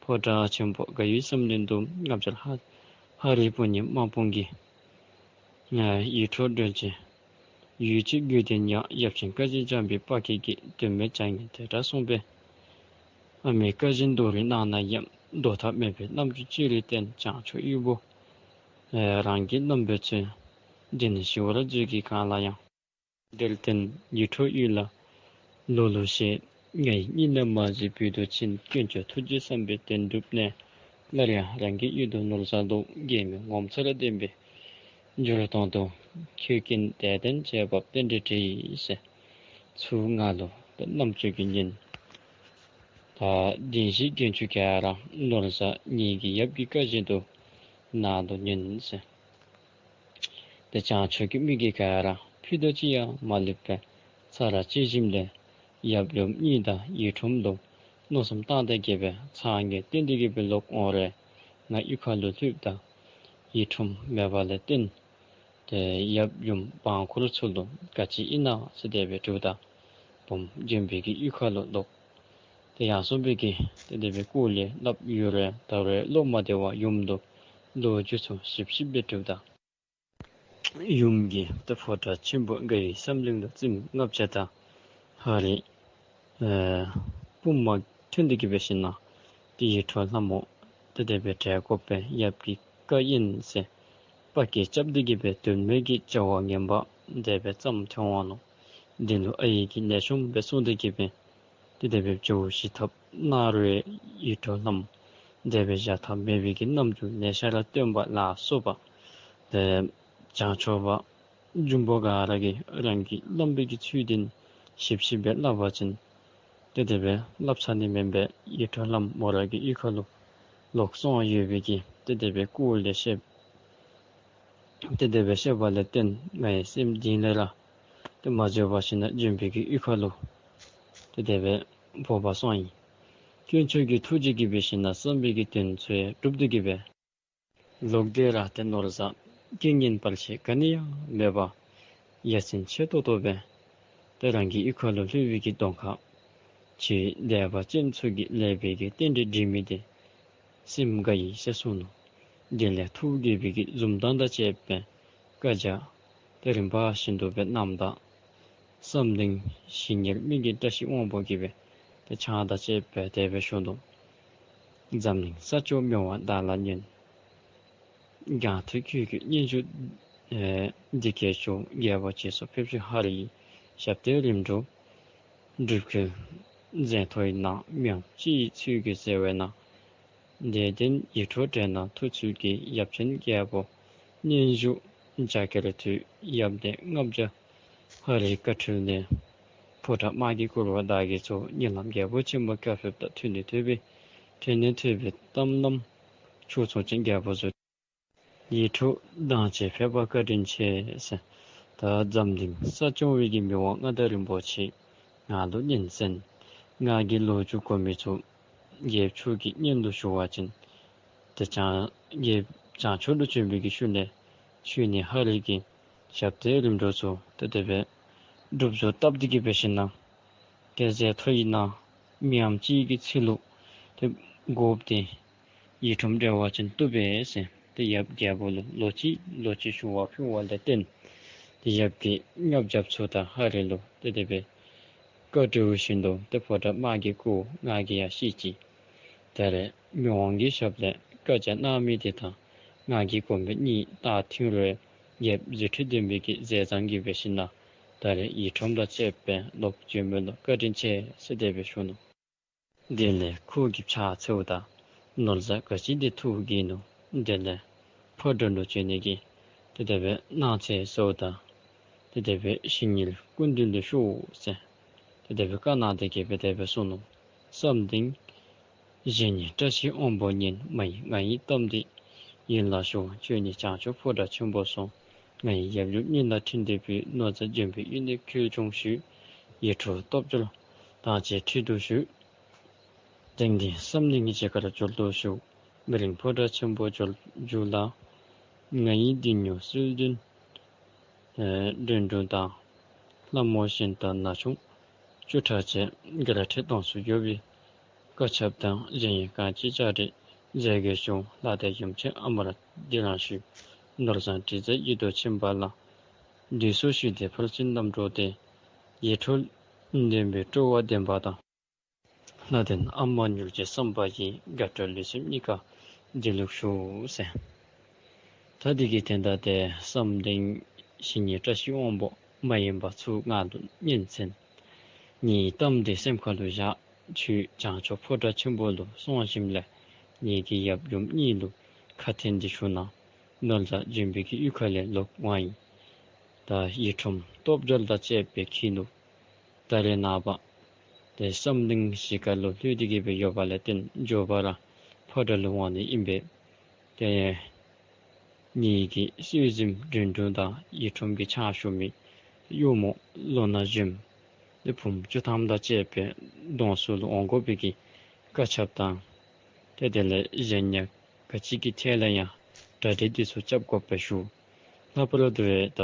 ཕོ་བྲང་ཆེན་པོ་དགའ་བའི་བསམ་གླིང་དུ། སྔ་ཕྱིར་ཧ་ཧ་རི་པུ་ཉི་དམག་དཔུང་གིས། ཡིད་འཕྲོག་བསྒྲལ་བྱེད་ཡུལ་གཅིག་དགོས་དོན་ཡང་། ཡབ་ཆེན་བཀའ་བཞིན་བྱམས་པའི་དཔའ་སྐད་ཀྱིས། དོན་མེད་བྱ་ངན་དེ་འདྲ་གསུངས་པས། ཨ་མའི་བཀའ་བཞིན་དུ་རེ་གནང་ན་ཡང་། ཟློག་ཐབས་མེད་པའི་རྣམ་འགྱུར་ཅི་རིགས་བསྟན། བྱང་ཕྱོགས་གཡུ་བོ་རང་གི་བློན་པོས་མཚོན། འདི་ནི་ཞི་བར་མཛོད་ཀྱིས་གང་ལ་ཡང་། དེར་བརྟེན་ཡིད་འཕྲོག་ཡུལ་ལ་ལོ་ལོ་ཞེས། ང་ཡི་སྙིང་ནས་མ་གཟིགས་བོད་དུ་ཕྱིན། དཀོན་མཆོག་ཐུགས་རྗེས་བསམ་པའི་དོན་འགྲུབ་ནས། སླར་ཡང་རང་གི་ཡུལ་དུ་ནོར་བཟང་ལོག། རྒྱལ་མོས་ངོ་མཚར་ལྡན་པའི་འགྱུར་སྟོན་དུ། ཁྱོད་ཀྱིས་དད་ལྡན་བྱེད་པ་རྟེན་འབྲེལ་འགྲིགས་ཟེར། ཚུར་ང་ལུ་ཏེ་རྣམ་ཅོ་གིས་ཉན། ད་བདེན་བཞིའི་རྒྱན་ཅུང་ག་ར་ནོར་བཟང་ངེ་གི་ཡབ་ཀྱི་བཀའ་བཞིན་དུ་ནང་དུ་ཉན་ཟེར། ཏེ་བྱང་ཕྱོགས་ཀྱི་མི་གིས་ག་ར་ཕུད་རྡོག་ཅིག་ཡང་མ་ལུས་པར་ཚར་བཅད་ཞིནམ་ལས་ཡབ་ཡུམ་གཉིས་དང་ཡིད་འཕྲོག་ལུ་མནོ་བསམ་བཏང་སྟེ་གི་སྦེ་ཚ་གྱང་སྟོན་ཏེ་གི་སྦེ་ལོག་འོང་རུང་ང་གཡུས་ཁ་ལུ་ལྷོདཔ་ད་ཡིད་འཕྲོག་མེད་པ་ལས་བརྟེན་ཏེ་ཡབ་ཡུམ་འབངས་འཁོར་ཚུ་ལུ་ག་ཅི་ཨིན་ན་ཟེར་དེ་སྦེ་དྲིཝ་ད་བུམོ་ལྗོན་པའི་གི་གཡུས་ཁ་ལུ་ལོག། ཏེ་ཡང་སོ་པའི་གིས་ཏེ་དེ་སྦེ་སྐུ་ལས་སླབ་ཡོད་རུང་ད་རུང་བློ་མ་བདེ་བར་ཡུམ་ལུ་ལོ་རྒྱུས་ཚུ་ཞིབ་ཞིབ་སྦེ་དྲིཝ་ད་ཡུམ་གྱིས་ཏེ་ཕོ་བྲང་ཆེན་པོ་དགའ་བའི་བསམ་གླིང་དུ་ཚེམས་ལྔ་བརྒྱ་དང་ཧ་རི་ཨེ་དཔུང་དམག་ཐོན་ཏེ་གི་སྦེ་ཞིནམ་ལས་ཏེ་ཡིད་འཕྲོག་ལྷ་མོ་ཏེ་དེ་སྦེ་བསྒྲལ་དགོ་པས། ཡབ་ཀྱི་བཀའ་ཨིན་ཟེར་དཔའ་སྐད་རྐྱབ་སྟེ་གི་སྦེ་དོན་མེད་ཀྱི་བྱ་བ་ངན་པ་དེ་སྦེ་བརྩམས་ཐོན་འོང་ནུག། དེ་ལུ་ཨའི་གིས་ནད་གཞོམ་སྦེ་གསུངས་ཏེ་གི་སྦེ་ཏེ་དེ་སྦེ་ཇོ་བོ་ཞི་ཐབས་གནང་རུང་ཡིད་འཕྲོག་ལྷ་མོ་དེ་སྦེ་བཞག་ཐབས་མེད་པའི་གི་རྣམ་འགྱུར་ནད་ཤ་ར་སྟོན་པ་ལ་སོགས་པ་ཏེ་བྱང་ཆུབ་པ་འབྱུང་པོ་ག་ར་གིས་རང་གི་བླམ་པའི་གི་ཚུལ་འདི་ཞིབ་ཞིབ་སྦེ་སླབ་པ་ཅིན་ཏེ་དེ་སྦེ་སླབ་ཚར་ནི་མེན་པས། ཡིད་འཕྲོག་ལྷ་མོ་རང་གི་གཡུས་ཁ་ལུ་ལོག་སོང་ཡོད་པའི་གི་ཏེ་དེ་སྦེ་སྐུ་ལས་བཤད་ཏེ་དེ་སྦེ་བཤད་པ་ལས་བརྟེན་ང་ཡང་སེམས་གཏིང་ལས་ར་ཏེ་མ་བཟོད་པར་ཞིནམ་ལས་ལྗོན་པའི་གི་གཡུས་ཁ་ལུ་ཏེ་དེ་སྦེ་འབོ་བར་སོང་ཡི། དཀོན་མཆོག་གི་ཐུགས་རྗེ་གིས་སྦེ་ཞིནམ་ལས་བསམ་པའི་གི་དོན་ཚུ་ཡང་འགྲུབ་སྟེ་གི་སྦེ་ལོག་སྟེ་ར་ཏེ་ནོར་བཟང་རྐྱེན་ངན་བར་ཆད་ག་ནི་ཡང་མེད་པར་ཡ་མཚན་ཆེ་ཏོག་ཏོ་སྦེ་ཏེ་རང་གི་གཡུས་ཁ་ལུ་ལྷོད་པའི་གི་གདོང་ཁར་ཆོས་དད་པ་ཅན་ཚུ་གིས་ལེགས་པའི་གི་རྟེན་འབྲེལ་འགྲིག་མི་དེ་སེམས་དགའ་ཡི་ཟེར་གསུངས་ནུག། དེ་ལས་ཐུགས་དགྱེས་པའི་གི་འཛུམ་མདངས་དང་བཅས་པའི་བཀའ་རྒྱ་ཏེ་རིམ་པ་བཞིན་དུ་སྦེ་གནངམ་ད་བསམ་གླིང་ཞིང་གཉེར་མི་གི་བཀྲ་ཤིས་དབང་པོ་གིས་སྦེ་ཏེ་ཕྱག་དང་བཅས་པ་དེ་སྦེ་ཞུ་ནུག། འཛམ་གླིང་ས་སྐྱོང་མི་དབང་བདག་ལ་ཉོན། རྒྱང་མཐོང་ཁྱོད་ཀྱི་སྙན་ཞུ་ཨེ་འདི་སྐད་ཞུ། རྒྱལ་པོ་རྗེས་སུ་ཕེབས་ཤིག་ཧ་རི་ཡི་ཞབས་སྟོན་རིམ་གྲོ། སྒྲུབ་ཁྲིད་མཛད་མཐོ་ཡི་ནང་། མི་དབང་སྤྱི་ཡི་ཚུལ་གྱིས་གསལ་བའི་ནང་། དད་ལྡན་ཡིད་འཕྲོག་བསྒྲལ་གནང་ཐུགས་ཚུལ་གྱིས། ཡབ་ཆེན་རྒྱལ་པོ་སྙན་ཞུ་རྒྱ་གར་ཐུགས། ཡབ་འདས་ལྔ་བརྒྱ་ཧ་རི་བཀའ་འཁྲོལ་ནས། ཕོ་བྲང་དམག་གིས་བསྐོར་བ་བདག་གིས་ཚོར། གཉིད་ལམ་རྒྱལ་པོ་ཆེན་པོ་བཀའ་ཕེབས་དང་། ཐོས་ནས་ཐོས་པའི་ཐོས་ནས་ཐོས་པའི་གཏམ་རྣམས་ཕྱོགས་མཚུངས་ཅན་རྒྱལ་པོ་ཚོ། ཡིད་འཕྲོག་དང་བཅས་ཕེབས་པ་བཀའ་དྲིན་ཆེ་ཟེར། ད་འཛམ་གླིང་ས་སྐྱོང་བའི་གི་མི་དབང་མངའ་བདག་རིན་པོ་ཆེ་ང་ལུ་སྙན་གསན། ང་གི་ལོ་རྒྱུས་གོ་མི་ཚུ་རྒྱལཔོ་མཆོག་གི་སྙན་དུ་ཞུ་བ་ཅིན་ཏེ་བྱང་རྒྱལཔོ་བྱང་ཕྱོགས་ལུ་བྱོན་པའི་གི་ཤུལ་ལས་ཤུལ་ནི་ཧ་རི་གི་ཞབས་སྟོན་རིམ་གྲོ་ཚུ་ཏེ་དེ་སྦེ་སྒྲུབ་ཟོར་བཏབ་སྟེ་གི་སྦེ་ཞིནམ་ལས་ཏེ་མཛད་མཐོ་ཡི་ནང་མི་དབང་སྤྱི་གི་ཚུལ་ལུ་ཏེ་དགོཔ་ཏེ་ཡིད་འཕྲོག་བསྒྲལ་བ་ཅིན་བཏུབ་པས་ཟེར་ཏེ་ཡབ་རྒྱལ་པོ་ལུ་ལོ་གཅིག་ལོ་གཅིག་ཞུ་བ་ཕུལ་བ་ལས་བརྟེན་ཏེ་ཡབ་ཀྱིས་མངའ་བྱབས་ཚུ་དང་ཧ་རི་ལུ་ཏེ་དེ་སྦེ་བཀའ་འཁྲོལ་བཞིན་དུ་ཏེ་ཕོ་བྲང་དམག་གིས་བསྐོར། ང་གིས་ཡང་ཤེས་ཅི། ད་རེས་མི་དབང་གི་ཞབས་ལས་བཀའ་རྒྱ་གནང་མི་དེ་དང་ང་གི་གོ་མི་གཉིས་ད་ཐུན་རེ་རྒྱལཔོ་རྫུ་འཕྲུལ་ལྡན་པའི་གི་ཟས་གཙང་གིས་སྦེ་ཞིནམ་ལས་ད་རེས་ཡིད་འཕྲོག་དང་བཅས་པའི་ལོག་བྱོན་མི་ལུ་བཀའ་དྲིན་ཆེ་ཟེར་དེ་སྦེ་ཞུ་ནུག། དེ་ལས་ཁོ་གིས་ཕྱག་འཚལཝ་ད་ནོར་བཟང་ག་ཅི་དེ་ཐུགས་དགྱེས་ནུག། དེ་ལས་ཕོ་བྲང་ལུ་བྱོན་ནི་གི་ཏེ་དེ་སྦེ་གནང་འཚལ་ཟེརཝ་ད་ཏེ་དེ་སྦེ་ཞིང་གཉེར་སྐུ་མདུན་ལུ་ཤོག་ཟེར་ དེ་སྦེ་བཀའ་གནང་སྟེ་གི་སྦེ་དེ་སྦེ་གསུངས་ནུག། བསམ་གཏན་བཞེས་ནས་བཀྲ་ཤིས་དབང་པོ་ཉིད། མ་ཡེངས་ང་ཡི་གཏམ་འདི་ཡིད་ལ་ཞུ། ཁྱོད་ཉིད་བྱང་ཆུབ་ཕོ་བྲང་ཆེན་པོར་སོང་། ང་ཡི་ཡབ་ཡུམ་གཉིས་ལ་འཕྲིན་འདི་ཕུལ། ནོར་རྫ་ལྗོན་པའི་གཡུ་ནི་ཁྱོད་སྐྱོངས་ཤིག། ཡིད་འཕྲོག་སྟོབས་འབྱོར་དང་བཅས་འཕྲལ་དུ་ཞུ། དེང་འདིར་བསམ་གཏན་གྱི་གཞིས་ཀར་འབྱོར་དུ་གཞུག། མི་རིང་ཕོ་བྲང་ཆེན་པོར་འབྱོར་འཇུག་ལ། ང་ཡི་འདི་ཉིད་གསོལ་སྟོན་ཨེ་འདྲེན་དྲུང་དང་། ལྷ་མོ་གཞན་དང་ན་ཆུང་བཅུ་ཕྲག་བཅས་ག་ར་འཕྲལ་དང་སུ་འབྱོར་བའི་བཀའ་ཁྱབ་དང་། གཞན་ཡང་གང་ཅི་བྱ་རིགས་མཛད་དགོས་བྱུང་། ལྷ་དང་ཡུམ་ཆེན་ཨ་མར་འདི་རང་ཞུ། ནོར་བཟང་དྲི་ཟའི་ཡིད་དུ་ཕྱིན་པ་ལ། དུས་སུ་ཞུས་ཏེ་ཕར་ཕྱིན་རྣམ་གྲོལ་ཏེ། ཡིད་འཕྲོག་ལྡན་པའི་སྤྲོ་བ་ལྡན་པ་དང་། ལྷ་ལྡན་ཨ་མར་མྱུར་བྱེད་བསམ་པ་ཡིས། དགའ་སྤྲོ་ལུས་སེམས་གཉིས་ཀ་འདི་ལུ་ཞུ་ཟེར། ད་འདི་གི་དོན་དག་དེ་བསམ་གཏན་བཞེས་ནས་བཀྲ་ཤིས་དབང་པོ་མ་ཡེངས་པར་ཚུར་ང་ལུ་སྙན་གསན། ངེའི་གཏམ་དེ་སེམས་ཁ་ལུ་བཞག། ཁྱོད་བྱང་ཆུབ་ཕོ་བྲང་ཆེན་པོ་ལུ་སོང་ཞིནམ་ལས་ངེ་གི་ཡབ་ཡུམ་གཉིས་ལུ་ཁ་འཕྲིན་འདི་ཞུ་གནང་། ནོར་རྫ་ལྗོན་པའི་གི་གཡུས་ཁ་ལས་ལོག་འོང་ཡི། ད་ཡིད་འཕྲོག་སྟོབས་འབྱོར་དང་བཅས་པའི་ཁྱེད་ལུ་ད་རེས་ནངས་པ་ཏེ་བསམ་གཏན་གཞིས་ཀ་ལུ་ལྷོད་དེ་གི་སྦེ་ཡོད་པ་ལས་བརྟེན་མགྱོགས་པ་ར་ཕོ་བྲང་ལུ་འོང་ནི་ཨིན་པས། ཏེ་ངེ་གི་གསོལ་གཟིམ་འདྲེན་དྲུང་དང་ཡིད་འཕྲོག་གི་ཕྱག་ཞུ་མི་གཡོག་མོ་ལོ་ན་གཞོནམ་ཏེ་བུམོ་བཅུ་ཐམ་དང་བཅས་པའི་གདོང་བསུ་ལུ་འོང་དགོ་པའི་གི་བཀའ་ཁྱབ་དང་། ཏེ་དེ་ལས་གཞན་ཡང་ག་ཅི་གི་ཐད་ལས་ཡང་གྲ་སྒྲིག་འདི་ཚུ་རྐྱབ་དགོ་པའི་ཞུ། ལྷག་པར་དུ་ད་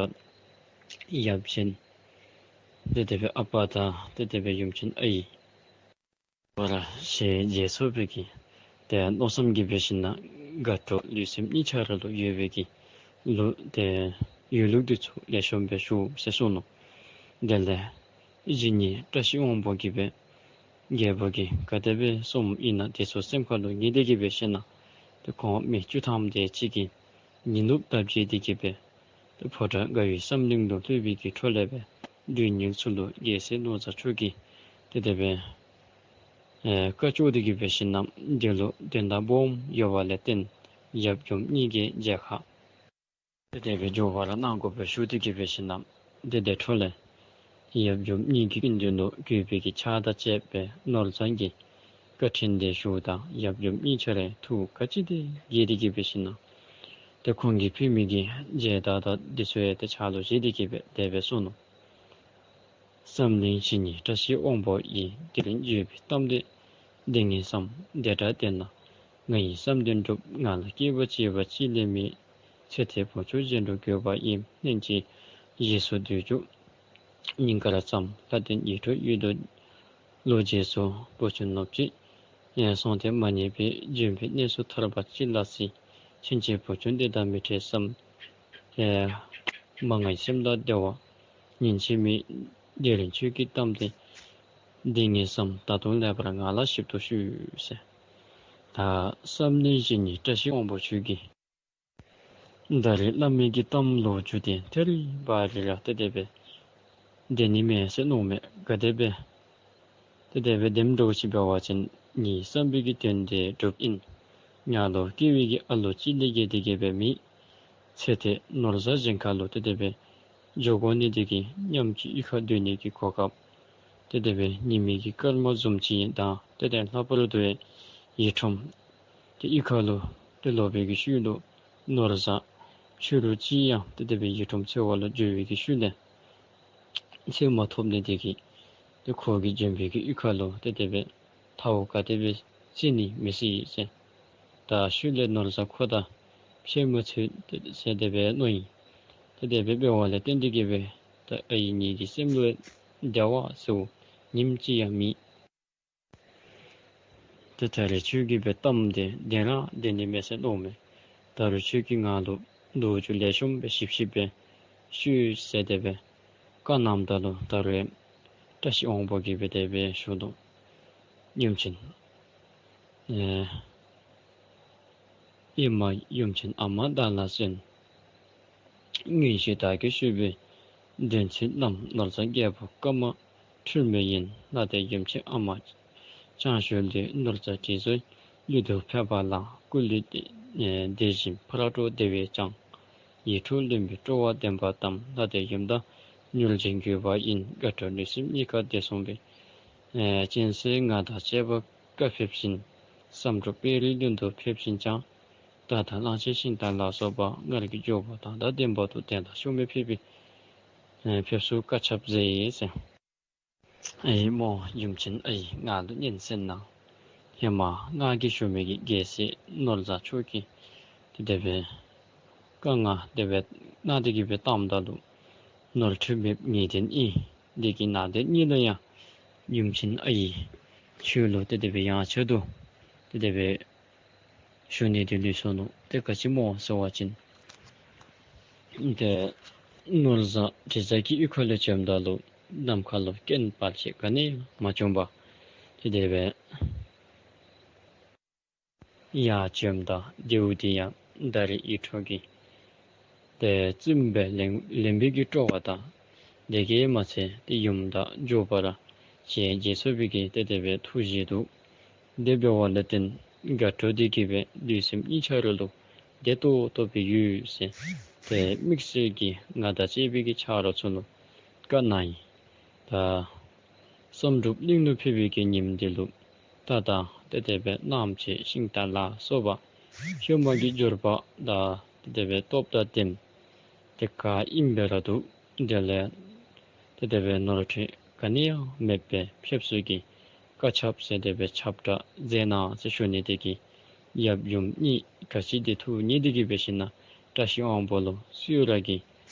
ཡབ་ཆེན་ཏེ་དེ་སྦེ་ཨ་པ་དང་ཏེ་དེ་སྦེ་ཡུམ་ཆེན་ཨའི་བར་ཞལ་མཇལ་ཚུགས་པའི་གི་ཏེ་མནོ་བསམ་གྱིས་འབད་ཞིན་ན་དགའ་སྤྲོ་ལུས་སེམས་གཉིས་ཆ་ར་ལུ་ཡོད་པའི་གི་ལུ་ཏེ་ཡོད་ལུགས་འདི་ཚུ་ལེགས་ཤོམ་སྦེ་ཞུ་ཟེར་གསུངས་ནུག། དེ་ལས་གཞེས་ནས་བཀྲ་ཤིས་དབང་པོ་གིས་སྦེ་རྒྱལ་པོ་གིས་ག་དེ་སྦེ་གསུངམ་ཨིན་ན་དེ་ཚུ་སེམས་ཁ་ལུ་ངེས་ཏེ་གི་སྦེ་ཞིན་ན་ཏེ་ཁོང་མི་བཅུ་ཐམ་དེ་ཅིག་གིས་ཉིན་ནུབ་ལྟ་བྱེད་དེ་གི་སྦེ་ཏེ་ཕོ་བྲང་དགའ་བའི་བསམ་གླིང་ལུ་ལྷོད་པའི་གི་འཕྲོ་ལས་སྦེ་དུས་ཉིན་ཚུ་ལུ་རྒྱལ་སྲས་ནོར་བཟང་མཆོག་གིས་ཏེ་དེ་སྦེ་ཨེ་བཀའ་བཅོལ་ཏེ་གི་སྦེ་ཞིན་ན་དེ་ལུ་དོན་དག་སྦོམ་ཡོད་པ་ལས་བརྟེན་ཡབ་ཡུམ་གཉིས་ཀྱི་མཇལ་ཁ་ཏེ་དེ་སྦེ་མགྱོགས་པ་ར་གནང་དགོ་པའི་ཞུ་སྟེ་གི་སྦེ་ཞིན་ན་ཏེ་དེ་འཕྲོ་ལས་ཡབ་ཡུམ་གཉིས་ཀྱི་སྐུ་མདུན་ལུ་གུས་པའི་གི་ཕྱག་དང་བཅས་པའི་ནོར་བཟང་གི་བཀའ་དྲིན་དེ་ཞུཝ་ད་ཡབ་ཡུམ་གཉིས་ཆ་ར་ཐུགས་ག་ཅི་དེ་དགྱེས་ཏེ་གི་སྦེ་ཞིན་ན་ཏེ་ཁོང་གིས་ཕུལ་མི་གི་མཇལ་དར་དང་འདི་ཚུ་ཡང་ཏེ་ཕྱག་ལུ་བཞེས་ཏེ་གི་སྦེ་དེ་སྦེ་གསུངས་ནུག། བསམ་གཏན་བཞེས་ནས་བཀྲ་ཤིས་དབང་པོ་ཡིས། དེ་རིང་བརྗོད་པའི་གཏམ་དེ་འདི་ངེས་སམ། དེ་འདྲ་བདེན་ན་ང་ཡི་བསམ་དོན་འགྲུབ། ང་ལ་སྐྱེ་བ་གཅིག་པ་གཅིག་ལས་མེད། ཚེ་འདིར་བུ་ཆུང་གཞན་དུ་འགོད་པ་ཡིན། ལྷན་ཅིག་རྗེས་སུ་འདོད་འཇོ་སྙིང་གར་བཅངས། ལྷ་ལྡན་ཡིད་འཕྲོག་གཡུལ་དུ་ལོག་རྗེས་སུ། བུ་ཆུང་ནུབ་གཅིག་ཡང་སོང་སྟེ་མ་རྙེད་པས། ལྗོན་པའི་གནས་སུ་ཐར་པ་ཅི་ལ་སྲིད། ཕྱིན་ཆད་བུ་ཆུང་འདི་དང་མི་འཕྲད་བསམ། ཨེ་མ་ངའི་སེམས་ལ་བདེ་བ་ཉིན་གཅིག་མེད། དེ་རིང་ཁྱོད་ཀྱི་གཏམ་དེ་འདི་ངེས་སམ། ད་དུང་ལེགས་པར་ང་ལ་ཞིབ་ཏུ་ཞུས་ཟེར། ད་བསམ་གཏན་བཞེས་ནས་བཀྲ་ཤིས་དབང་པོ་ཁྱོད་ཀྱིས་ད་རེས་སླབ་མི་གི་གཏམ་ལོ་རྒྱུས་དེ་ཐད་རི་བ་རི་ར་ཏེ་དེ་སྦེ་བདེན་ནི་མས་ཟེར་མནོཝ་མས། ག་དེ་སྦེ་ཏེ་དེ་སྦེ་བདེན་འགྲོ་ཅིག་འབད་བ་ཅིན་ངེའི་བསམ་པའི་གི་དོན་དེ་འགྲུབ་ཨིན། ང་ལུ་སྐྱེ་བའི་གི་ཨ་ལོ་གཅིག་ལས་བརྒལ་ཏེ་གི་སྦེ་མེད། ཚེ་འདི་ནོར་བཟང་གཞན་ཁ་ལུ་ཏེ་དེ་སྦེ་འགྱོ་དགོ་ནི་དེ་གིས་མཉམ་གཅིག་གཡུས་ཁར་སྡོད་ནི་གི་གོ་སྐབས་ཏེ་དེ་སྦེ་ཉི་མའི་གི་སྐར་མ་བཟུམ་ཅིག་ཨིན། ད་ཏེ་དེ་ལྷག་པར་དུ་ཡིད་འཕྲོག་ཏེ་གཡུས་ཁ་ལུ་ཏེ་ལོག་པའི་གི་ཤུལ་ལུ་ནོར་བཟང་ཕྱི་རུ་ཅིག་ཡང་ཏེ་དེ་སྦེ་ཡིད་འཕྲོག་འཚོལ་བ་ལུ་འགྱོ་བའི་གི་ཤུལ་ལས་འཚོལ་མ་ཐོབ་ནི་དེ་གིས་ཏེ་ཁོ་གིས་ལྗོན་པའི་གི་གཡུས་ཁ་ལུ་ཏེ་དེ་སྦེ་ཐབས་ག་དེ་སྦེ་བཙལ་ནི་མི་སྲིད་ཟེར། ད་ཤུལ་ལས་ནོར་བཟང་ཁོ་དང་ཕྱད་མ་ཚུགས་ཟེར་དེ་སྦེ་མནོ་ཡི། ཏེ་དེ་སྦེ་འབད་བ་ལས་བརྟེན་ཏེ་གི་སྦེ་ད་ཨའི་ངེ་གི་སེམས་ལུ་བདེ་བ་ཟེརཝ་ཉིནམ་གཅིག་ཡང་མེད། ཏེ་ད་རེས་ཁྱོད་ཀྱིས་སྦེ་གཏམ་དེ་བདེན་ར་བདེན་ནི་མས་ཟེར་མནོཝ་མས། ད་རུང་ཁྱོད་ཀྱིས་ང་ལུ་ལོ་རྒྱུས་ལེགས་ཤོམ་སྦེ་ཞིབ་ཞིབ་སྦེ་ཞུ་ཟེར་དེ་སྦེ་བཀའ་གནངམ་ད་ལུ་ད་རུང་བཀྲ་ཤིས་དབང་པོ་གིས་སྦེ་དེ་སྦེ་ཞུ་ནུག། ཡུམ་ཆེན་ཨེ་ཨེ་མ་ཡུམ་ཆེན་ཨ་མ་བདག་ལ་གསོན། མངོན་ཤེས་དར་གྱིས་ཕྱུག་པའི་འདོད་ཚུལ་བླངས། ནོར་བཟང་རྒྱལ་པོ་བཀའ་མ་འཁྲུལ་མི་ཡིན། ལྷ་ལྡན་ཡུམ་ཆེན་ཨ་མ་བྱང་ཆུབ་ལུས། ནོར་རྫ་དྲི་ཟའི་ཡུལ་དུ་ཕེབས་པ་ལ། སྐུ་ལུས་དེ་བཞིན་ཕར་འགྲོ་བདེ་བས་ཀྱང་། ཡིད་འཕྲོག་ལྡན་པའི་སྤྲོ་བ་ལྡན་པ་དང་། ལྷ་ལྡན་ཡུམ་དང་ མྱུལ་ཞིང་རྒུད་པ་ཡིན། དགའ་སྤྲོ་ལུས་སེམས་གཉིས་ཀ་བདེ་སོང་བས། ཨེ་སྤྱན་གཟིགས་ང་དང་བཅས་པ་བཀའ་ཕེབས་ཤིག། བསམ་འགྲུབ་དཔལ་རི་ལུང་དུ་ཕེབས་ཤིག་ཀྱང་། ད་ལྟ་གླང་ཆེན་ཤིང་རྟ་ལ་སོགས་པ། སྔར་གྱི་འབྱོར་པ་དང་ལྡན་པ་དང་། དེ་དང་ཤུལ་མའི་ཕེབས་པའི་ཨེ་ཕེབས་བསུ་བཀའ་ཁྱབ་མཛད་ཟེར། ཨའི་མོ་ཡུམ་ཆེན་ཨའི་ང་ལུ་སྙན་གསན་གནང་། ཧེ་མ་ང་གིས་ཞུ་མི་གི་རྒྱལ་སྲས་ནོར་བཟང་མཆོག་གིས་ཏེ་དེ་སྦེ་བཀའ་མངགས་དེ་སྦེ་གནང་སྟེ་གི་སྦེ་བཏངམ་ད་ལུ་ནོར་འཁྲུལ་མེད་ངེས་བདེན་ཨིན། དེ་གི་ནང་དེ་གཉིས་ལུ་ཡང་ཡུམ་ཆེན་ཨའི་ཁྱོད་ལུ་ཏེ་དེ་སྦེ་ཡང་ཆེད་དུ་ཏེ་དེ་སྦེ་ཞུ་ནི་དེ་ལུས་སོ་ནུག། ཏེ་ག་ཅི་སྨོ་ཟེར་བ་ཅིན་ཏེ་ནོར་བཟང་དྲི་ཟ་གི་གཡུས་ཁ་ལུ་བྱོནམ་ད་ལུ་ནམ་མཁའ་ལུ་རྐྱེན་བར་ཆད་ག་ནི་ཡང་མ་བྱུང་བར་ཏེ་དེ་སྦེ་ཡར་བྱོནམ་ད་དེའུ་དེ་ཡང་ད་རེས་ཡིད་འཕྲོག་གི་ཏེ་བཙུན་པའི་ལེན་ལེན་པའི་གི་སྤྲོ་བ་དང་དེ་གིས་མ་ཚད་ཏེ་ཡུམ་དང་འབྱོར་པ་ར་ཞལ་མཇལ་ཚུགས་པའི་གི་ཏེ་དེ་སྦེ་ཐུགས་བཞེད་འདུག། དེ་འབདཝ་ལས་བརྟེན་དགའ་སྤྲོ་དེ་གིས་སྦེ་ལུས་སེམས་གཉིས་ཆ་ར་ལུ་བདེ་ཏོག་ཏོ་སྦེ་ཡོད་ཟེར་ཏེ་དམིགས་བསལ་གྱིས་ང་དང་བཅས་པའི་གི་ཆ་རོགས་ཚུ་ལུ་བཀའ་གནང་ཡི། ད་བསམ་འགྲུབ་གླིང་ལུ་ཕེབས་པའི་གི་ཉིནམ་དེ་ལུ་ད་ད་ཏེ་དེ་སྦེ་གནམ་ལྕགས་ཤིང་རྟ་ལ་སོགས་པ་ཧེ་མ་གི་འབྱོར་པ་དང་ཏེ་དེ་སྦེ་སྟོབས་དང་ལྡན་ཏེ་ག་ཨིན་པ་ར་འདུག། དེ་ལས་ཏེ་དེ་སྦེ་ནོར་འཁྲུལ་ག་ནི་ཡང་མེད་པའི་ཕེབས་བསུ་གི་བཀའ་ཁྱབ་ཟེར་དེ་སྦེ་ཁྱབ་བསྒྲགས་མཛད་གནང་ཟེར་ཞུ་ནི་དེ་གིས་ཡབ་ཡུམ་གཉིས་ག་ཅི་དེ་ཐུགས་མཉེས་ཏེ་གི་འབད་ཞིན་ན་བཀྲ་ཤིས་དབང་པོ་ལུ་གསོལ་རས་ཀྱིས་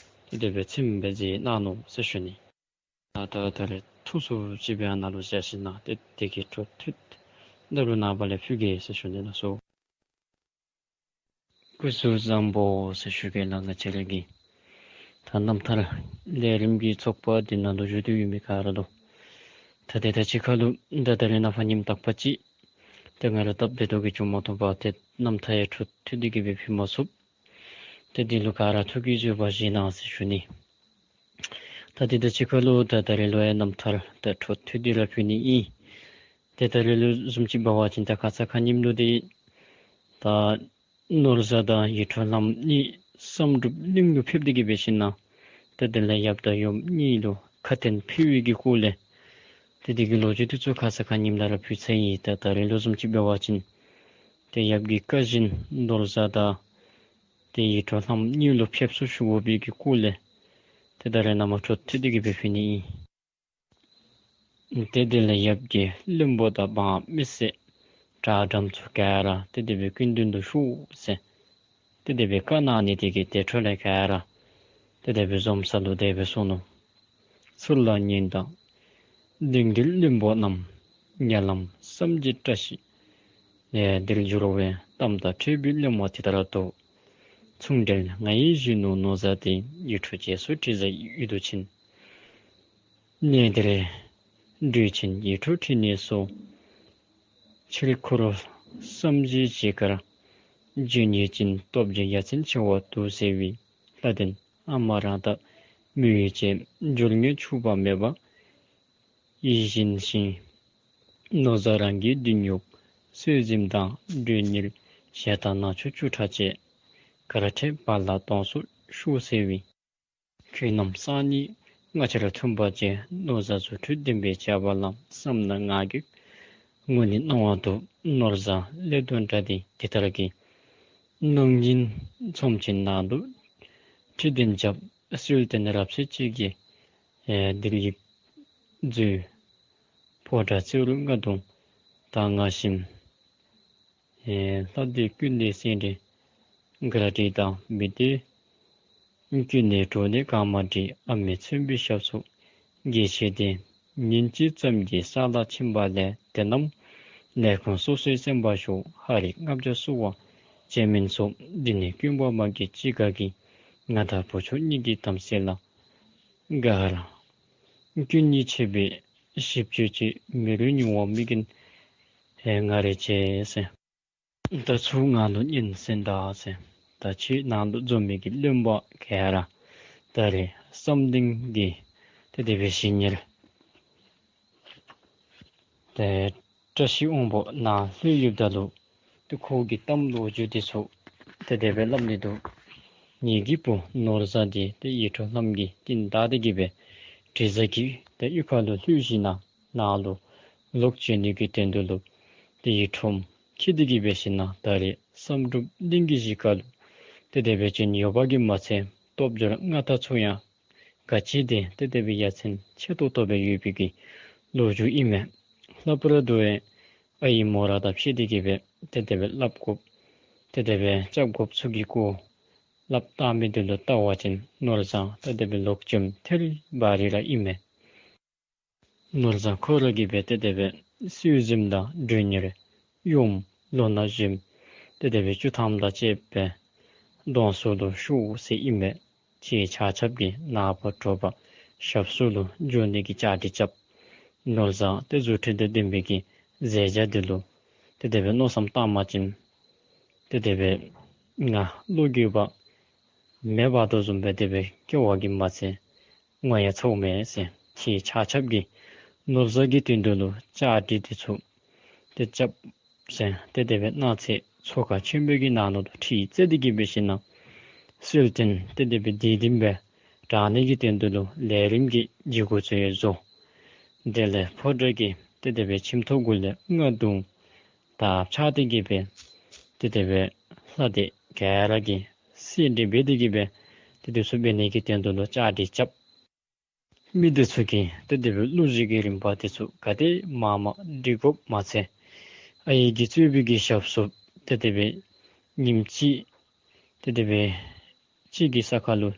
ཏེ་དེ་སྦེ་ཚིམ་སྦེ་མཛད་གནང་ནུག་ཟེར་ཞུ་ནི། ད་ད་ད་རེས་ཐུགས་སུ་ཅིག་སྦེ་ཨ་ནཱ་ལུ་བཞག་ཞིན་ན་ཏེ་དེ་གི་འཕྲོ་མཐུད་ད་རུང་ནངས་པ་ལས་ཕུལ་གེ་ཟེར་ཞུ་ནི་ལགས་སོ། སྐུ་གཟུགས་བཟང་པོ་ཟེར་ཞུ་གེ་ལགས། ང་བཅས་ར་གི་ད་རྣམ་ཐར་ལས་རིམ་གྱི་ཚོགས་པ་འདི་ནང་ལུ་བཞུགས་ཏེ་ཡོད་མི་ག་ར་ལུ་ད་ཏེ་ད་ཅི་ཁ་ལུ་ད་ད་རེས་ནངས་པ་ཉིནམ་དག་པ་ཅིག་ཏེ་ང་ར་སྟབས་བདེ་ཏོག་གི་བྱུང་མ་བཏུབ་པར་ཏེ་རྣམ་ཐར་ཡང་འཕྲོ་མཐུད་དེ་གི་སྦེ་ཕུལ་མ་ཚུགས། ཏེ་འདི་ལུ་ག་ར་ཐུགས་ཀྱིས་བཟོད་པ་བཞེས་གནང་ཟེར་ཞུ་ནི། ད་ཏེ་ད་ཅི་ཁ་ལུ་ད་ད་རེས་ལུ་ཡང་རྣམ་ཐར་ད་འཕྲོ་མཐུད་དེ་ར་ཕུལ་ནི་ཨིན། ཏེ་ད་རེས་ལུ་བཟུམ་ཅིག་འབད་བ་ཅིན་ད་ཁ་ཙ་ཁ་ཉིནམ་ལུ་འདི་ད་ནོར་བཟང་དང་ཡིད་འཕྲོག་ལྷམོ་གཉིས་བསམ་འགྲུབ་གླིང་ལུ་ཕེབས་ཏེ་གི་འབད་ཞིན་ན་ཏེ་དེ་ལས་ཡབ་དང་ཡུམ་གཉིས་ལུ་ཁ་ཏོན་ཕུལ་བའི་གི་སྐོར་ལས་ཏེ་དེ་གི་ལོ་རྒྱུས་དེ་ཚུ་ཁ་ཙ་ཁ་ཉིནམ་ལས་ར་ཕུལ་ཚར་ཡི། ད་ད་རེས་ལུ་བཟུམ་ཅིག་འབད་བ་ཅིན་ཏེ་ཡབ་ཀྱི་བཀའ་བཞིན་ནོར་བཟང་དང་ཏེ་ཡིད་འཕྲོག་ལྷམོ་གཉིས་ལུ་ཕེབས་བསུ་ཞུ་དགོ་པའི་གི་སྐོར་ལས་ཏེ་ད་རེས་ནངས་པ་འཕྲོ་མཐུད་དེ་གི་སྦེ་ཕུལ་ནི་ཨིན། ཏེ་དེ་ལས་ཡབ་ཀྱིས་བློན་པོ་དང་འབངས་མི་སེར་དྲ་དམ་ཚུ་ག་ར་ཏེ་དེ་སྦེ་སྐུ་མདུན་དུ་ཤོག་ཟེར་ཏེ་དེ་སྦེ་བཀའ་གནང་ནི་དེ་གིས་ཏེ་འཕྲོ་ལས་ག་ར་ཏེ་དེ་སྦེ་འཛོམས་ས་ལུ་དེ་སྦེ་སོང་ནུག། ཚུར་ལ་ཉོན་དང་། གདུང་འདིར་བློན་པོ་རྣམས། ཉ་ལམ་བསམ་གྱིས་བཀྲ་ཤིས་ལས་འདིར་འབྱོར་བས། གཏམ་དང་འཕྲད་པའི་བློན་པོ་དེ་ལྟར་དོ། མཚུངས་འབྲེལ་ང་ཡི་གཞོན་ནུ་ནོར་བཟང་དེ། ཡིད་འཕྲོག་རྗེས་སུ་དྲི་ཟའི་ཡུལ་དུ་ཕྱིན། གནས་འདིར་འགྲོ་ཆེན་ཡིད་འཕྲོག་ཁྲིད་ནས་སོ། ཕྱིར་འཁོར་བསམ་གྱིས་བརྗེད་དཀའ་འགྱོད་ཉེར་ཅན། སྟོབས་ཀྱིས་ཡ་མཚན་ཆེ་བ་འདུག་ཟེར་བའི། ལྷ་ལྡན་ཨ་མ་རང་དང་མི་ཡུལ་བཅས། འབྱོར་དངོས་ཕྱུག་པ་མེད་པ་ཡིད་བཞིན་ཞིང་། ནོར་བཟང་རང་གི་མདུན་ཡོད་གསོལ་གཟིམ་དང་། མགྲོན་གཉེར་ཞལ་ཏ་ན་ཆུང་བཅུ་ཕྲག་བཅས། གར་འཕྲད་བར་ལ་དོང་སུ་བཞུགས་ཟེར་བའི། ཁྱོད་རྣམས་སང་ཉིན་ང་བཅས་ར་མཐུན་པར་བྱེད། ནོར་བཟང་རྫུ་འཕྲུལ་ལྡན་པས་བྱ་བ་ལམ། བསམ་ན་ང་གིས་ངུ་ནས་སྣང་བ་འདུག། ནོར་བཟང་སླེབས་དོ་འདྲ་དེ་དེ་ལྟར་གྱིས། སྣང་བཞིན་ཚོམས་ཆེན་ནང་དུ་ཁྲི་གདན་བརྒྱབ། གསོལ་སྟོན་རབ་གསལ་གཅིག་གིས་ཨེ་འདིར་ཡིག་མཛོད། ཕོ་བྲང་བརྩེགས་རུ་ལྔ་དུ་ད་སྔར་བཞིན། ཨེ་ལྷ་སྡེ་ཀུན་ལས་སེང་འབྲས་གར་འགྲིགས་དང་། མི་སྡེ་ཀུན་ནས་འགྲོ་ནས་གང་མ་འགྲིགས། ཨ་མའི་མཚོན་པའི་ཞབས་སུ་དགྱེས་བྱས་ཏེ། ཉིན་གཅིག་ཙམ་གྱི་ས་ལ་ཕྱིན་པ་ལས། དེ་རྣམས་ལས་ཁུངས་སོ་སོའི་སེམས་པར་ཞུ། ཧ་རི་ལྔ་བརྒྱ་བསུ་བ་བྱེད་མིན་སོགས། འདི་ནི་ཀུན་པ་མ་གི་ཅི་དགའ་གི། ང་དང་བུ་ཆུང་གཉིས་ཀྱི་དམ་སྲི་ལ། དགའ་ར་སྐྱོན་ཉེས་ཆེ་བས་ཞིབ་དཔྱོད་ཅིག། མི་རུས་ཉུང་བ་མི་རྒན་ང་རེ་བྱས་ཟེར། ད་ཚུར་ང་ལུ་སྙན་གསན་ད་ཟེར། ད་ཁྱེད་ནང་ལུ་འཛོམས་མི་གི་བློན་པོ་ག་ར་ད་རེས་བསམ་གཏན་གྱི་ཏེ་དེ་སྦེ་ཞིང་ཉེར་ཏེ་བཀྲ་ཤིས་དབང་པོ་ནཱ་ལྷོད་ཡོདཔ་ད་ལུ་ཏེ་ཁོ་གིས་གཏམ་ལོ་རྒྱུས་དེ་ཚུ་ཏེ་དེ་སྦེ་སླབ་ནི་འདུག། ངེ་གི་བུ་ནོར་བཟང་དེ་ཏེ་ཡིད་འཕྲོག་ལྷམོ་གིས་བསྟེན་ད་དེ་གི་སྦེ་ དྲི་ཟ་གི་ཏེ་གཡུས་ཁ་ལུ་ལྷོད་ཞིནམ་ལས་ནཱ་ལུ་ལོག་བྱོན་ནི་གི་དོན་དུ་ལུ་ཏེ་ཡི་ཁྲོམ་འཁྱིད་དེ་གི་འབད་ཞིནམ་ལས་ད་རེས་བསམ་གྲུབ་གླིང་གི་གཞིས་ཁ་ལུ་ཏེ་དེ་སྦེ་བྱོན་ཡོདཔ་གིས་མ་ཚད་སྟོབས་འབྱོར་མངའ་ཐང་ཚུ་ཡང་ག་ཅི་དེ་ཏེ་དེ་སྦེ་ཡ་མཚན་ཆེ་ཏོག་ཏོ་སྦེ་ཡོད་པའི་གི་ལོ་རྒྱུས་ཨིན་མས། ལྷག་པར་དུ་ཡང་ཨའི་མོ་ར་དང་ཕྱད་དེ་གི་སྦེ་ཏེ་དེ་སྦེ་སླབ་དགོཔ་ཏེ་དེ་སྦེ་རྐྱབ་དགོཔ་ཚུ་གི་སྐོར་སླབ་བཏང་མི་འདི་ལུ་བལྟ་བ་ཅིན་ནོར་བཟང་ཏེ་དེ་སྦེ་ལོག་བྱོནམ་ཐལ་བ་རི་ར་ཨིན་མས། ནོར་བཟང་ཁོ་ར་གིས་སྦེ་ཏེ་དེ་སྦེ་སྲོལ་འཛིནམ་དང་མགྲོན་གཉེར་ཡུམ་ལོ་ན་གཞོནམ་ཏེ་དེ་སྦེ་བཅུ་ཐམ་དང་བཅས་པའི་གདོང་ཚུ་ལུ་ཤོག་ཟེར་ཨིན་མས། ཁྱེད་ཆ་ཁྱབ་ཀྱིས་ནངས་པ་དྲོ་པ་ཞབས་སོར་ལུ་འགྱོ་ནི་གི་བཅའ་སྒྲིག་རྐྱབ། ནོར་བཟང་ཏེ་རྫུ་འཕྲུལ་དང་ལྡན་པའི་གི་མཛད་བྱ་འདི་ལུ་ཏེ་དེ་སྦེ་མནོ་བསམ་བཏང་བ་ཅིན་ཏེ་དེ་སྦེ་ང་བློ་འགྱོད་པ་མེདཔ་དོ་བཟུམ་སྦེ་དེ་སྦེ་སྐྱེ་བ་གིས་མ་ཚད་ངོ་ཡང་ཚཝ་མས་ཟེར། ཁྱེད་ཆ་ཁྱབ་ཀྱིས་ནོར་བཟང་གི་དོན་དུ་ལུ་བཅའ་སྒྲིག་འདི་ཚུ་ཏེ་རྐྱབ་ཟེར། ཏེ་དེ་སྦེ་གནང་ཚེ་ཚོགས་ཁང་ཆེན་པོའི་གི་ནང་ན་ལུ་ཁྲིད་བཅར་ཏེ་གི་འབད་ཞིནམ་ལས་སྲོལ་བརྟན་ཏེ་དེ་སྦེ་སྡིག་སྒྲིམ་སྦེ་དྲང་ནི་གི་དོན་དུ་ལུ་ལས་རིམ་གྱི་བྱེད་སྒོ་ཚུ་ཡང་བཟོ། དེ་ལས་ཕོ་བྲང་གི་ཏེ་དེ་སྦེ་ཁྱིམ་ཐོག་གུ་ལས་རྔ་རྡུང་དར་ཕྱར་ཏེ་གི་སྦེ་ཏེ་དེ་སྦེ་ལྷ་སྡེ་ག་ར་གིས་གསལ་སྒྲིག་འབད་དེ་གི་སྦེ་ཏེ་དེ་ཚུ་འབད་ནི་གི་དོན་དུ་ལུ་བཅའ་སྒྲིག་རྐྱབ། མི་འདི་ཚུ་གིས་ཏེ་དེ་སྦེ་གླུ་གཞས་ཀྱི་རིམ་པ་འདི་ཚུ་ག་དེ་མང་མང་སྒྲིག་དགོཔ་མ་ཚད་ཨའི་གིས་གཙོས་པའི་གི་ཞབས་སོར་ཏེ་དེ་སྦེ་ཉིནམ་གཅིག་ཏེ་དེ་སྦེ་གཅིག་གི་ས་ཁར་ལུ་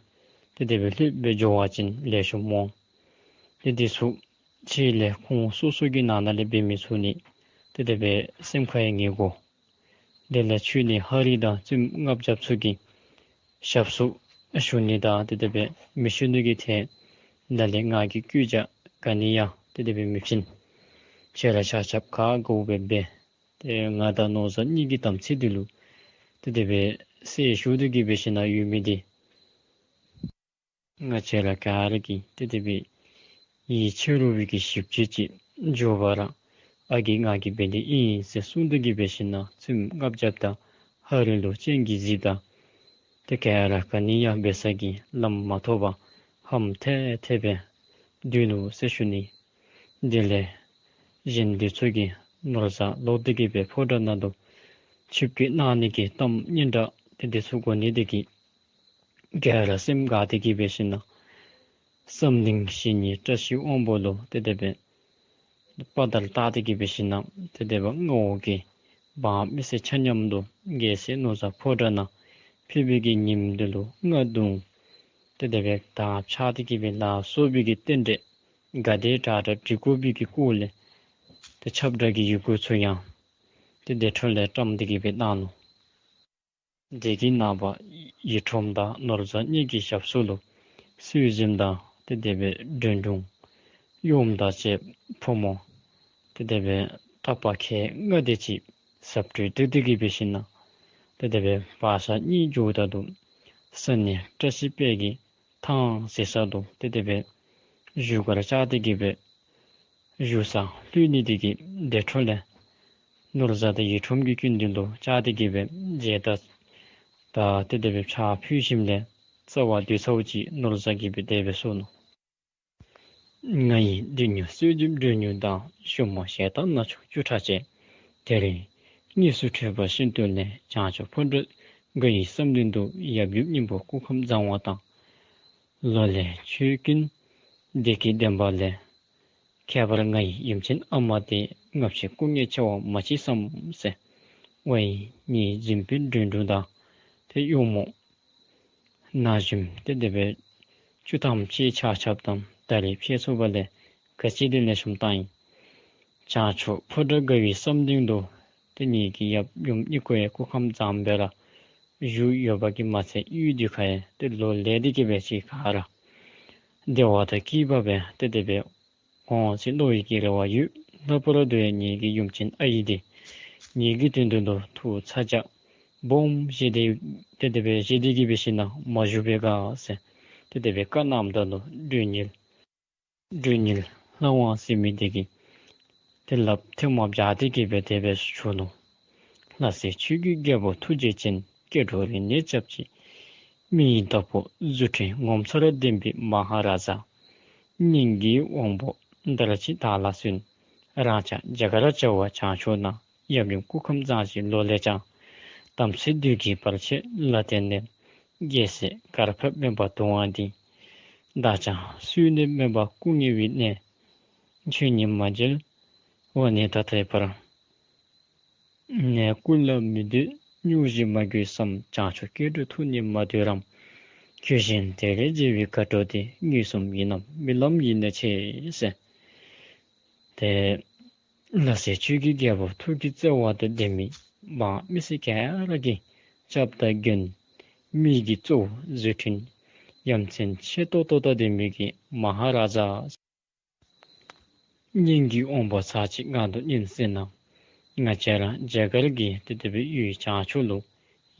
ཏེ་དེ་སྦེ་ལྷོདཔ་སྦེ་འགྱོ་བ་ཅིན་ལེགས་ཤོམ་འོང་། ཏེ་དེ་ཚུ་ཕྱི་ལས་ཁོང་སོ་སོ་གི་ནང་ན་ལས་འབད་མི་ཚུ་ནི་ཏེ་དེ་སྦེ་སེམས་ཁར་ཡང་ངེས་དགོ། དེ་ལས་ཁྱོད་ནི་ཧ་རི་དང་བཙུནམོ་ལྔ་བརྒྱ་ཚུ་གི་ཞབས་སོར་ཞུ་ནི་དང་ཏེ་དེ་སྦེ་མི་ཞུ་ནི་གི་ཐད་ད་ལས་ང་གིས་སྐུལ་ལྕག་ག་ནི་ཡང་ཏེ་དེ་སྦེ་མི་བྱིན། ཁྱེད་ར་ཆ་ཁྱབ་ག་དགོཔ་སྦེ་འབད། ཏེ་ང་དང་ནོར་བཟང་གཉིས་ཀྱི་དམ་ཚིག་འདི་ལུ་ཏེ་དེ་སྦེ་སེལ་ཞུ་སྟེ་གི་འབད་ཞིན་ན་ཡོད་མི་འདི་ང་བཅས་ར་ག་ར་གིས་ཏེ་དེ་སྦེ་ཡིད་ཆེས་རུང་བའི་གི་ཞིབ་དཔྱད་ཅིག་འགྱོ་བར་ཨ་གིས་ང་གིས་འབད་ནི་ཨིན་ཟེར་གསུངས་ཏེ་གི་འབད་ཞིན་ན་བཙུནམོ་ལྔ་བརྒྱ་དང་ཧ་རི་ལུ་སྤྱན་གྱིས་གཟིགས་ད། ཏེ་ག་ར་ག་ནི་ཡང་འབད་ས་གི་ལམ་མ་ཐོབ་པར་ཧམ་ཐལ་ཐལ་སྦེ་སྡོད་ནུག་ཟེར་ཞུ་ནི། དེ་ལས་གཞན་འདི་ཚུ་གིས་ནོར་བཟང་ལོག་སྟེ་གི་སྦེ་ཕོ་བྲང་ནང་དུ་ཆིབས་བསྐྱོད་གནང་ནི་གི་གཏམ་སྙན་གྲགས་ཏེ་འདི་ཚུ་གོ་ནི་འདི་གིས་ག་ར་སེམས་དགའ་སྟེ་གི་འབད་ཞིན་ན་བསམ་གླིང་བཞི་ཉིད་བཀྲ་ཤིས་དབང་པོ་ལུ་ཏེ་དེ་སྦེ་དཔའ་དར་བཏགས་ཏེ་གི་འབད་ཞིན་ན་ཏེ་དེ་སྦེ་ངོ་བོ་གི་འབངས་མི་སེར་ཆ་མཉམ་དུ་རྒྱལ་སྲས་ནོར་བཟང་ཕོ་བྲང་ནང་ཕེབས་པའི་གི་ཉིནམ་འདི་ལུ་རྔ་རྡུང་ཏེ་དེ་སྦེ་དར་ཕྱར་ཏེ་གི་སྦེ་ལ་སོགས་པའི་གི་རྟེན་འབྲེལ་ག་དེ་དྲག་དྲག་སྒྲིག་དགོ་པའི་གི་སྐོར་ལས་ཏེ་ཁྱབ་བསྒྲགས་ཀྱི་ཡི་གུ་ཚུ་ཡང་ཏེ་དེ་འཕྲོ་ལས་བཀྲམ་སྟེ་གི་སྦེ་གནང་ནུག། དེ་གི་ནངས་པ་ཡི་ཁྲོམ་དང་ནོར་བཟང་གཉིས་ཀྱི་ཞབས་སོར་ལུ་སྲོལ་འཛིན་དང་ཏེ་དེ་སྦེ་མགྲོན་དྲུང་ཡུམ་དང་བཅས་ཕོ་མོ་ཏེ་དེ་སྦེ་རྟག་པ་ཁལ་ལྔ་དེ་ཅིག་ཟབ་སྤྲོས་བསྡུ་སྟེ་གི་འབད་ཞིན་ན་ཏེ་དེ་སྦེ་བག་ཆགས་གཉིས་འགྱོཝ་ད་ལུ་ས་གནས་བཀྲ་ཤིས་དཔལ་གྱི་ཐང་ཟེར་ས་ལུ་ཏེ་དེ་སྦེ་བཞུགས་སྒར་བཅགས་ཏེ་གི་སྦེ་བཞུགས་སར་ལྷོད་ནི་དེ་གིས་དེ་འཕྲོ་ལས་ནོར་བཟང་དང་ཡི་ཁྲོམ་གྱི་སྐྱིན་འདི་ལུ་བཅར་ཏེ་གི་སྦེ་མཇལ་དར་དང་ཏེ་དེ་སྦེ་ཕྱག་ཕུལ་ཞིནམ་ལས་རྩ་བ་དུས་ཚོད་ཅིག་ནོར་བཟང་གིས་སྦེ་དེ་སྦེ་གསུངས་ནུག། ང་ཡི་སྡེ་སྣོད་གསོལ་འདེབས་མགྲོན་གཉེར་དང་། ཞུ་མོ་གཞས་དང་གནའ་མཆོག་བཅུ་ཕྲག་བཅས། དེ་རིང་དངོས་སུ་འཕྲད་པ་ཤིན་ཏུ་ལེགས། བྱང་ཕྱོགས་ཕོ་བྲང་དགའ་བའི་བསམ་གཏན་དུ། ཡབ་ཡུམ་སྙིང་པོ་སྐུ་ཁམས་བཟང་བ་དང་། ལོ་ལེགས་ཆོས་ཀུན་བདེ་སྐྱིད་ལྡན་པ་ལེགས། ཁྱད་པར་ང་ཡི་ཡུམ་ཆེན་ཨ་མ་དེ། སྔ་ཕྱི་སྐུ་ངལ་ཆེ་བ་མ་མཆིས་སམ་ཟེར། ཝའི་ངེའི་གཟིམ་དཔོན་མགྲོན་དྲུང་དང་ཏེ་གཡོག་མོ་ན་གཞོནམ་ཏེ་དེ་སྦེ་བཅུ་ཐམ་ཅིག་ཆ་ཁྱབ་དང་ད་རེས་ཕྱད་ཚུགས་པ་ལས་ག་ཅི་དེ་ལེགས་ཤོམ་བཏང་ཡི། བྱང་ཕྱོགས་ཕོ་བྲང་དགའ་བའི་བསམ་གཏན་དུ་ཏེ་ངེ་གི་ཡབ་ཡུམ་གཉིས་ཀ་ཡང་སྐུ་ཁམས་བཟང་སྦེ་ར་བཞུགས་ཡོདཔ་གིས་མ་ཚད་ཡུལ་འདི་ཁར་ཡང་ཏེ་ལོ་ལེགས་ཏེ་གི་སྦེ་ཅིག་ཁར་ར་བདེ་བ་དང་སྐྱིད་པ་སྦེ་ཏེ་དེ་སྦེ་འོང་ཟེར་མནོ་བའི་གི་རེ་བ་ཡོད། ལྷག་པར་དུ་ཡང་ངེ་གི་ཡུམ་ཆེན་ཨའི་དེ་ངེ་གི་དོན་དུ་ལུ་ཐུགས་ཚ་གྱང་སྦོམ་བཞེས་ཏེ་ཏེ་དེ་སྦེ་བཞེས་ཏེ་གི་འབད་ཞིན་ན་མ་བཞུགས་པས་ག་ཟེར་ཏེ་དེ་སྦེ་བཀའ་གནངམ་ད་ལུ་མགྲོན་གཉེར་མགྲོན་གཉེར་ལྷ་དབང་ཟེར་མི་དེ་གིས་ཏེ་ལགཔ་ཐལ་མོ་སྦྱར་ཏེ་གི་སྦེ་དེ་སྦེ་ཞུ་ནུག། ལྷ་སྲས་ཆོས་ཀྱི་རྒྱལ་པོ་ཐུགས་རྗེ་ཅན། སྐྱེ་འགྲོ་རིགས་ལྔའི་སྐྱབས་གཅིག། མི་ཡི་བདག་པོ་རྫུ་འཕྲུལ་ངོ་མཚར་ལྡན་པའི་མ་ཧཱ་རཱ་ཛ། སྙིང་གི་དབང་པོ་དར་ཅིག་དར་ལ་སོན། རང་ཅག་རྒྱ་གར་བྱ་བ་བྱང་ཕྱོགས་ན། ཡབ་ཡུམ་སྐུ་ཁམས་བཟང་ཞིང་ལོ་ལེགས་ཀྱང་། དམ་སྲི་བདུད་ཀྱི་བར་ཆད་ལ་བརྟེན་ནས། རྒྱལ་སྲས་གར་ཕབ་མེད་པར་དུ་བ་འདི། བདག་ཀྱང་སུན་ནས་མེད་པར་སྐུ་ངལ་བའི་གནས། ཆོས་ཉིད་མ་མཇལ་བ་ནི་ད་ལྟའི་བར། ནས་སྐུ་ལ་མི་འདུད་སྙུང་གཞི་མ་དགོས་སམ། བྱང་ཆུབ་སྐྱེ་འགྲོ་ཐུགས་ནི་མ་འདོད་རམ། ཁྱོད་བཞིན་དེ་ལས་མཇལ་བའི་དགའ་སྤྲོ་དེ། མངོན་སུམ་ཡིན་ནམ་རྨི་ལམ་ཡིན་ན་ཆེ་ཟེར། ཏེ་ལ་སེ་ཆོས་ཀྱི་རྒྱལ་པོ་ཐུགས་ཀྱི་བརྩེ་བ་དང་ལྡན་མི་འབངས་མི་སེར་ག་ར་གི་སྐྱབས་དང་མགོན། མི་གི་གཙོ་བོ་བཟོ་སྐྲུན་ཡ་མཚན་ཆེ་ཏོག་ཏོ་དང་ལྡན་མི་གི་མ་ཧ་ར་ཛ། སྙིང་གི་དབང་པོ་ཚར་གཅིག་ངང་དུ་ཉན་ཟེར་ན། ང་བཅས་ར་རྒྱ་གར་གྱི་ཏེ་དེ་སྦེ་ཡུལ་བྱང་ཕྱོགས་ལུ་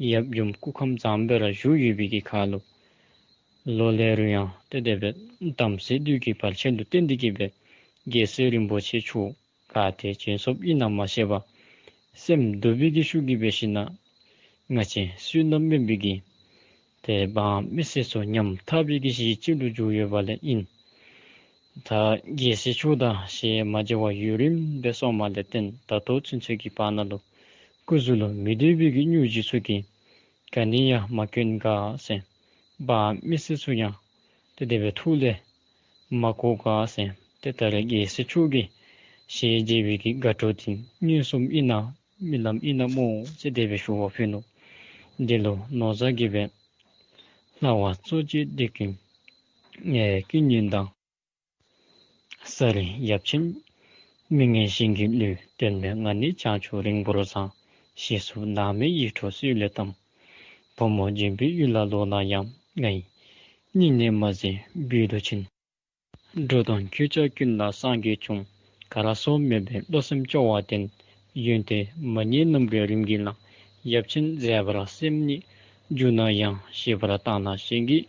ཡབ་ཡུམ་སྐུ་ཁམས་བཟང་པོ་ར་བཞུགས་ཡོད་པའི་གི་ཁར་ལུ། ལོ་ལེགས་རུང་ཡང་ཏེ་དེ་སྦེ་དམ་སྲི་བདུད་ཀྱི་བར་ཆད་ལུ་བརྟེན་ཏེ་གི་སྦེ་རྒྱལ་སྲས་རིན་པོ་ཆེ་མཆོག་ག་ཏེ་བྱོན་སོཔ་ཨིན་ན་མ་ཤེས་པར་སེམས་སྡུག་པའི་གི་ཤུགས་ཀྱིས་འབད་ཞིན་ན་ང་བཅས་བསོད་ནམས་དམན་པའི་གི་ཏེ་འབངས་མི་སེར་ཚུ་ཉམ་ཐག་པའི་གི་གཞི་ཅིག་ལུ་འགྱུར་ཡོདཔ་ལས་ཨིན། ད་རྒྱལ་སྲས་མཆོག་དང་ཞལ་མ་མཇལ་བར་ཡུན་རིངམོ་སྦེ་སོངམ་ལས་བརྟེན་ད་ལྟོ་ཚུན་ཚོད་ཀྱི་བར་ན་ལུ་སྐུ་གཟུགས་ལུ་མི་སྡོད་པའི་གི་སྙུང་གཞི་ཚུ་གིས་ག་ནི་ཡང་མ་སྐྱོན་ག་ཟེར། འབངས་མི་སེར་ཚུ་ཡང་ཏེ་དེ་སྦེ་ཐུགས་ལས་མ་གོ་ག་ཟེར། ཏེ་ད་རེས་རྒྱལ་སྲས་མཆོག་གི་ཞལ་མཇལ་བའི་གི་དགའ་སྤྲོ་དེ་མངོན་སུམ་ཨིན་ན་རྨི་ལམ་ཨིན་ན་སྨོ་ཟེར་དེ་སྦེ་ཞུ་བ་ཕུལ་ནུག། དེ་ལུ་ནོར་བཟང་གིས་སྦེ་ལྷ་བ་གཙོ་བྱས་འདི་ཀུན་ཨེ་ཀུན་ཉོན་དང་། ས་རི་ཡབ་ཆེན་མི་ངན་གཞན་གྱིས་བསླུས། དོན་མེད་ང་ནི་བྱང་ཆུབ་རིང་པོར་སངས། ཞེས་སུ་ནང་མི་ཡིད་འཕྲོག་སྲོད་ལས་བཏང་། བུ་མོ་འཇོན་པའི་ཡུལ་ལ་ལོག་ན་ཡང་། ང་ཡི་སྙིང་ནས་མ་བཟོད་སྦས་ཏེ་ཕྱིན། འགྲོ་དོན་གྱི་ཆ་ཀུན་ལ་སངས་རྒྱས་བྱུང་། གར་སོགས་མེད་པའི་བློ་སེམས་སྐྱོ་བ་བསྟེན། ཡོན་ཏན་མ་རྙེད་རྣམ་པའི་རིམ་གྱིས་ལང་། ཡབ་ཆེན་མཛད་པར་སེམས་ཉིད་འགྱུར་ན་ཡང་། ཞིབ་པར་བརྟགས་ན་གཞན་གྱིས་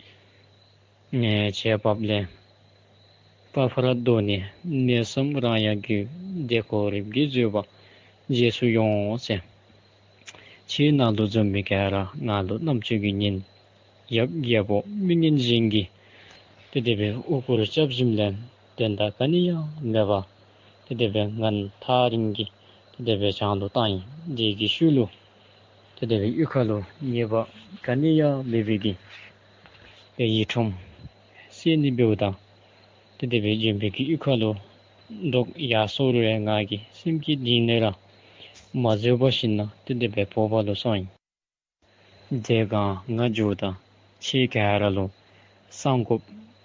ནས་བྱས་པ་ལས། དཔའ་བར་དོ་ནས་གནས་སམ་རང་ཡང་དགོས། དེ་ཁོ་རིམ་གྱིས་བཟོད་པ་རྗེས་སུ་ཡོང་ཟེར། ཕྱི་ནང་དུ་འཛོམས་མི་ག་ར་ང་ལུ་རྣམ་ཅོ་གིས་ཉན། ཡབ་རྒྱལ་པོ་མི་ངན་གཞན་གྱིས་ཏེ་དེ་སྦེ་ཨོ་ཀུར་རྐྱབ་ཞིནམ་ལས་དོན་དག་ག་ནི་ཡང་མེད་པར་ཏེ་དེ་སྦེ་ངན་ཐག་རིང་གི་ཏེ་དེ་སྦེ་བྱང་དུ་བཏང་ཡི། དེ་གི་ཤུལ་ལུ་ཏེ་དེ་སྦེ་གཡུས་ཁ་ལུ་ཉེས་པ་ག་ནི་ཡང་མེད་པའི་གི་ཏེ་ཡིད་འཕྲོག་སེམས་ནི་འབདཝ་ད་ཏེ་དེ་སྦེ་འཇོན་པའི་གི་གཡུས་ཁ་ལུ་ལྡོག་ཡར་སོང་རུང་ང་གིས་སེམས་ཀྱི་གཏིང་ནས་ར་མ་བཟོད་པ་ཞིན་ན་ཏེ་དེ་སྦེ་འབོ་བ་ལུ་སོང་ཡི། དེ་སྒང་ང་འགྱོཝ་ད་ཁྱེད་ག་ར་ལུ་གསང་དགོཔ་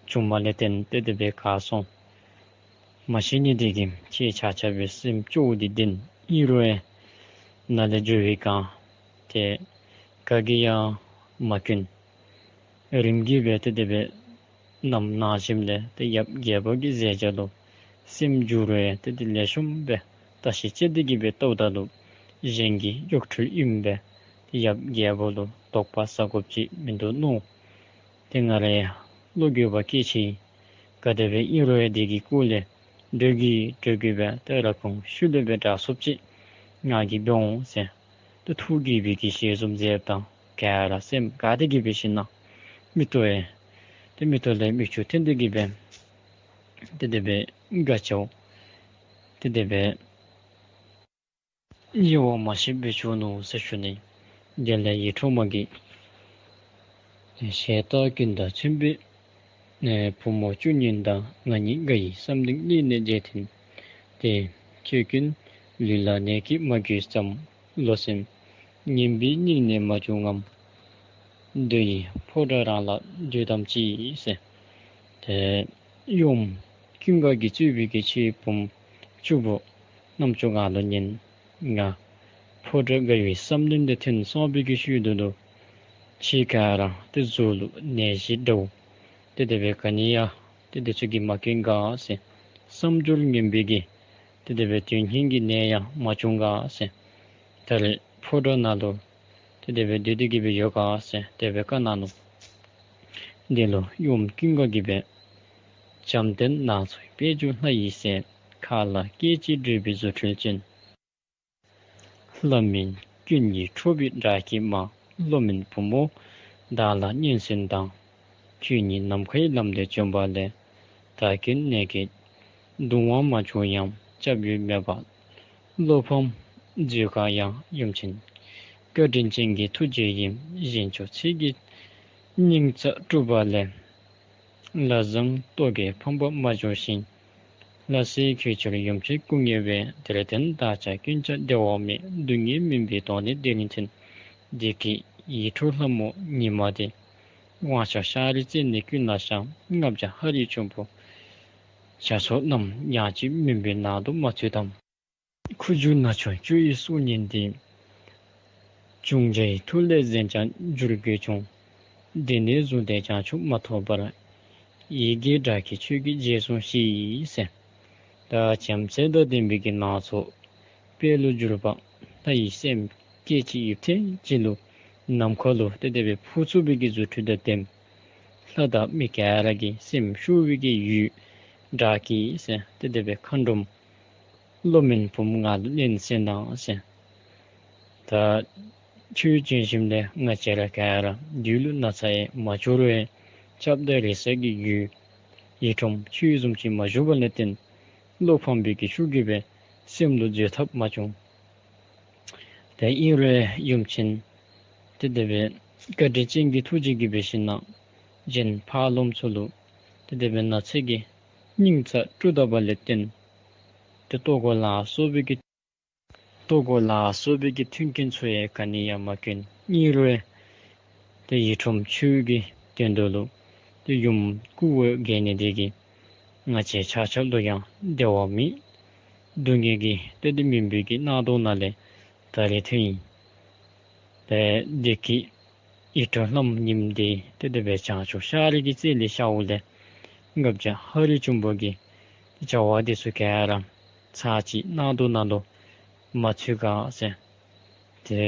བྱུངམ་ལས་བརྟེན་ཏེ་དེ་སྦེ་ག་སོང་། མ་ཤེས་ནི་དེ་གིས་ཁྱེད་ཆ་ཁྱབ་སྦེ་སེམས་སྐྱོ་བོ་དེ་བདེན། ཨིན་རུང་ཡང་ནཱ་ལས་འགྱོ་བའི་སྒང་ཏེ་ག་གིས་ཡང་མ་སྐྱོན། རིམ་གྱིས་སྦེ་ཏེ་དེ་སྦེ་ནམ་ནངས་ཞིནམ་ལས་ཏེ་ཡབ་རྒྱལ་པོ་གི་མཛད་བྱ་ལུ་སེམས་འགྱུར་རུང་ཡང་ཏེ་དེ་ལེགས་ཤོམ་སྦེ་བརྟག་ཞིབ་དཔྱད་དེ་གི་སྦེ་བལྟཝ་ད་ལུ་གཞན་གྱི་གཡོ་འཕྲུལ་ཨིནམ་སྦེ་ཏེ་ཡབ་རྒྱལ་པོ་ལུ་དོགས་པ་ཟ་དགོཔ་ཅིག་མིན་འདུག་མནོ། ཏེ་ང་ར་ཡང་བློ་འགྱོད་པ་སྐྱེས་ཅི། ག་དེ་སྦེ་ཨིན་རུང་ཡང་དེ་གི་སྐོར་ལས་འགྲོས་ཀྱིས་འགྲོས་ཀྱིས་སྦེ་ཏེ་ར་ཁུངས་ཤུལ་ལས་སྦེ་དྲག་སོཔ་ཅིག་ང་གིས་འབད་འོང་ཟེར། ཏེ་ཐུགས་དགྱེས་པའི་གི་ཞལ་འཛུམ་མཛདཔ་ད་ག་ར་སེམས་དགའ་སྟེ་གི་འབད་ཞིན་ན་མིག་ཏོ་ཡང་ཏེ་མིག་ཏོ་ལས་མིག་ཆུ་ཐོན་ཏེ་གི་སྦེ་ཏེ་དེ་སྦེ་དགའ་སྤྲོ་ཏེ་དེ་སྦེ་དབྱེ་བ་མ་ཕྱེ་སྦེ་བྱུང་ནུག་ཟེར་ཞུ་ནི། དེ་ལས་ཡིད་འཕྲོག་མ་གིས་ཞལ་ལྟ་ཀུན་དང་མཚུངས་པའི་ཨེ་བུ་མོ་བཅུ་གཉིས་དང་ང་ཉིད་དགའ་ཡི་བསམ་གཏན་གླིང་ནས་མཇལ་ཐེངས་ཏེ། ཁྱེད་ཀུན་ལུས་ལ་ནད་ཀྱིས་མ་གོས་སམ། བློ་སེམས་ངན་པའི་སྙིང་ནས་མ་བྱུང་ངམ། འདོད་ཡོན་ཕོ་བྲང་རང་ལ་འདོད་དམ་ཅི་ཟེར། ཏེ་ཡུམ་ཀུན་དགའ་གིས་གཙོས་པའི་གི་ཁྱེད་བུམོ་བཅུ་པོ་རྣམ་ཅོ་ང་ལུ་ཉན། ང་ཕོ་བྲང་དགའ་བའི་བསམ་གཏན་ལས་ཐོན་སོང་བའི་གི་ཤུལ་དུ་ལུ་ཁྱེད་ག་ར་ཏེ་གཟུགས་ལུ་ནད་གཞི་འདྲཝ་ཏེ་དེ་སྦེ་ག་ནི་ཡང་ཏེ་དེ་ཚུ་གིས་མ་སྐྱོན་ག་ཟེར། བསམ་སྦྱོར་ངན་པའི་གི་ཏེ་དེ་སྦེ་དོན་ཧིང་གི་ནད་ཡང་མ་བྱུང་ག་ཟེར། ད་རེས་ཕོ་བྲང་ནང་ལུ་ཏེ་དེ་སྦེ་སྡོད་དེ་གི་སྦེ་ཡོད་ག་ཟེར་དེ་སྦེ་བཀའ་གནང་ནུག། དེ་ལུ་ཡུམ་ཀུན་དགའ་གིས་སྦེ་བྱམས་ལྡན་ནགས་ཚལ་དཔལ་འབྱོར་ལྷ་ཡི་སྲས། མཁའ་ལ་སྐད་ཅིག་བགྲོད་པའི་རྫུ་འཕྲུལ་ཅན། ལྷ་མིན་ཀུན་གྱིས་འཕྲོག་པའི་དགྲ་བགེགས་མ། བློ་དམན་བུ་མོ་བདག་ལ་སྙན་གསོན་དང་། ཁྱོད་ཉིད་ནམ་མཁའི་ལམ་དུ་བྱོན་པ་ལས། ད་གིན་ནད་ཀྱིས་གདུང་བ་མ་བྱུང་ཡང་། སྐྱབས་ཡུལ་མེད་པར་བློ་ཕམ་བཟོད་དཀའ་ཡང་། ཡུམ་ཆེན་བཀའ་དྲིན་ཅན་གྱི་ཐུགས་རྗེ་ཡིས། གཞན་མཆོག་ཚེ་གི་སྙིང་རྩ་བསྐྲུན་པ་ལས། ལྷ་བཟང་རྟོག་གེ་ཕམ་པ་མ་བྱུང་ཞིང་། ལྷ་སྲས་ཁྱོད་ཕྱིར་ཡུམ་ཆེན་སྐུ་ངེས་པས། དེར་བརྟེན་བདག་ཅག་ཀུན་ཀྱང་བདེ་བ་མེད། སྡུག་བསྔལ་མུན་པའི་དོང་ནས་དེ་རིང་ཐོན། བདེ་སྐྱིད་ཡིད་འཕྲོག་ལྷ་མོ་ཉི་མ་དེ། དབང་ཕྱུག་ཤཱ་རིའི་རྩེ་ནས་ཀུན་ལ་ཤར། ལྔ་བརྒྱ་ཧ་རི་ཆུན་པོ་བྱ་སོགས་རྣམས། ཡང་ཅིག་མུན་པའི་ནང་དུ་མ་ཚུད་དམ། ཁུ་བྱུག་ན་ཆུང་བཅུ་ཡི་གསུང་སྙན་འདི། འབྱུང་བྱའི་ཐུགས་ལས་གཞན་ཀྱང་བསྒྱུར་དགོས་བྱུང་། དེ་ནས་བཟུང་སྟེ་བྱང་ཆུབ་མ་ཐོབ་བར། ཡི་གེ་བྲག་གི་ཆོས་ཀྱི་རྗེས་བཟུང་ཞིག་ཟེར། ད་བྱམས་བརྩེ་དང་ལྡན་པའི་གི་ནང་ཚོགས་དཔལ་ལུ་གྱུར་པ། ལྷ་ཡི་སེམས་སྐད་ཅིག་ཡུད་ཐེངས་གཅིག་ལུ་ནམ་མཁའ་ལུ་ཏེ་དེ་སྦེ་འཕུར་ཚུགས་པའི་གི་རྫུ་འཕྲུལ་དང་ལྡན། ལྷ་དང་མི་ག་ར་གི་སེམས་ཤུགས་པའི་གི་ཡུལ་བྲག་གི་ཟེར་ཏེ་དེ་སྦེ་མཁའ་འགྲོམ་བློ་དམན་བུམོ་ང་ལུ་ལེན་གསན་གནང་ཟེར། ད་ཆོས་ཅན་ཞིནམ་ལས་ང་བཅས་ར་ག་ར་བདུད་ཀླུ་ན་ཚ་ཡང་མ་གྱུར་བས། སྐྱབས་དང་རེ་ས་གི་ཡུལ་ཡི་དམ་ཆོས་བཟུམ་ཅིག་མ་བྱུང་བ་ལས་བརྟེན་བློ་ཕམ་པའི་གི་ཤུགས་ཀྱིས་སྦེ་སེམས་ལུ་བཟོད་ཐབས་མ་བྱུང་། ཏེ་ཨིན་རུང་ཡུམ་ཆེན་ཏེ་དེ་སྦེ་བཀའ་དྲིན་ཅན་གྱི་ཐུགས་རྗེ་གིས་འབད་ཞིན་ན་གཞན་ཕར་ལོགས་ཚུ་ལུ་ཏེ་དེ་སྦེ་ན་ཚ་གི་སྙིང་རྩ་བསྐྲུན་ད་པ་ལས་བརྟེན་ཏེ་ལྟོ་གོས་ལ་སོགས་པའི་གི་ལྟོ་གོས་ལ་སོགས་པའི་གི་མཐུན་རྐྱེན་ཚུ་ཡང་ག་ནི་ཡང་མ་བསྐྱོན། ཨིན་རུང་ཏེ་ཡི་དམ་ཆོས་ཀྱི་དོན་དུ་ལུ་ཏེ་ཡུམ་སྐུ་འོད་རྒྱས་ནི་དེ་གིས་ང་བཅས་ཆ་ཁྱབ་ལུ་ཡང་བདེ་བ་མེད། སྡུག་བསྔལ་གྱི་ཏེ་དེ་མུན་པའི་གི་གནག་དུང་ནང་ལས་ད་རིས་ཐོན་ཡི། ཏེ་བདེ་སྐྱིད་ཡིད་འཕྲོག་ལྷ་མོ་ཉིམ་དེ་ཏེ་དེ་སྦེ་བྱང་ཆུབ་ཤཱ་རིའི་གི་རྩེ་ལས་ཤརཝ་ལས་ལྔ་བརྒྱ་ཧ་རི་ཆུན་པོ་གི་བྱ་བ་དེ་ཚུ་ག་ར་ཚར་གཅིག་གནག་དུང་ནང་ལུ་མ་ཚུད་ག་ཟེར། ཏེ་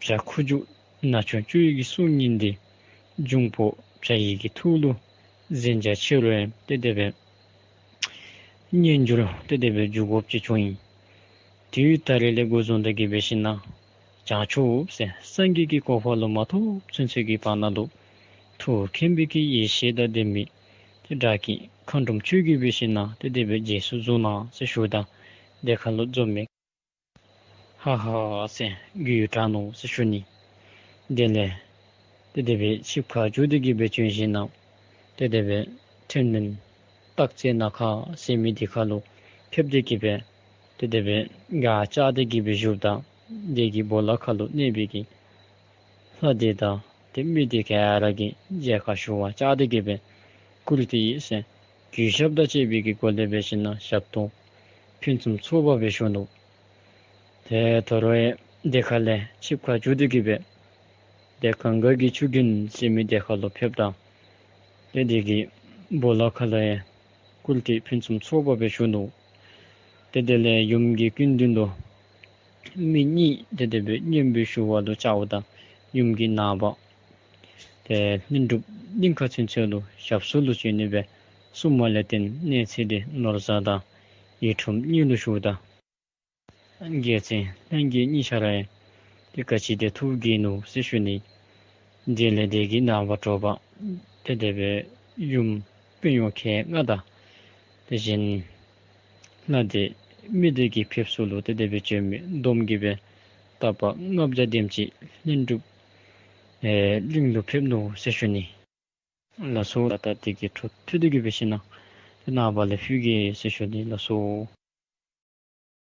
བྱ་ཁུ་བྱུག་ན་ཆུང་བཅུ་ཡི་གི་གསུང་སྙན་འདི་འབྱུང་པོ་བྱ་ཡི་གི་ཐུགས་ལུ་གཟན་ཆ་ཆེ་རུང་ཏེ་དེ་སྦེ་སྙན་འགྱུར་ཏེ་དེ་སྦེ་འགྱུར་དགོཔ་ཅིག་བྱུང་ཡི། དུས་ད་རེས་ལས་འགོ་བཟུང་སྟེ་གི་འབད་ཞིན་ན་བྱང་ཆུབ་ཟེར་སངས་རྒྱས་ཀྱི་གོ་འཕང་ལུ་མ་ཐོབ་ཚུན་ཚོད་ཀྱི་བར་ན་ལུ་ཐུགས་མཁྱེན་པའི་གི་ཡེ་ཤེས་དང་ལྡན་མི་ཏེ་བྲག་གི་མཁའ་འགྲོམ་ཁྱོད་ཀྱིས་འབད་ཞིན་ན་ཏེ་དེ་སྦེ་རྗེས་སུ་བཟུང་གནང་ཟེར་ཞུཝ་ད་དེ་ཁར་ལུ་འཛོམས་མི་ཧ་ཧ་ཟེར་མགུ་ཡུ་དྲག་ནུག་ཟེར་ཞུ་ནི། དེ་ལས་ཏེ་དེ་སྦེ་ཆིབས་ཁར་འཛུལ་ཏེ་གི་སྦེ་བྱོན་ཞིན་ན་ཏེ་དེ་སྦེ་ཐེན་ལེན་སྟག་རྩེ་ནང་ཁ་ཟེར་མི་དེ་ཁར་ལུ་ཕེབས་ཏེ་གི་སྦེ་ཏེ་དེ་སྦེ་ག་བཅར་ཏེ་གི་སྦེ་བཞུགསཔ་ད་དེ་གི་སྦོ་ལོགས་ཁར་ལུ་གནས་པའི་གི་ལྷ་དེ་དང་ཏེ་མི་དེ་ག་ར་གིས་མཇལ་ཁ་ཞུ་བར་བཅར་ཏེ་གི་སྦེ་བཀུར་སྟི་ཡི་ཟེར་གུས་ཞབས་དང་བཅས་པའི་གི་སྒོ་ལས་འབད་ཞིན་ན་ཞབས་ཏོག་ཕུན་སུམ་ཚོགས་པ་སྦེ་ཞུ་ནུག། ཏེ་དོ་རུང་ཡང་དེ་ཁ་ལས་ཆིབས་ཁར་འཛུལ་ཏེ་གི་སྦེ་ཏེ་གངྒཱ་གི་ཆུ་རྒྱུན་ཟེར་མི་དེ་ཁར་ལུ་ཕེབསཔ་ད་ཏེ་དེ་གི་སྦོ་ལོགས་ཁར་ལུ་ཡང་བཀུར་སྟི་ཕུན་སུམ་ཚོགས་པ་སྦེ་ཞུ་ནུག། ཏེ་དེ་ལས་ཡུམ་གྱི་སྐུ་མདུན་དུ་མི་གཉིས་ཏེ་དེ་སྦེ་སྙན་འབུལ་ཞུ་བར་ལུ་བཅརཝ་ད་ཡུམ་གྱི་ནངས་པ་ཏེ་ལྷུན་གྲུབ་གླིང་ཁ་ཚུན་ཚོད་ལུ་ཞབས་བསུ་ལུ་བྱོན་ནི་སྦེ་གསུངམ་ལས་བརྟེན་གནས་ཚུལ་དེ་ནོར་བཟང་དང་ཡི་དམ་གཉིས་ལུ་ཞུཝ་ད་རྒྱལ་མཚན་ལྷན་རྒྱས་གཉིས་ཆ་ར་ཡང་ཏེ་ག་ཅི་དེ་ཐུགས་དགྱེས་ནུག་ཟེར་ཞུ་ནི། དེ་ལས་དེ་གི་ནངས་པ་དྲོ་པ་ཏེ་དེ་སྦེ་ཡུམ་དཔོན་གཡོག་ཁལ་ལྔ་དང་ཏེ་གཞན་ལྷ་སྡེ་མི་སྡེ་གི་ཕེབས་བསུ་ལུ་ཏེ་དེ་སྦེ་བྱོན་མི་བསྡོམས་ཀྱིས་སྦེ་རྟ་པ་ལྔ་བརྒྱ་དེམ་ཅིག་ལྷུན་གྲུབ་ཨེ་གླིང་ལུ་ཕེབས་ནུག་ཟེར་ཞུ་ནི། ལགས་སོ། ད་ལྟ་དེ་གི་འཕྲོ་མཐུད་དེ་གི་འབད་ཞིན་ན་ཏེ་ནངས་པ་ལས་ཕུལ་གེ་ཟེར་ཞུ་ནི། ལགས་སོ།